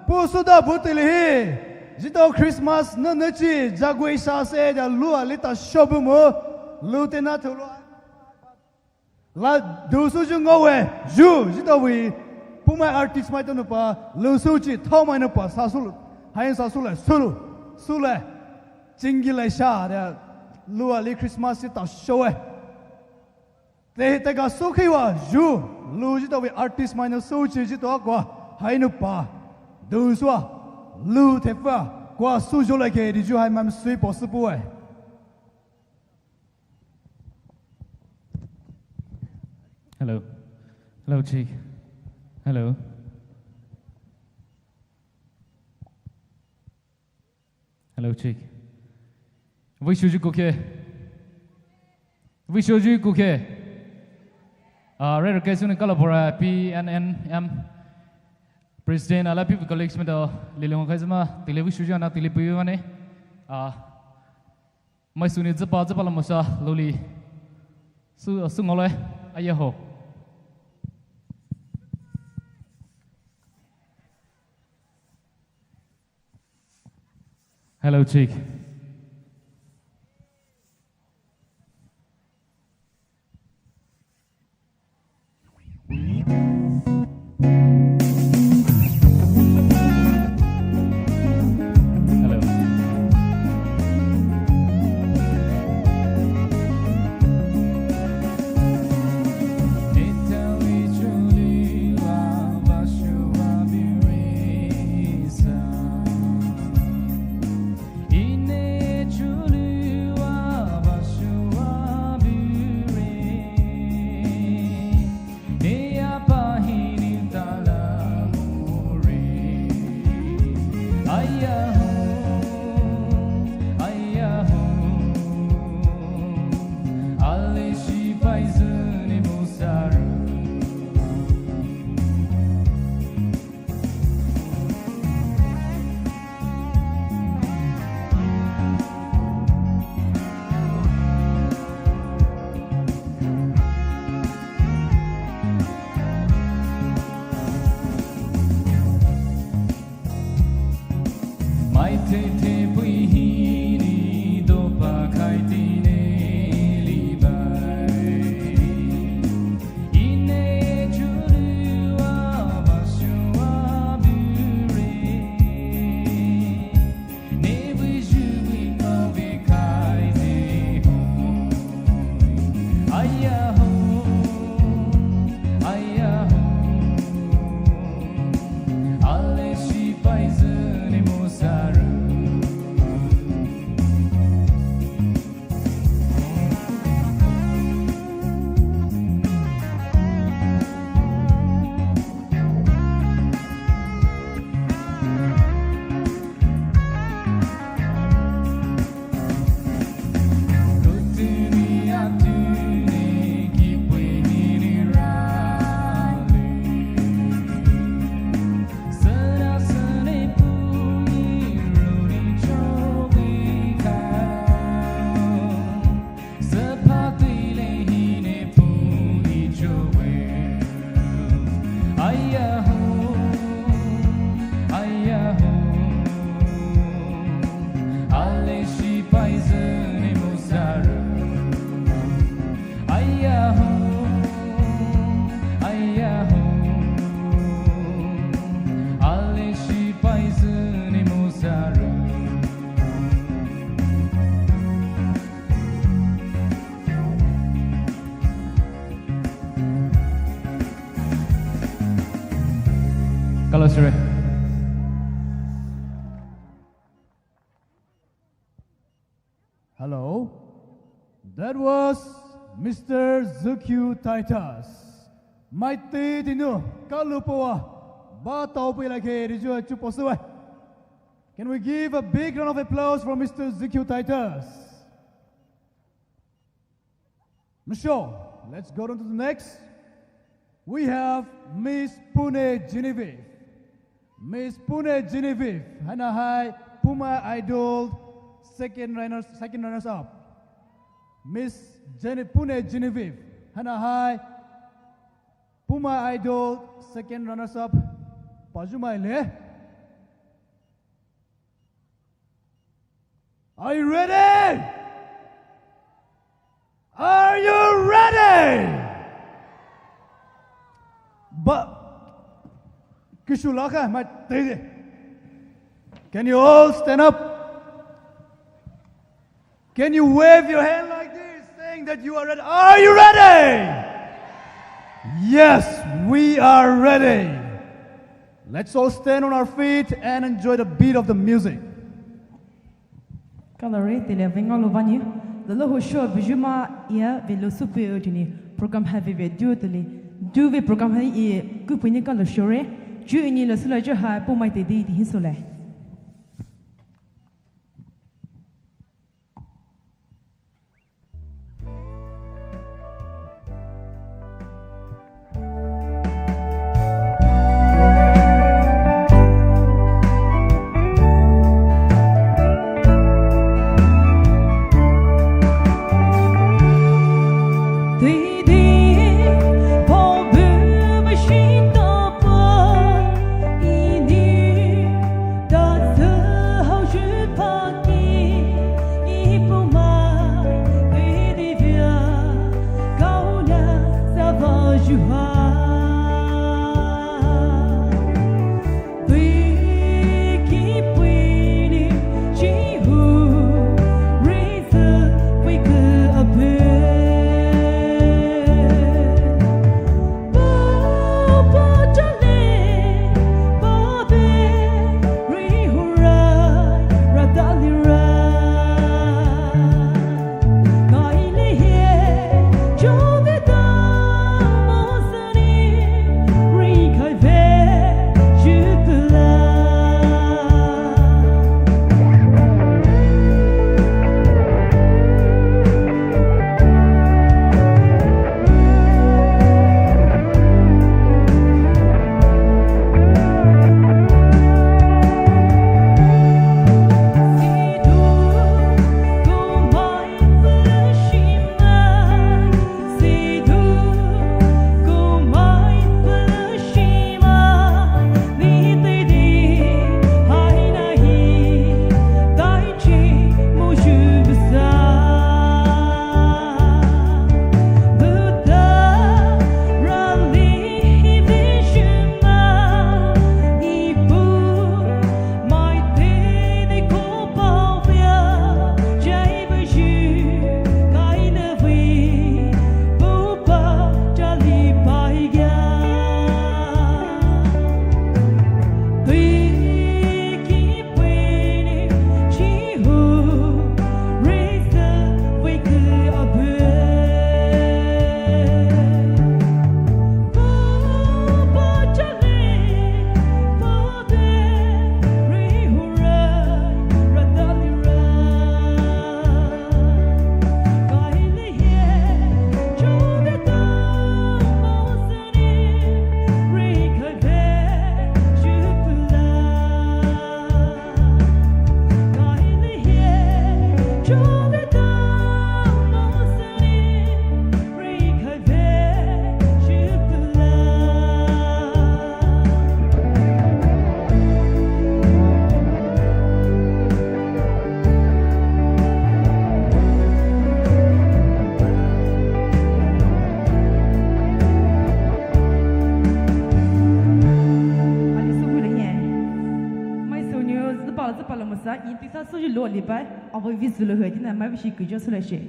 pusu da buti lihi. Zito Christmas na nachi, jagwe sa se da lua lita shobu mo. Lu te na tu lua. La dusu ju ngawe, ju, zito wi. Pu mai artist mai tanu pa, lusu chi, thao mai na pa, sa sulu. Hain sa sulu, sulu, sulu. Chingi lai sha da lua li Christmas si ta show e. Te, te ka sukhi wa, ju, lu zito wi artist mai na su chi zito akwa, hai nu pa, du sua, lu te fa, kwa su jo le ke di ju hai mam sui po su pu e. Hello. Hello, Chick. Hello. Hello, Chick. Vui shuju kukhe. Vui shuju kukhe. Ah, re re kesu ni kalabora P N N M. President ala P V College me do lilong kaisama tile vui shuju ana tile pui mane. Ah, mai suni zapa zapa la mosa loli. Su, su ngole. Aya ho. Hello, Chick. Hello. Hello, sir. Hello. That was Mister Zukyu Titus. Maitei tinu kalupoa ba taopei lake rijo chuposue. Can we give a big round of applause for Mister Zukyu Titus? Michelle, let's go on to the next. We have Miss Pune Genevieve. Miss Pune Genevieve, haina hai Poumai Idol second runners, second runners up. Miss Gene-, Pune Genevieve, haina hai Poumai Idol second runners up. Pajumaile. Are you ready? Are you ready? Ba, kishu laka, maitei. Can you all stand up? Can you wave your hand like this, saying that you are ready? Are you ready? Yes, we are ready. Let's all stand on our feet and enjoy the beat of the music. Kalore tele ve ngaolou vani, lolo ho sho bijuma ia ve lo supe o tini program ha ve ve du tele, du ve program ha i kupuni kalo shore, ju ini lo sula ju ha Poumai Teidei ti hisole. Mai sou niu züpa züpa lo masa, yin tisa sou ju lo lipai, avo vi sou lo hei dina mai vi shi kujo sou lo she.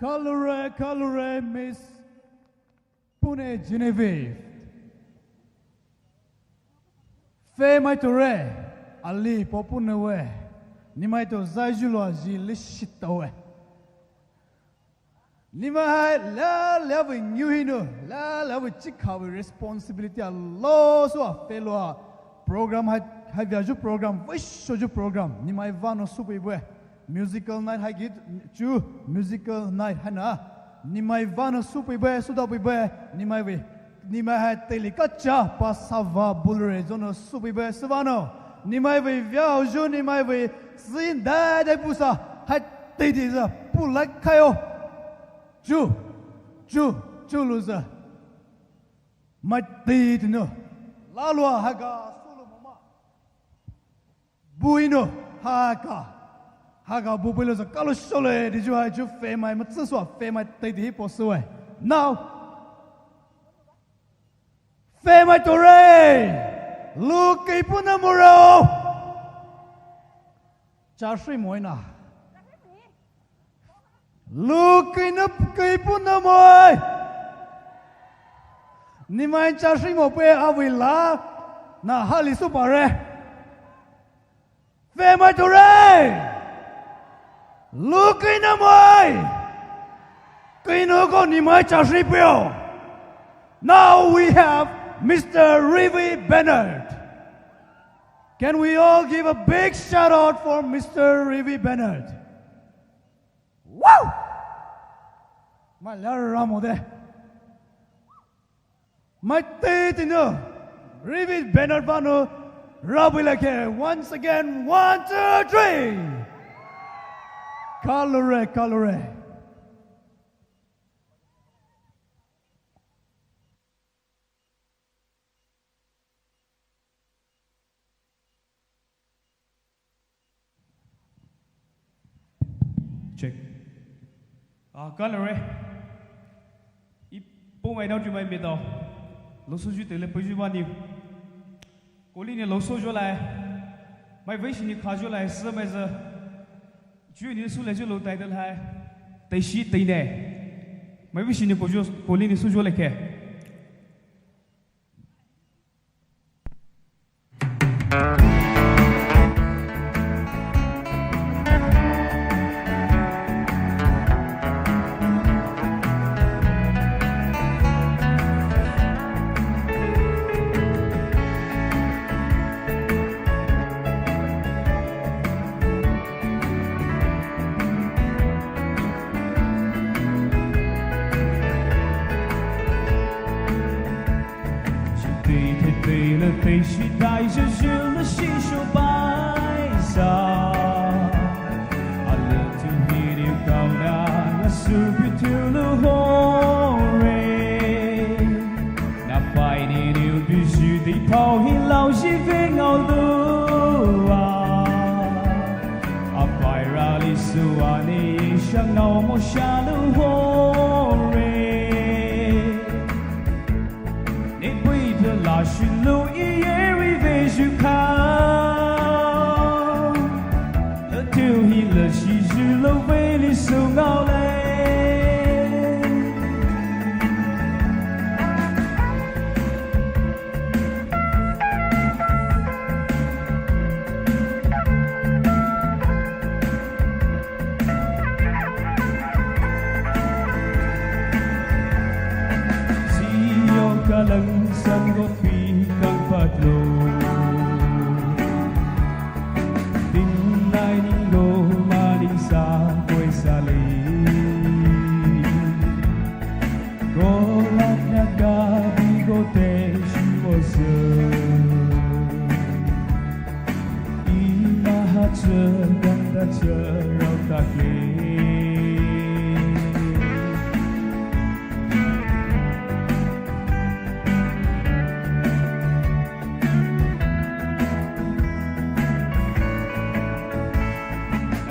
Kaloure, kaloure, Miss Pune Genevieve. Pfümai toure, ali po Pune we. Nemai tou zhaizhulou zhi leshitaowe. Nemai hai lala vei ngiu hinou, lala vei chikha vei responsibility a lo sua pfüloua program hai, hai veayu program, veishoyu program. Nemai vanou soupeibue. Musical night hai git chu musical night haina. Nemai vanou soupeibue, soudoupeibue, nemai vei. Nemai hai teile kacha pa sava bulure zonou soupeibue süvanou. Nemai vei veayu, nemai vei sindai dai pusa hai teidei zü pulai khaio. Chu, chu, chu louzü. Mai teiteinou. Laloua haga solo mama. Buinou, haga. Haga bu builouzü kalo shole, daiyu hai chu pfümai matsü sua pfümai teitei hi po süwe. Now. Pfümai toure. Lukei punou more. Chahri moina. Lukei nou kei punou moe. Nemai chahri mo pei avei la. Na hali soupare. Pfümai toure. Lukei nou moe. Kei nou ko nemai chahri peio. Now we have Mister Rivi Bernard. Can we all give a big shout out for Mister Rivi Bernard? Wow! Mai la ramo de. Mai teiteinou. Rivi Bernard vanou. Rabi lake. Once again, one, two, three. Kaloure, kaloure. Check. Ah, kaloure. Ih, Poumai naotumai maitao. Lousouyu teile peiyu vaniu. Koli nou lousouyu lai. Mai veishi nou khayu lai, sümai zü. Chuo nou soulaiyu lou title hai. Teishi teine. Mai veishi nou koyu, koli nou souyu lai ke. Shi tei tei tei le tei shi tai zhe zhe le shi shu bai sa. A le tu hi liu kau na, na su pi tu lu ho re. Na pai ni liu pi zhu di pao hi lau zhi ve ngau lu a. A pai ra li su a ni shang ngau mo sha lu ho re. Ni pui pe la shi lu i ye ri ve zhu ka. Le tu hi le shi zhu lu ve li su ngau le. Sio kalang san go pi kang patlo. Ding lai ding go ma ding sa koi sa le. Go lak na ka bi go te shi mo se. Ina ha che gam da che rau tak le.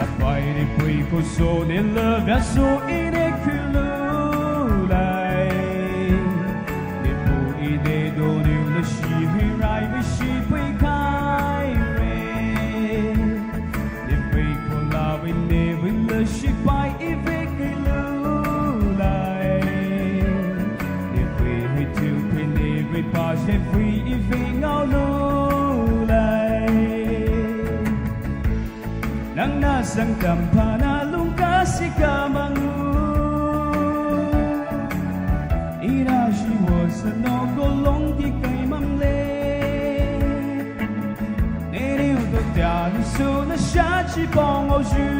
A pai ni pui ko so ne le vea so i ne kulu lai. Ne pu i ne do ne le shi hui rai ve shi pui kai re. Ne pui ko la ve ne ve le shi pai i ve kulu. Ang nasang tampana lungkasi kamangu. Ina shiwo sano kolong ki kai mamle. Neniu to tia ni so na sha chi pong o ju.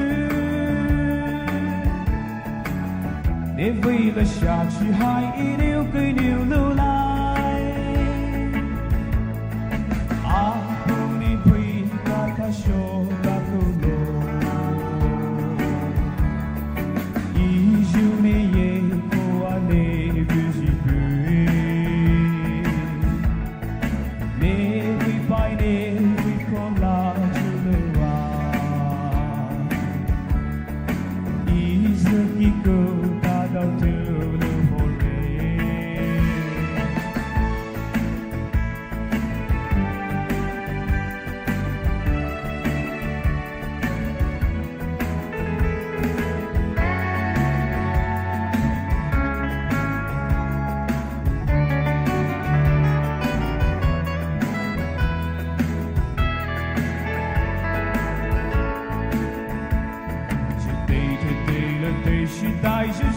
Ne vei la sha chi hai iniu kui niu lu lai. A pu ni pui ka ta sho la ku lo. I ju ne ye ko a ne vu ji pui. Ne vei pai ne vei ko la ju lu a. Isaac ki ko ta dau tu lu ho re. Shi tai shi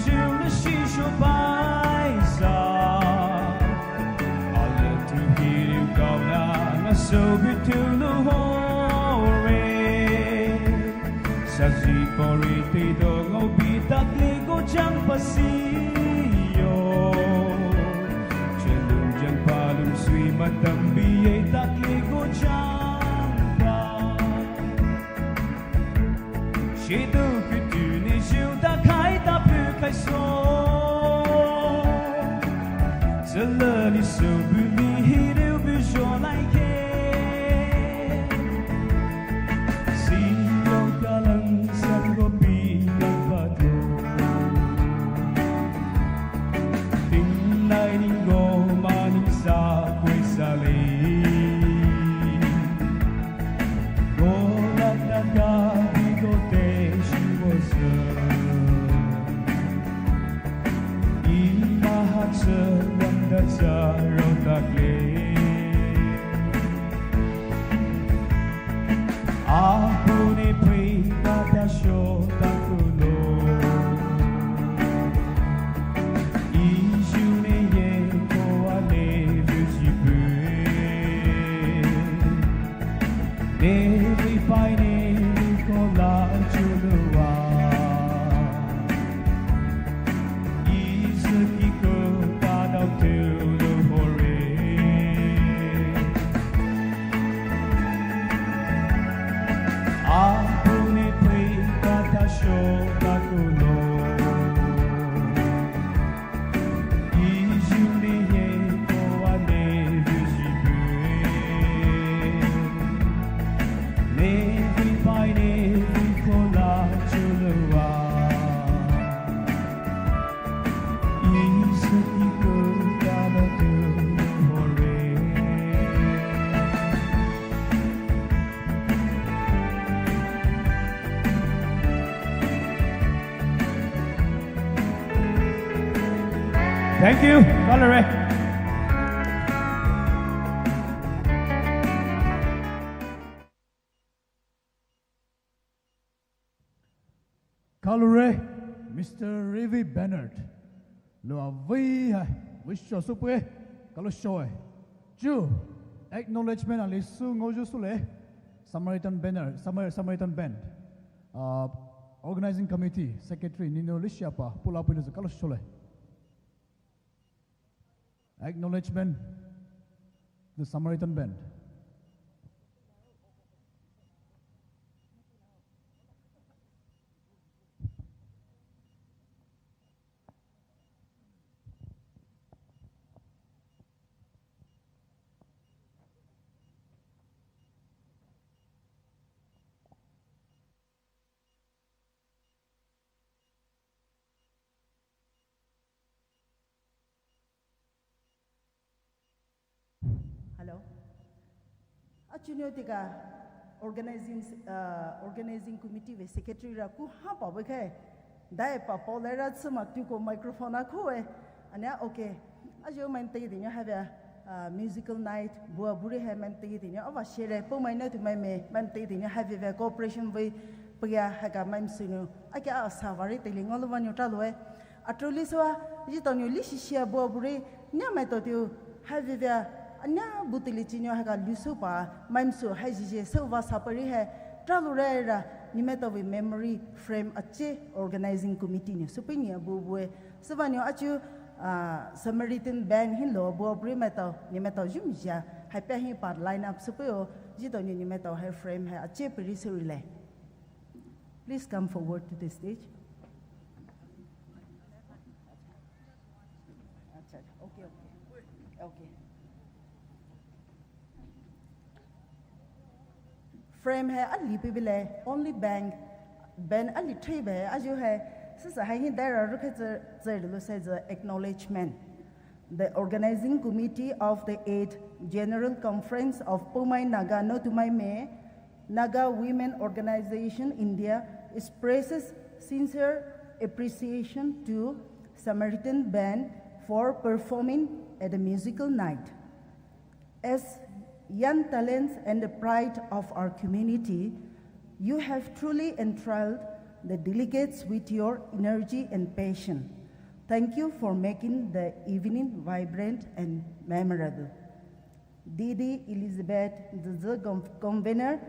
shu bai sa. A le tu hi liu kau na na so bi tu lu ho re. Sa zi po ri te do ngau bi tak le go jang pa si yo. Che lum jang pa lum sui ma tam bi ye tak le go jang pa. Shi tu ku tu ni ju ta khai ta pu khai so. Zele ni so bu ni hi liu bu jo lai ke. Si yo ka lang san go pi ka pa do. Ting lai ning go ma ning sa kui sa le. Go la ta ka bi go te shi wo se. I ma ha se wang da sa ro ta kle. A pu ni pui ka ta sho ta ku lo. I ju ne ye ko a le vu ji pui. Ne vei pai ne vei ko la ju lu a. Isaac ki ko ta dau tu lu ho re. A pu ni pui ka ta sho ta ku lo. I ju ne ye ko a ne vu ji pui. Ne vei pai ne vei ko la ju lu a. Isaac ki ko ta dau tu lu ho re. Thank you, Kalure. Kalure, Mister Revi Bernard. Lo a vei hai, vei sho su pue, kalo sho e. Chu, acknowledgement ali su ngao ju su le. Samaritan Banner, Samar-, Samaritan Band. Uh, Organizing Committee, Secretary, Nino Lishiapa, pula pui lu su kalo sho le. Acknowledgement, the Samaritan Band. Hello. Achu nyo tika organizing, uh, organizing committee vei secretary ra ku ha pa vei khai. Dai pa pao lai ra tsü ma tu ko microphone a khu e. Ania, okay. Achu mai te di nyo have a, uh, musical night, bua buri hai mai te di nyo. Ava share, po mai na tu mai me, mai te di nyo have a cooperation vei. Pia haika maimai sünou, akia asa vari teli ngaolou vanou traloue. Atroli soua, etao nou leshi shia bua bure, nia maitao tiu, haivivia, ania bu teli chinou haika lusoupa, maimai sü haizhizhi souva sapari hai, traloure ra, nemaitao vei memory frame ache organizing committee nou, süpei nia bu bue, süvanou achu, ah, Samaritan band hinou bua bure maitao, nemaitao zhumzhia, haipia hi part line up süpei o, etao nou nemaitao hai frame hai ache piri sürile. Please come forward to the stage. Acha, acha. Okay, okay. Okay. Frame hai ali pibile, only band, band ali three be, ajo hai, sasa hai hi daira rukhe tse, tse lo sai the acknowledgement. The organizing committee of the eighth General Conference of Poumai Naga Naotumai Me Naga Women Organization India expresses sincere appreciation to Samaritan Band for performing at the musical night. As young talents and the pride of our community, you have truly enthralled the delegates with your energy and passion. Thank you for making the evening vibrant and memorable. Didi Elizabeth Dzedze, Convener,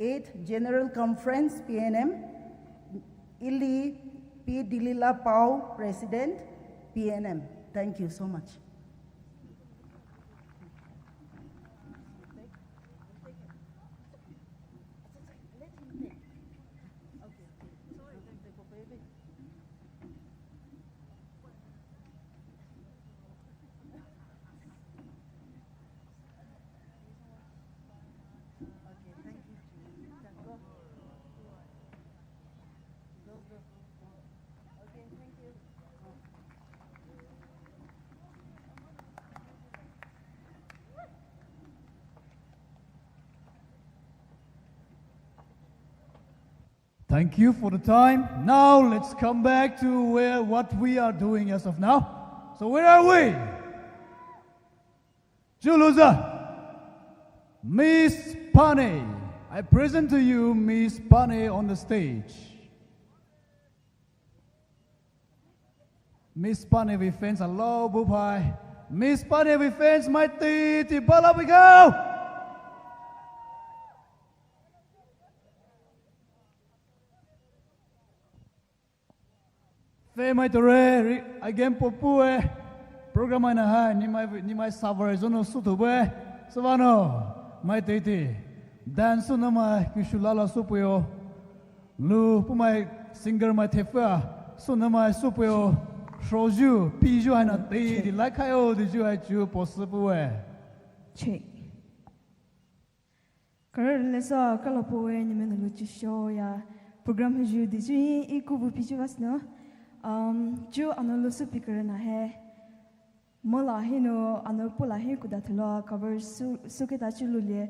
eighth General Conference, P N M, Ili P Dilila Pau, President, P N M. Thank you so much. Thank you for the time. Now let's come back to where, what we are doing as of now. So where are we? Juluza. Miss Pane. I present to you Miss Pane on the stage. Miss Pane vei fans, alo bupai. Miss Pane vei fans, mai teitei bala bigao. Fe mai tore, ri-, again popue. Program mai na hai, ni mai, ni mai savar zono sutube. Savano, mai teitei. Dance na mai, kishu lala supuyo. Lu, pumai singer mai thefua, suna mai supeo, shroju, piju hai na te, di lai khaio, di ju hai ju, po supue. Check. Kare lesa, kala poe, ni mena lu chisho ya. Program haju, di ju i kubu piju vas no. Um, ju ano lu supi kare na he. Mola hino ano pola hi kuda thelo cover su, suketa chululie.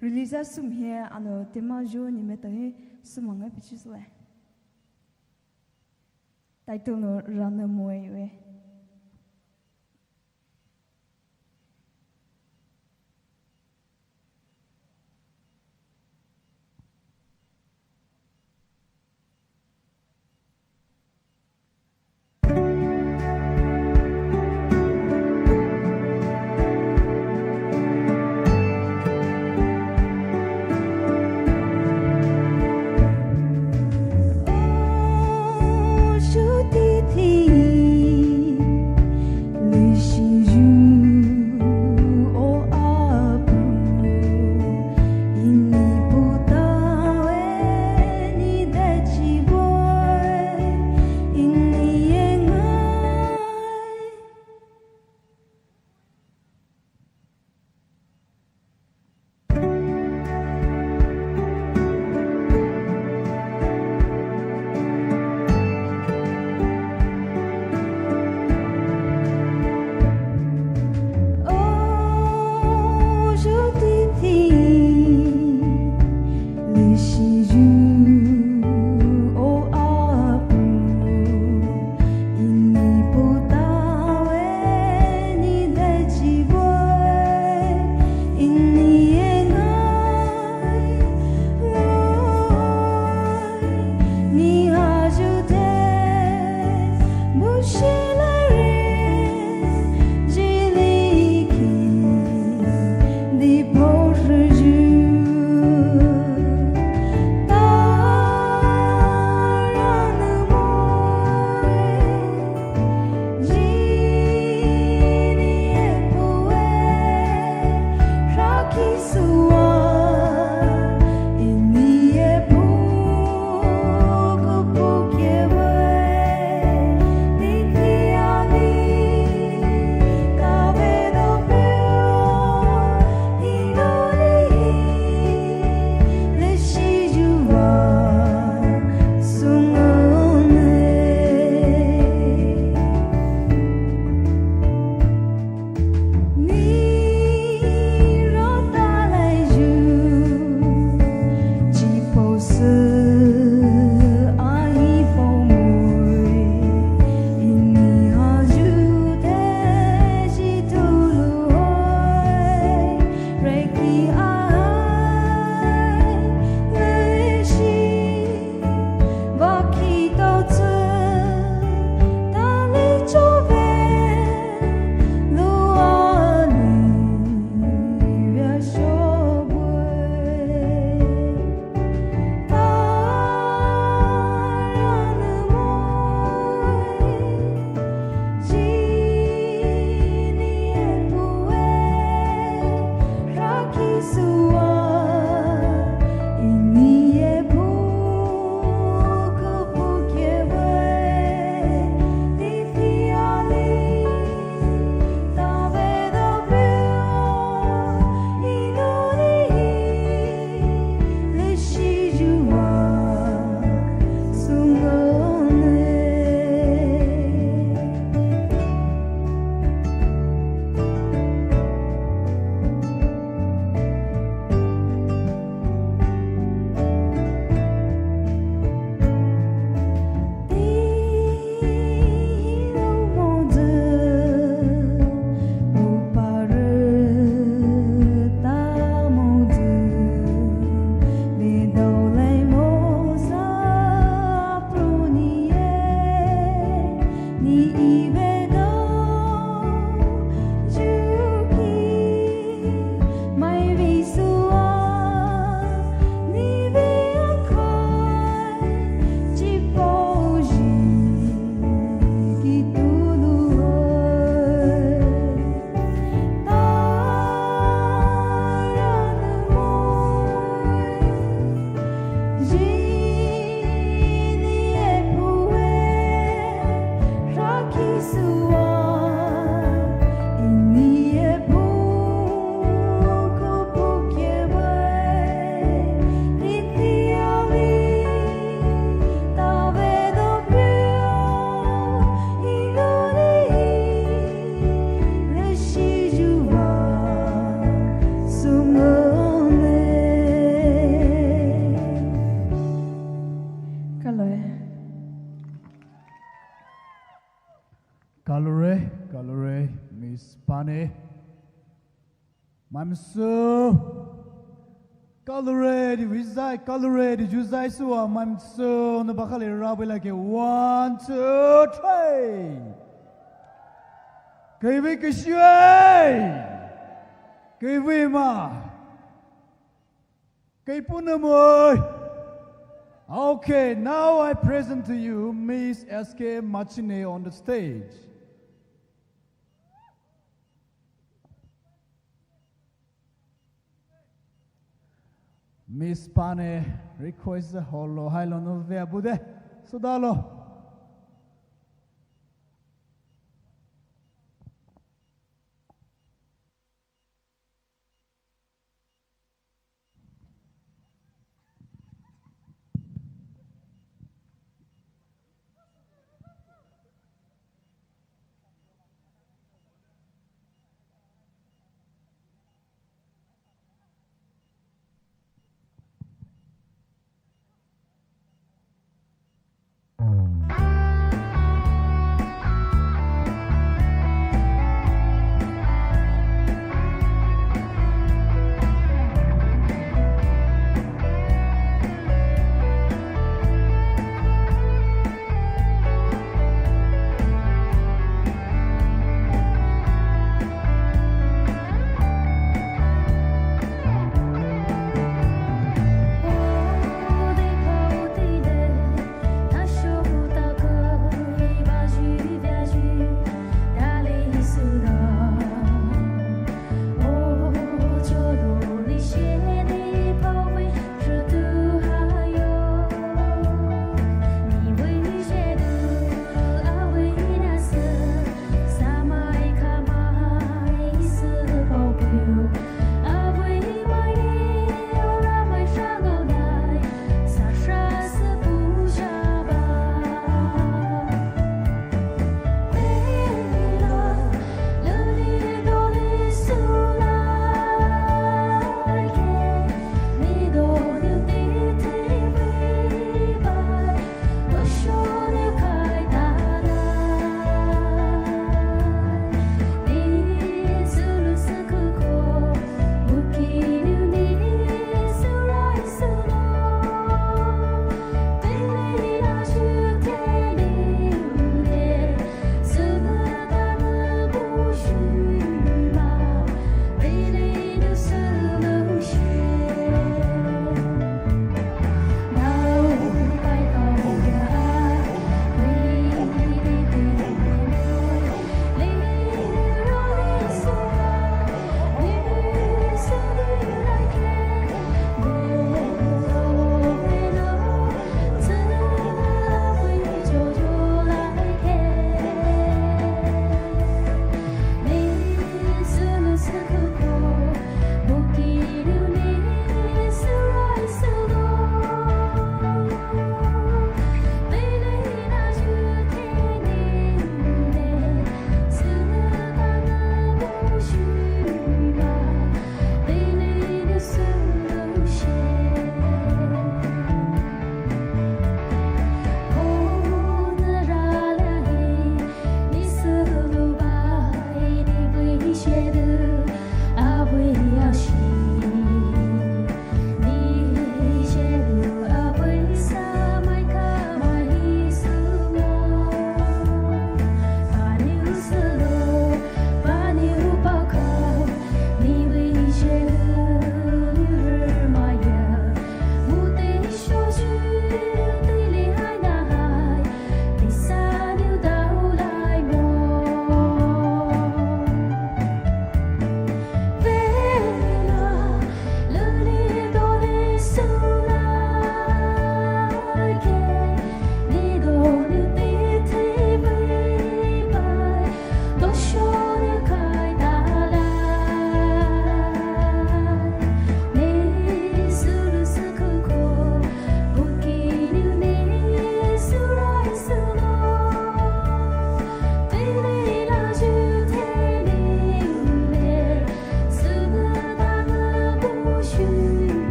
Release sum hi ano tema jo ni meta hi sumanga pichis le. Title no Rana Moe we. Kalure, kalure, Miss Pane. Maimai sü. Kalure, di vizai, kalure, di juzai sua, maimai sü, na bakale rabi lake, one, two, three. Kaiwi kashue. Kaiwi ma. Kaipunamoi. Okay, now I present to you Miss S K Machine on the stage. Miss Pane request holo hailo no vea bude. Sudalo.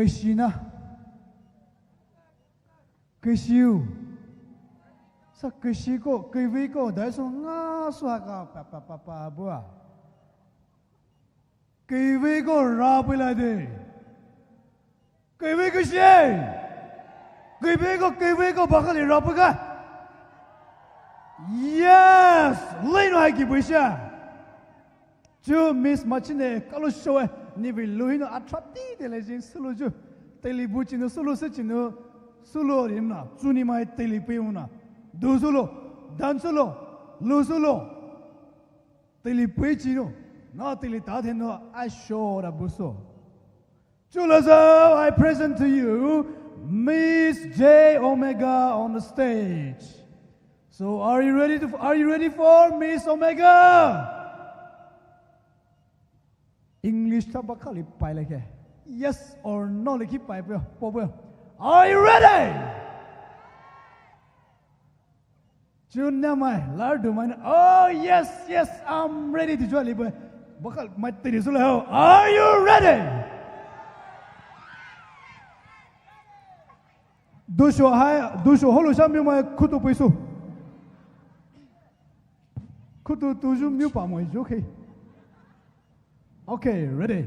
Keshi na. Keshiu. Sa keshi ko, kevei ko, dai so nga so haka, pa, pa, pa, pa, bua. Kevei ko ra pei la de. Kevei keshi. Kevei ko, kevei ko, bakali ra pei ka. Yes! Lei no hai ki pei sha. Chu Miss Machine kalo show e, ni vei lu hino attractive de le jing sulu ju. Teli bu chinu sulu se chinu sulu rim na, chu ni mai teli pei una. Du sulu, dan sulu, lu sulu. Teli pei chinu, na teli ta theno a show ra bu so. Chulazo, I present to you Miss J Omega on the stage. So are you ready to, are you ready for Miss Omega? English ta bakali pai leke. Yes or no leki pai peo, po peo. Are you ready? Jun na mai, lar du mai na. Oh yes, yes, I'm ready to join libo. Bakal mai teri sula ho. Are you ready? Dusho hai, dusho holo sha miu mai khutu pui su. Khutu tuju miu pa mai ju khe. Okay, ready.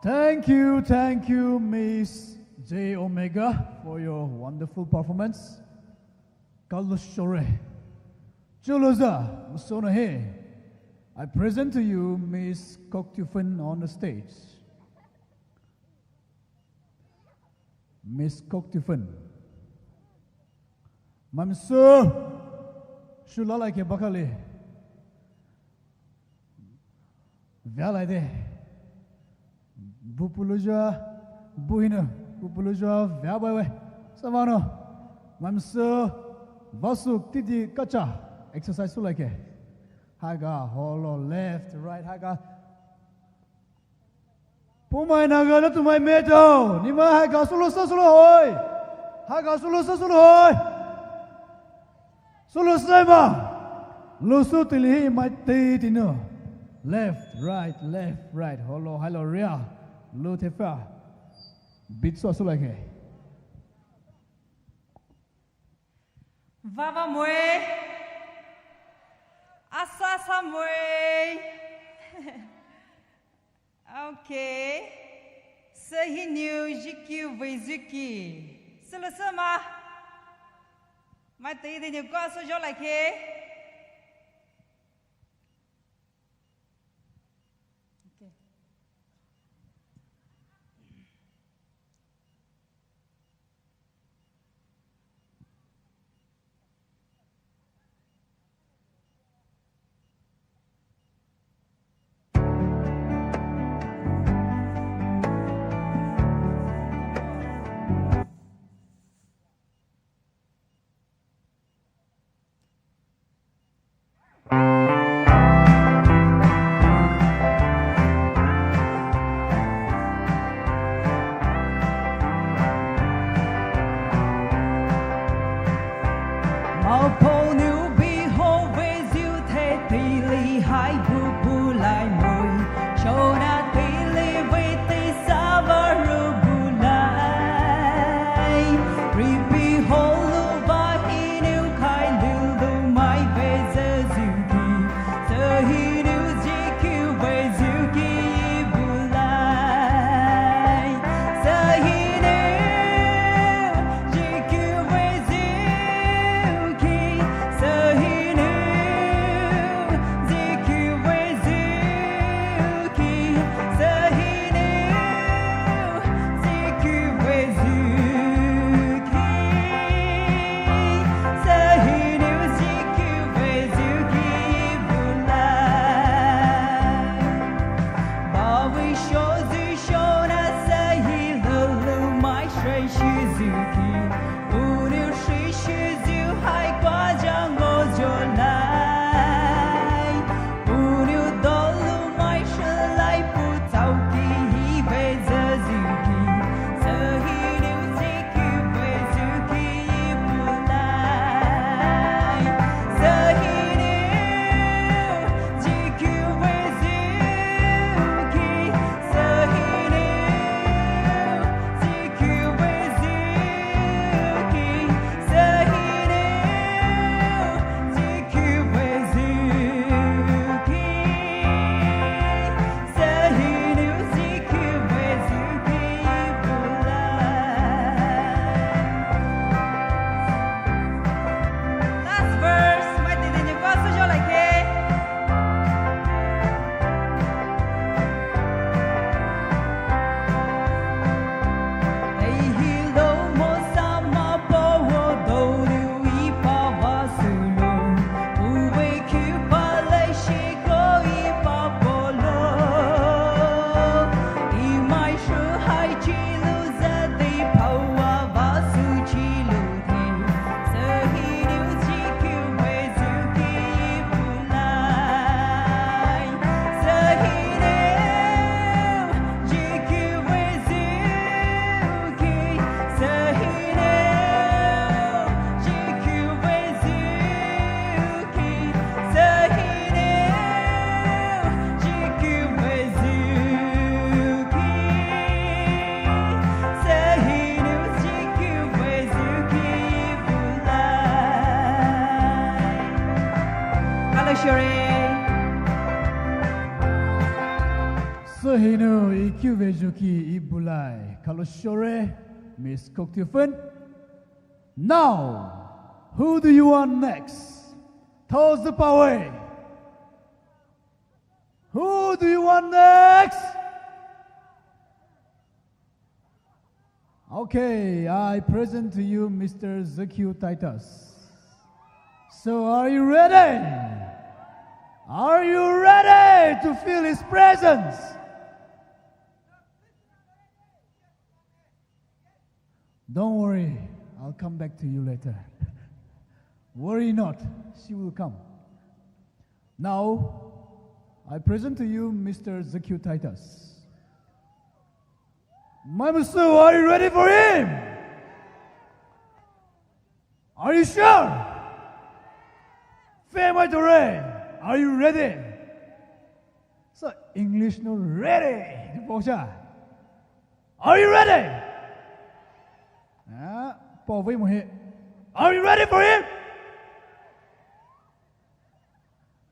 Thank you, thank you, Miss J Omega, for your wonderful performance. Kalo shore. Choloza, musono he. I present to you Miss Kok Tiufen on the stage. Miss Kok Tiufen. Maimai sü, shulalaike bakale. Vealaide. Bupuluja, buhina, bupuluja, veabaiwe. Savano. Maimai sü, vasü titi kacha. Exercise sulaike. Haga, holo, left, right, haga. Poumai Naga naotumai maitao, nima haga solo sa solo hoi. Haga solo sa solo hoi. Solo sai ma. Losu tili hi maitao tino. Left, right, left, right. Holo, hilo, ria. Lo tefa. Beat so solo ke. Vava moe. Asa sa moe. Okay. Sü hinou jikiu vei zuki. Sülü sü ma. Maitao tini kua sü jo like. Okay. Last verse, maitao tini kua sü jo like. Kalo shore. Hinu E Q vejuki ibulai kalo shore, Miss Kok Tiu Phuon. Now, who do you want next? Toss the pawe. Who do you want next? Okay, I present to you Mister Zakiu Titus. So, are you ready? Are you ready to feel his presence? Don't worry, I'll come back to you later. Worry not, she will come. Now, I present to you Mister Zakiu Titus. Maimusu, are you ready for him? Are you sure? Femaitore, are you ready? So English no ready. Are you ready? Ah, pao vei mo he. Are you ready for him?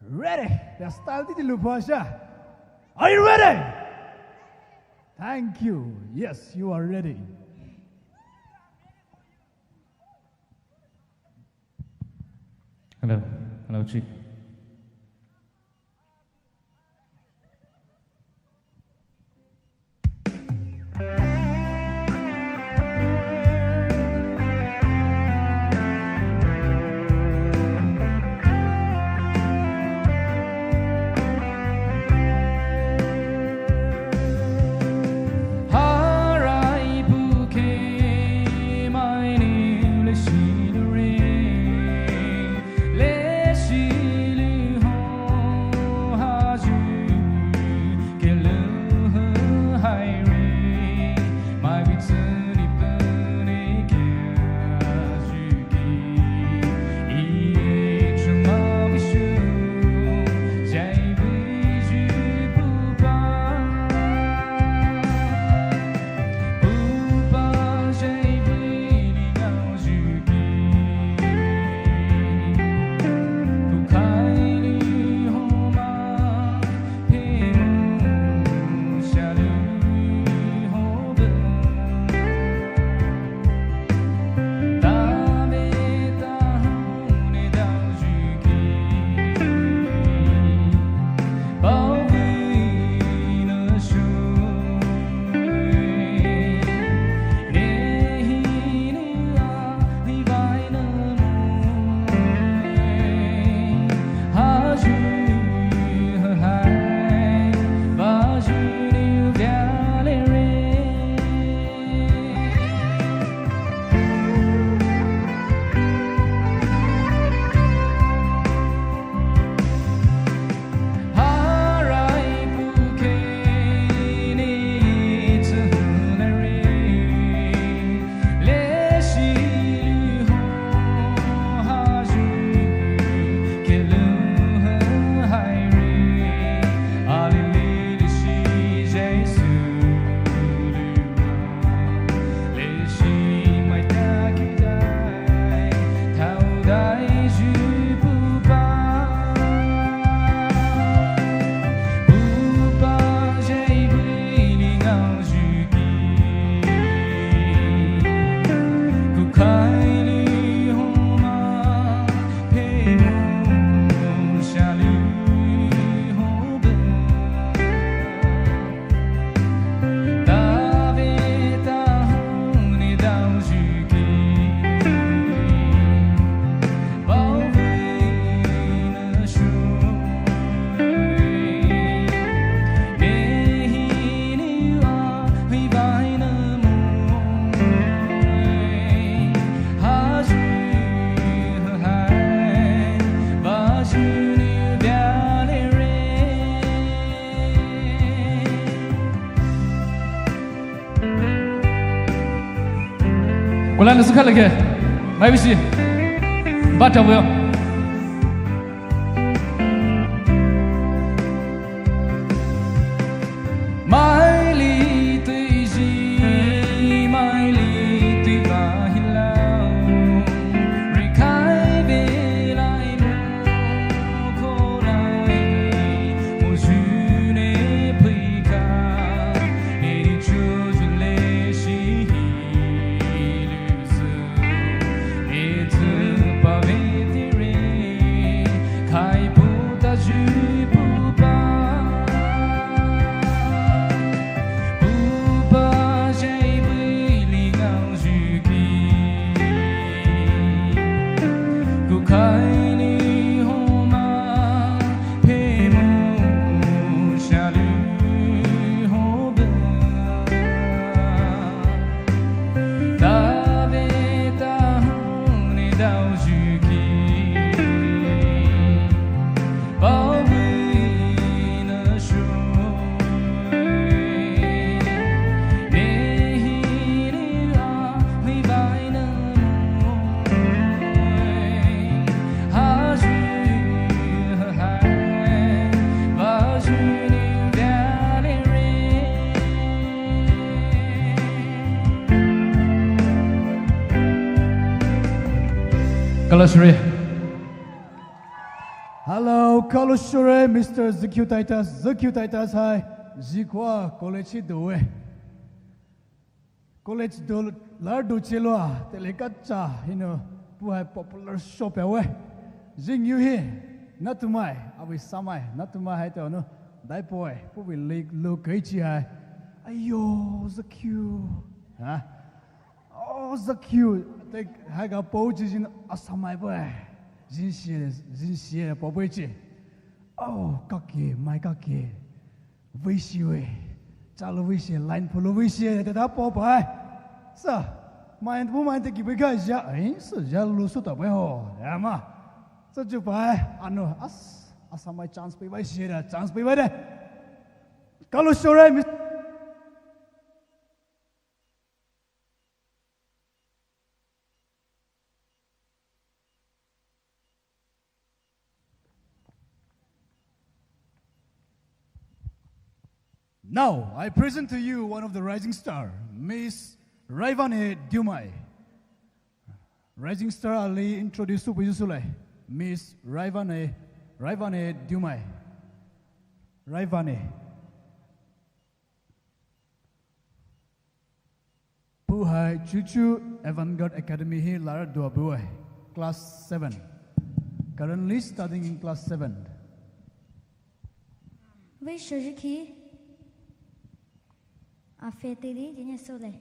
Ready. Their style ti lupa siya. Are you ready? Thank you. Yes, you are ready. Hello. Hello, Chief. Kola na sukha lage. Mai bisi. Ba ta bo. Mai li tui ji, mai li tui ba hilau. Ri kai ve lai mo ko lai mo ju ne pui ka. Kalusure. Hello, Kalusure, Mister Zakiu Titus, Zakiu Titus hai, Zikwa College hi dowe. College do lar do cheloa, tele kacha, you know, puhai popular show pewe. Zingyu hi, natumai, abi samai, natumai hai te no, daipoe, pubi lake lo kaichi hai. Ayo, Zakiu. Ha? Oh, Zakiu, te haiga pou chi jin asamai boe. Jin shie, jin shie pou boe chi. Oh, kake, mai kake. Vei shie, chalo vei shie, line polo vei shie, te da pou bai. Sa, mai bu mai te ki bai ga ja, eh, sa ja lu su ta bai ho. Ya ma. Sa ju bai, ano, as, asamai chance bai bai shie da, chance bai bai de. Kalusure, Miss Now, I present to you one of the rising star, Miss Raivane Diumai. Rising star ali introduce puyu sule, Miss Raivane, Raivane Diumai. Raivane. Puhai Chuchu Avant-Garde Academy hi lar dua bue, class seven. Currently studying in class seven. Vei shojiki. Afe tili, jenya sole.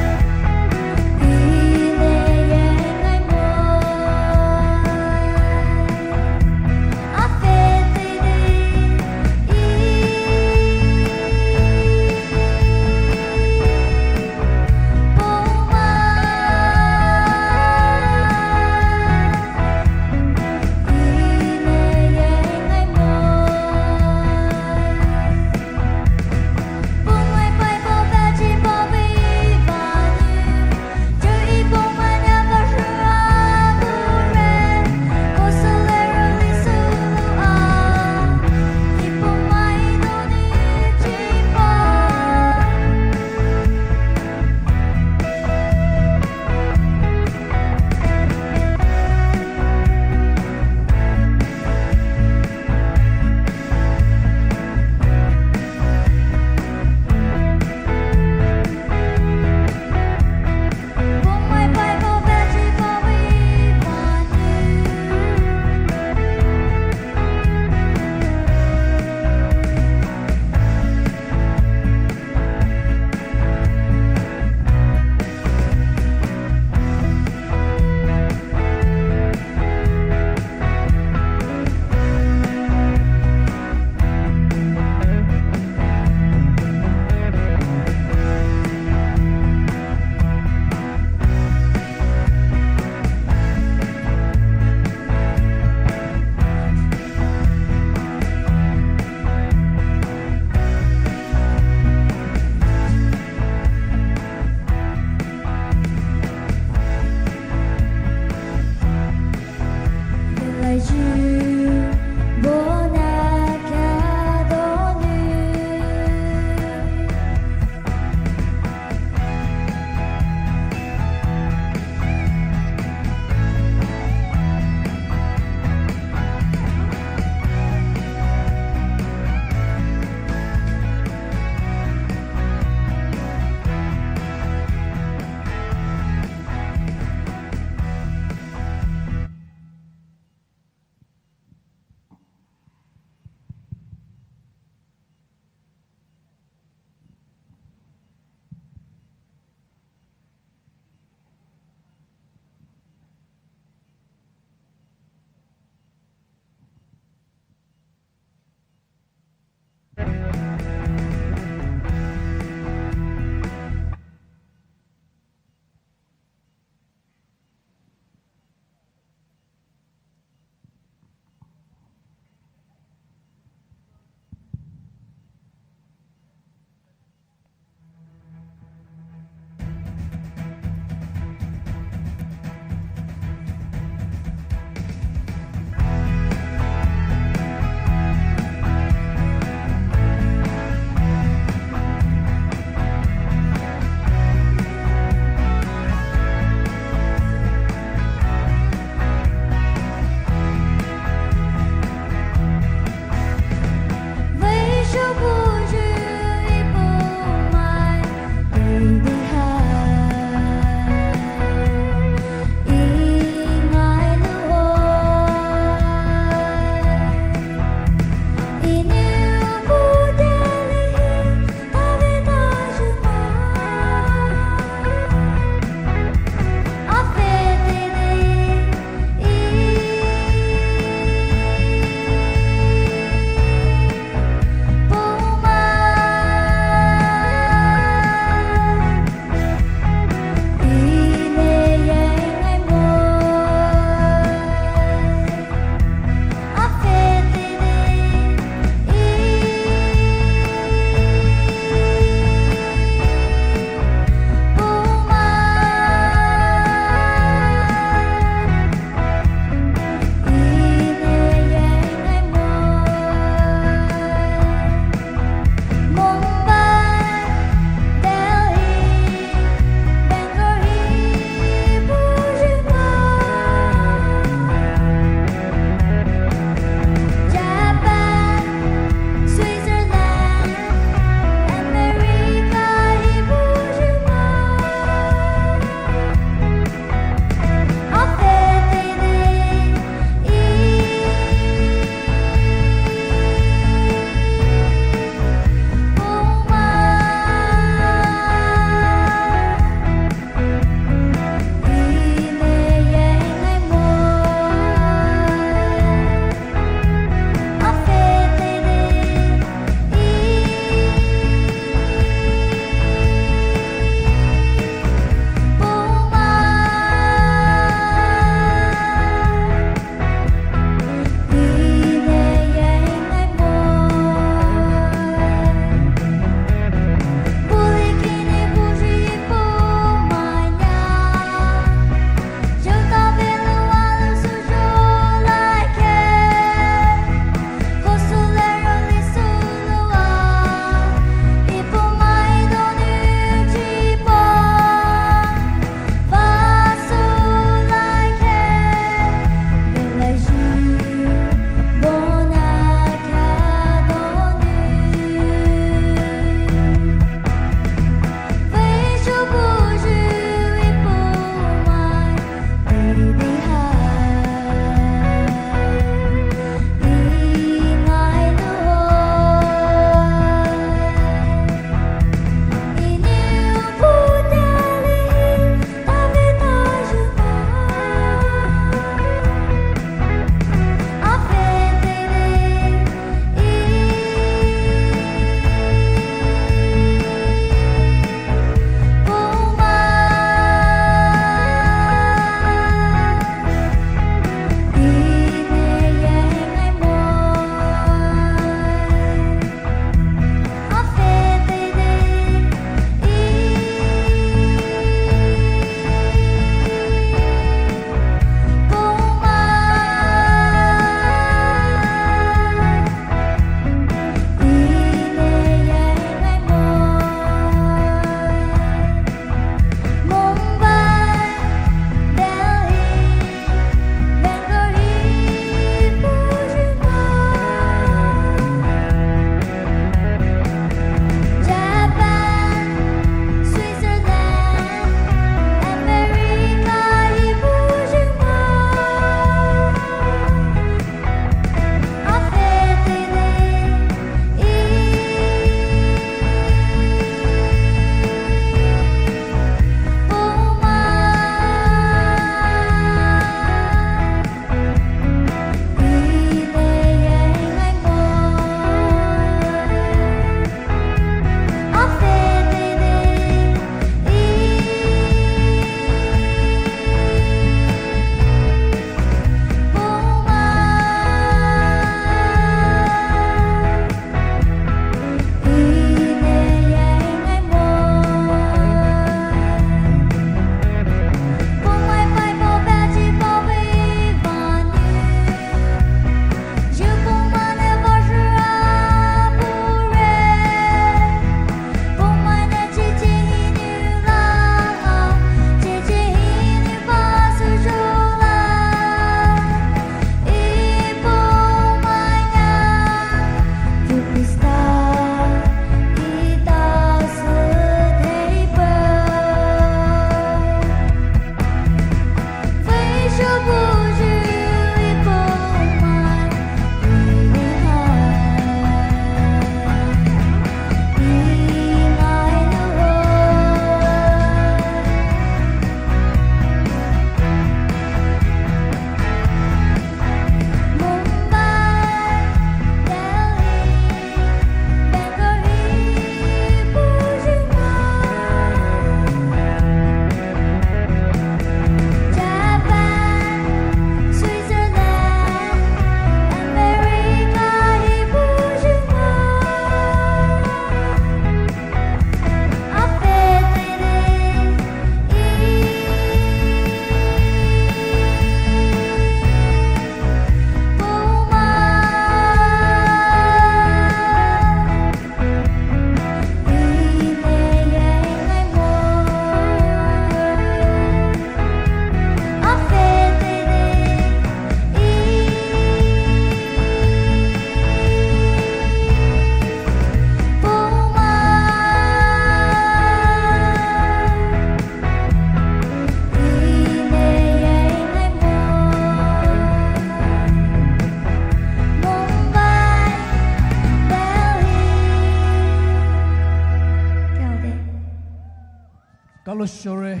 Lord, sorry,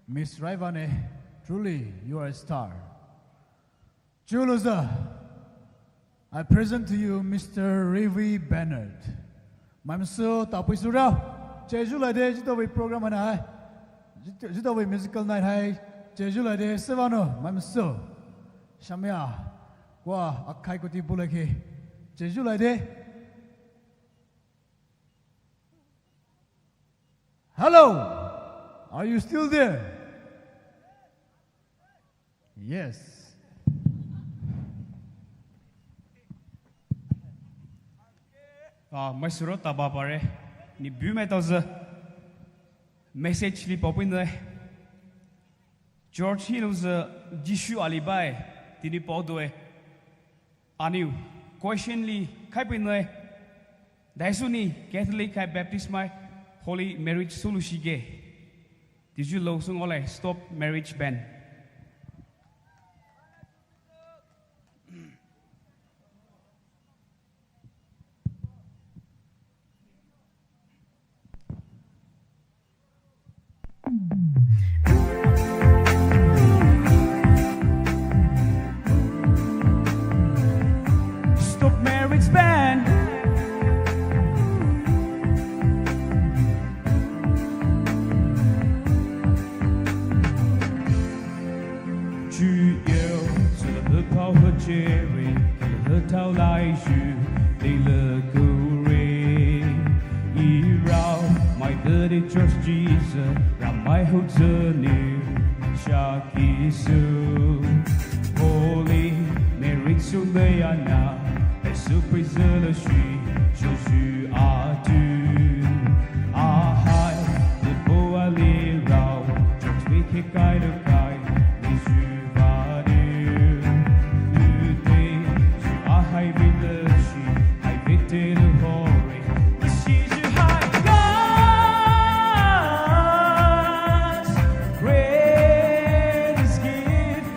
Miss Raivane, truly you are a star. Chuluza, I present to you Mister Rivi Bernard. Maimsu tapui surao. Cheju lade jitawei program ana hai. Jit-, jitawei musical night hai. Cheju lade sevano maimsu. Shamia. Kwa akhai kuti bulaki. Cheju lade. Hello. Are you still there? Yes. Ah, maisuro taba pare. Ni bu me toza. Message li popin ne. Church hi loza Jisu alibai. Tini pao doe. Aniu. Question li kaipin ne. Daisuni Catholic hai Baptist mai Holy Marriage solution ge. Tiju lo sung ole stop marriage ban. Stop marriage ban. Chuo, zülü pao ha jüri, kele ha tao lai shu, lile kure. Irao, mai kere church Jesus, ramai ho züni, shaki su. Holy Marriage Sunday ana, esu praise the Lord, shu, shu, shu, atu. Ahai, the boa lirao, church we ke kai lo kai, we shu vadu. Ute, shu ahai vile shi, hai vete lo hore. This is your high God's greatest gift.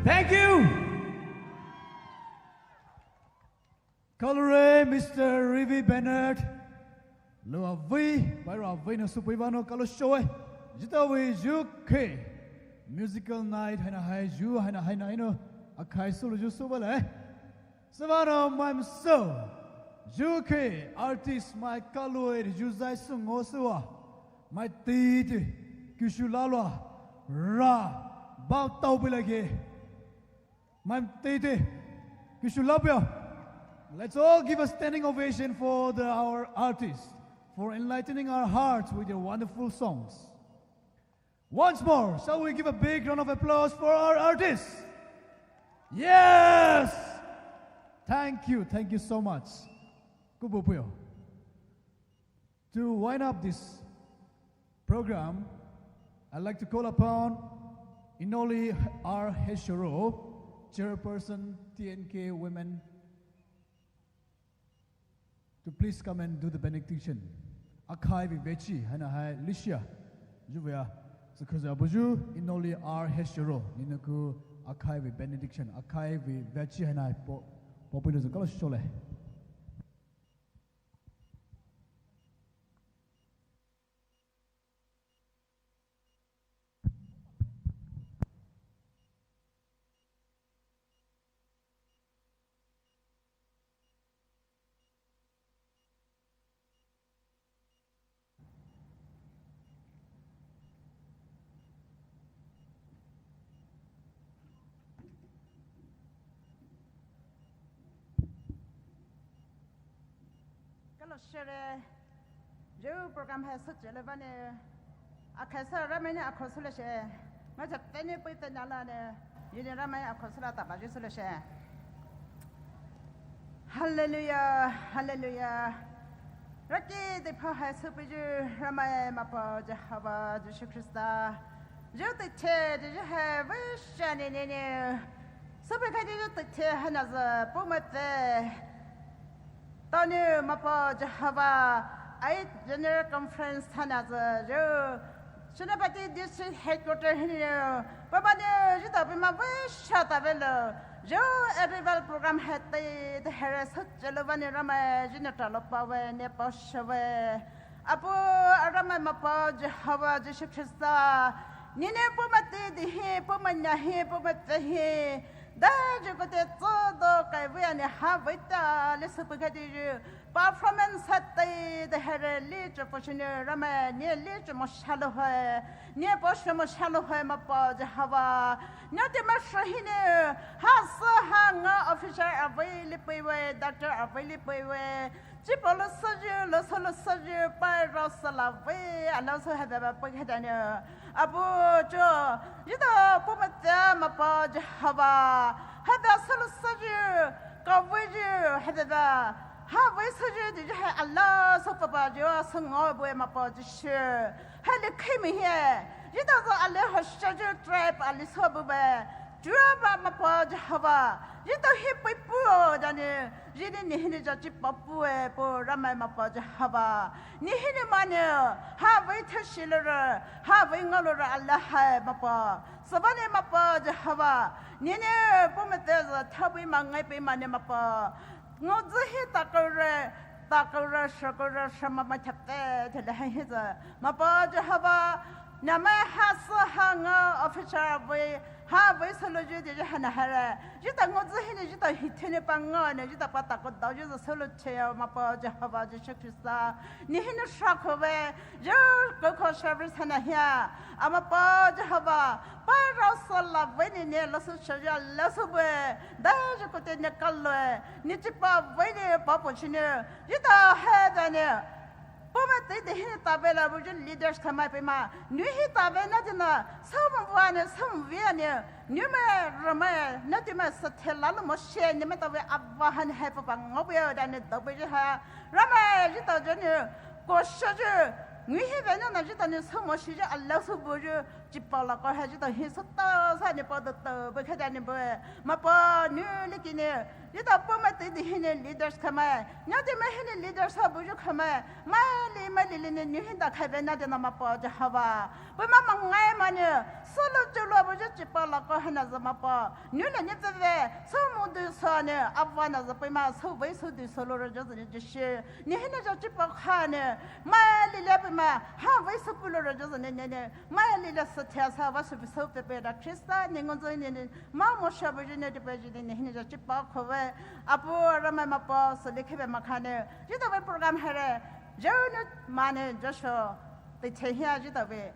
Thank you. Kalure, Mister Rivi Bernard. Lua vui, baira vui na supui vano kalo shoe. Jita vui juke. Musical night haina hai, zhu haina haina ino, akhai solo zhu soba le. Savano mai maso. Zhu ke artist mai kaloi zhu zai sungo sewa. Mai titi, kushu lalwa, ra, bao tau bilage. Mai titi, kushu labia. Let's all give a standing ovation for the, our artist, for enlightening our hearts with their wonderful songs. Once more, shall we give a big round of applause for our artists? Yes! Thank you, thank you so much. Kubupuyo. To wind up this program, I'd like to call upon Inoli R. Heshiro, Chairperson T N K Women, to please come and do the benediction. Akhai vei vechi haina hai lishia. Zhuvea, sakhaza buju, Inoli R. Heshiro, ninaku akhai vei benediction, akhai vei vechi haina hai po, popular zukalo shole. Kalo shere, zhu program hai sü chele bane, akhai sü Ramai ni akho sü le she, ma cha teni pui teni la ne, yini Ramai akho sü la taba zhu sü le she. Hallelujah, hallelujah. Raki de pha hai sü pui zhu Ramai Mapao Jehovah Jisu Khrista. Zhu te che de zhu hai vei sha ne ne ne. Sü pui khai de zhu te che haina zü pu ma te. Tanu Mapao Jehovah, ai General Conference haina zü zhu. Senapati District Headquarter hinou, papa nou, zhita pima vei sha ta vei lo, zhu revival program hai tei, te here sü chelo vane Ramai, zhine talo pa vei, ne pa sha vei. Apu, Ramai Mapao Jehovah Jisu Khrista, nine pu ma te di hi, pu ma nya hi, pu ma te hi, da zhu ko te tso do kai vei ane ha vei ta, le sü pu ka di zhu, performance hai tei, te here li zhu po shine Ramai, ne li zhu mo shalo hai, ne po shi mo shalo hai Mapao Jehovah. Ne te ma shi hinou, ha sü ha nga officer avei li pui vei, doctor avei li pui vei. Chi po lo sü zhu, lo sü lo sü zhu, pai ro sü la vei, a lo sü hai ba ba pui hai da ne. Apu cho, zhita pu ma te Mapao Jehovah. Hai ba sü lo sü zhu, ka vei zhu, hai ba ba. Ha vei sü zhu di zhu hai a lo sü papa zhu a sü ngo bu Mapao Jisu. Hai le khi mi he. Zhita zü a le ho sha zhu tribe a le sü bu be. Zhu ba Mapao Jehovah. Zhita hi pui pu da ne. Zhine ni hinou zha chi pa pu e pu Ramai Mapao Jehovah. Ni hinou ma ne. Ha vei the shi lo re. Ha vei ngo lo re a le hai Mapao. Sü vane Mapao Jehovah. Nine pu ma te zü tha vei ma ngai pei ma ne Mapao. Ngo zü hi ta ko re, ta ko re, sha ko re, sha ma ma cha te, te le hai hi zü. Mapao Jehovah, na mai ha sü ha nga officer vei, ha vei sü lo zhu de zhu haina hai re. Zhita ngo zü hinou zhita hi the ne pa ngo ne zhita pa ta ko dao zhu zü sü lo che Mapao Jehovah Jisu Khrista. Ni hinou sha ko vei, zhu ko ko service haina hia. A Mapao Jehovah, pai ro sü la vei ne ne lo sü sha zhu lo sü vei. Da zhu ko te ne ka lo e. Ni chi pa vei ne pa po shine. Zhita hai da ne. Pu ma te de hinou ta vei la bu zhu leaders khamai pei ma. Nu hi ta vei na de na. Sü mo vei ne, sü mo vei ne. Nu ma, ro ma, na de ma sü the la lo mo she, ni ma ta vei a vei haina hai pa pa ngo bu ya da ne do bu zhu ha. Ramai zhita zhu ne, ko sha zhu, ngui hi vei na na zhita ne sü mo shi zhu a lo sü bu zhu, chi pa la ko hai zhita hi sü ta sa ne pa do to bu khai da ne bu. Mapao nou le ki ne, zhita pu ma te di hinou leaders khamai, na de ma hinou leaders ha bu zhu khamai, mai li, mai li li ne, nou hi da khai vei na de na Mapao Jehovah. Pui ma ma ngai ma ne, sü lo zhu lo bu zhu chi pa la ko haina zü Mapao. Nou le ni te vei, sü mo du sü ne, a vei na zü pui ma, sü vei sü du sü lo re zhu zü ne zhu shi. Ni hinou zha chi pa kha ne, mai li le pui ma, ha vei sü pu lo re zhu zü ne ne ne, mai li le sü Thasa wa süpüsü pepe da Khrista ne ngozü ne ne ma mo shabu jine de pe jine ne hine ja chipa khove. Apu Ramai Mapao sü likhe be makhane. Jitabe program here. Jonu mane Joshua te thehia jitabe.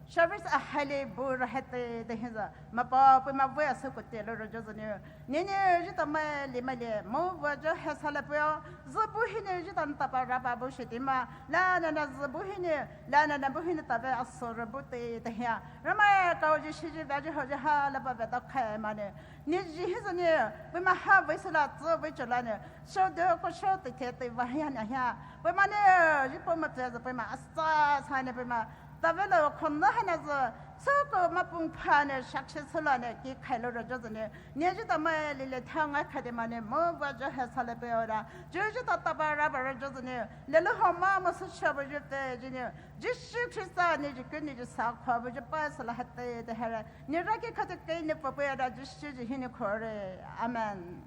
Service a highly bu rahete de hinza. Mapao pe ma ve asu kote lo rojo zone. Nene jita mai li mai le mo wa jo hesa le peo. Zü bu hine jita tapa raba bu shetima. La na na zü bu hine. La na na bu hine tabe aso re bu te te hia. Ramai kau ji shi ji ba ji ho ji ha la ba ba da khai mane. Ni ji hi zone. Bu ma ha ve sala zü ve chola ne. Sho de ko sho te te te va hia na hia. Bu ma ne ji po ma te zü bu ma asa sa ne bu ma. Tabe lo khon na ha na zü. Soko mapung pha ne success la ne ki khai lo rojo zone. Neji tamai lile thanga khade mane mo wa jo hesa le pe ora. Jeji tata ba ra ba ra jo zone. Lele homa mo su sha bo jo te jine. Jisu Khrista neji kuni ji sa khwa bo jo pa sala hate de hera. Ne ra ki khate kai ne pa pe ora Jisu ji hine khore. Amen.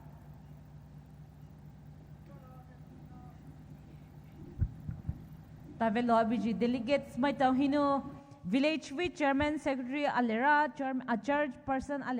Tavelo abiji delegates mai tau hinu village wui chairman, secretary alera, chairman, a church person alera.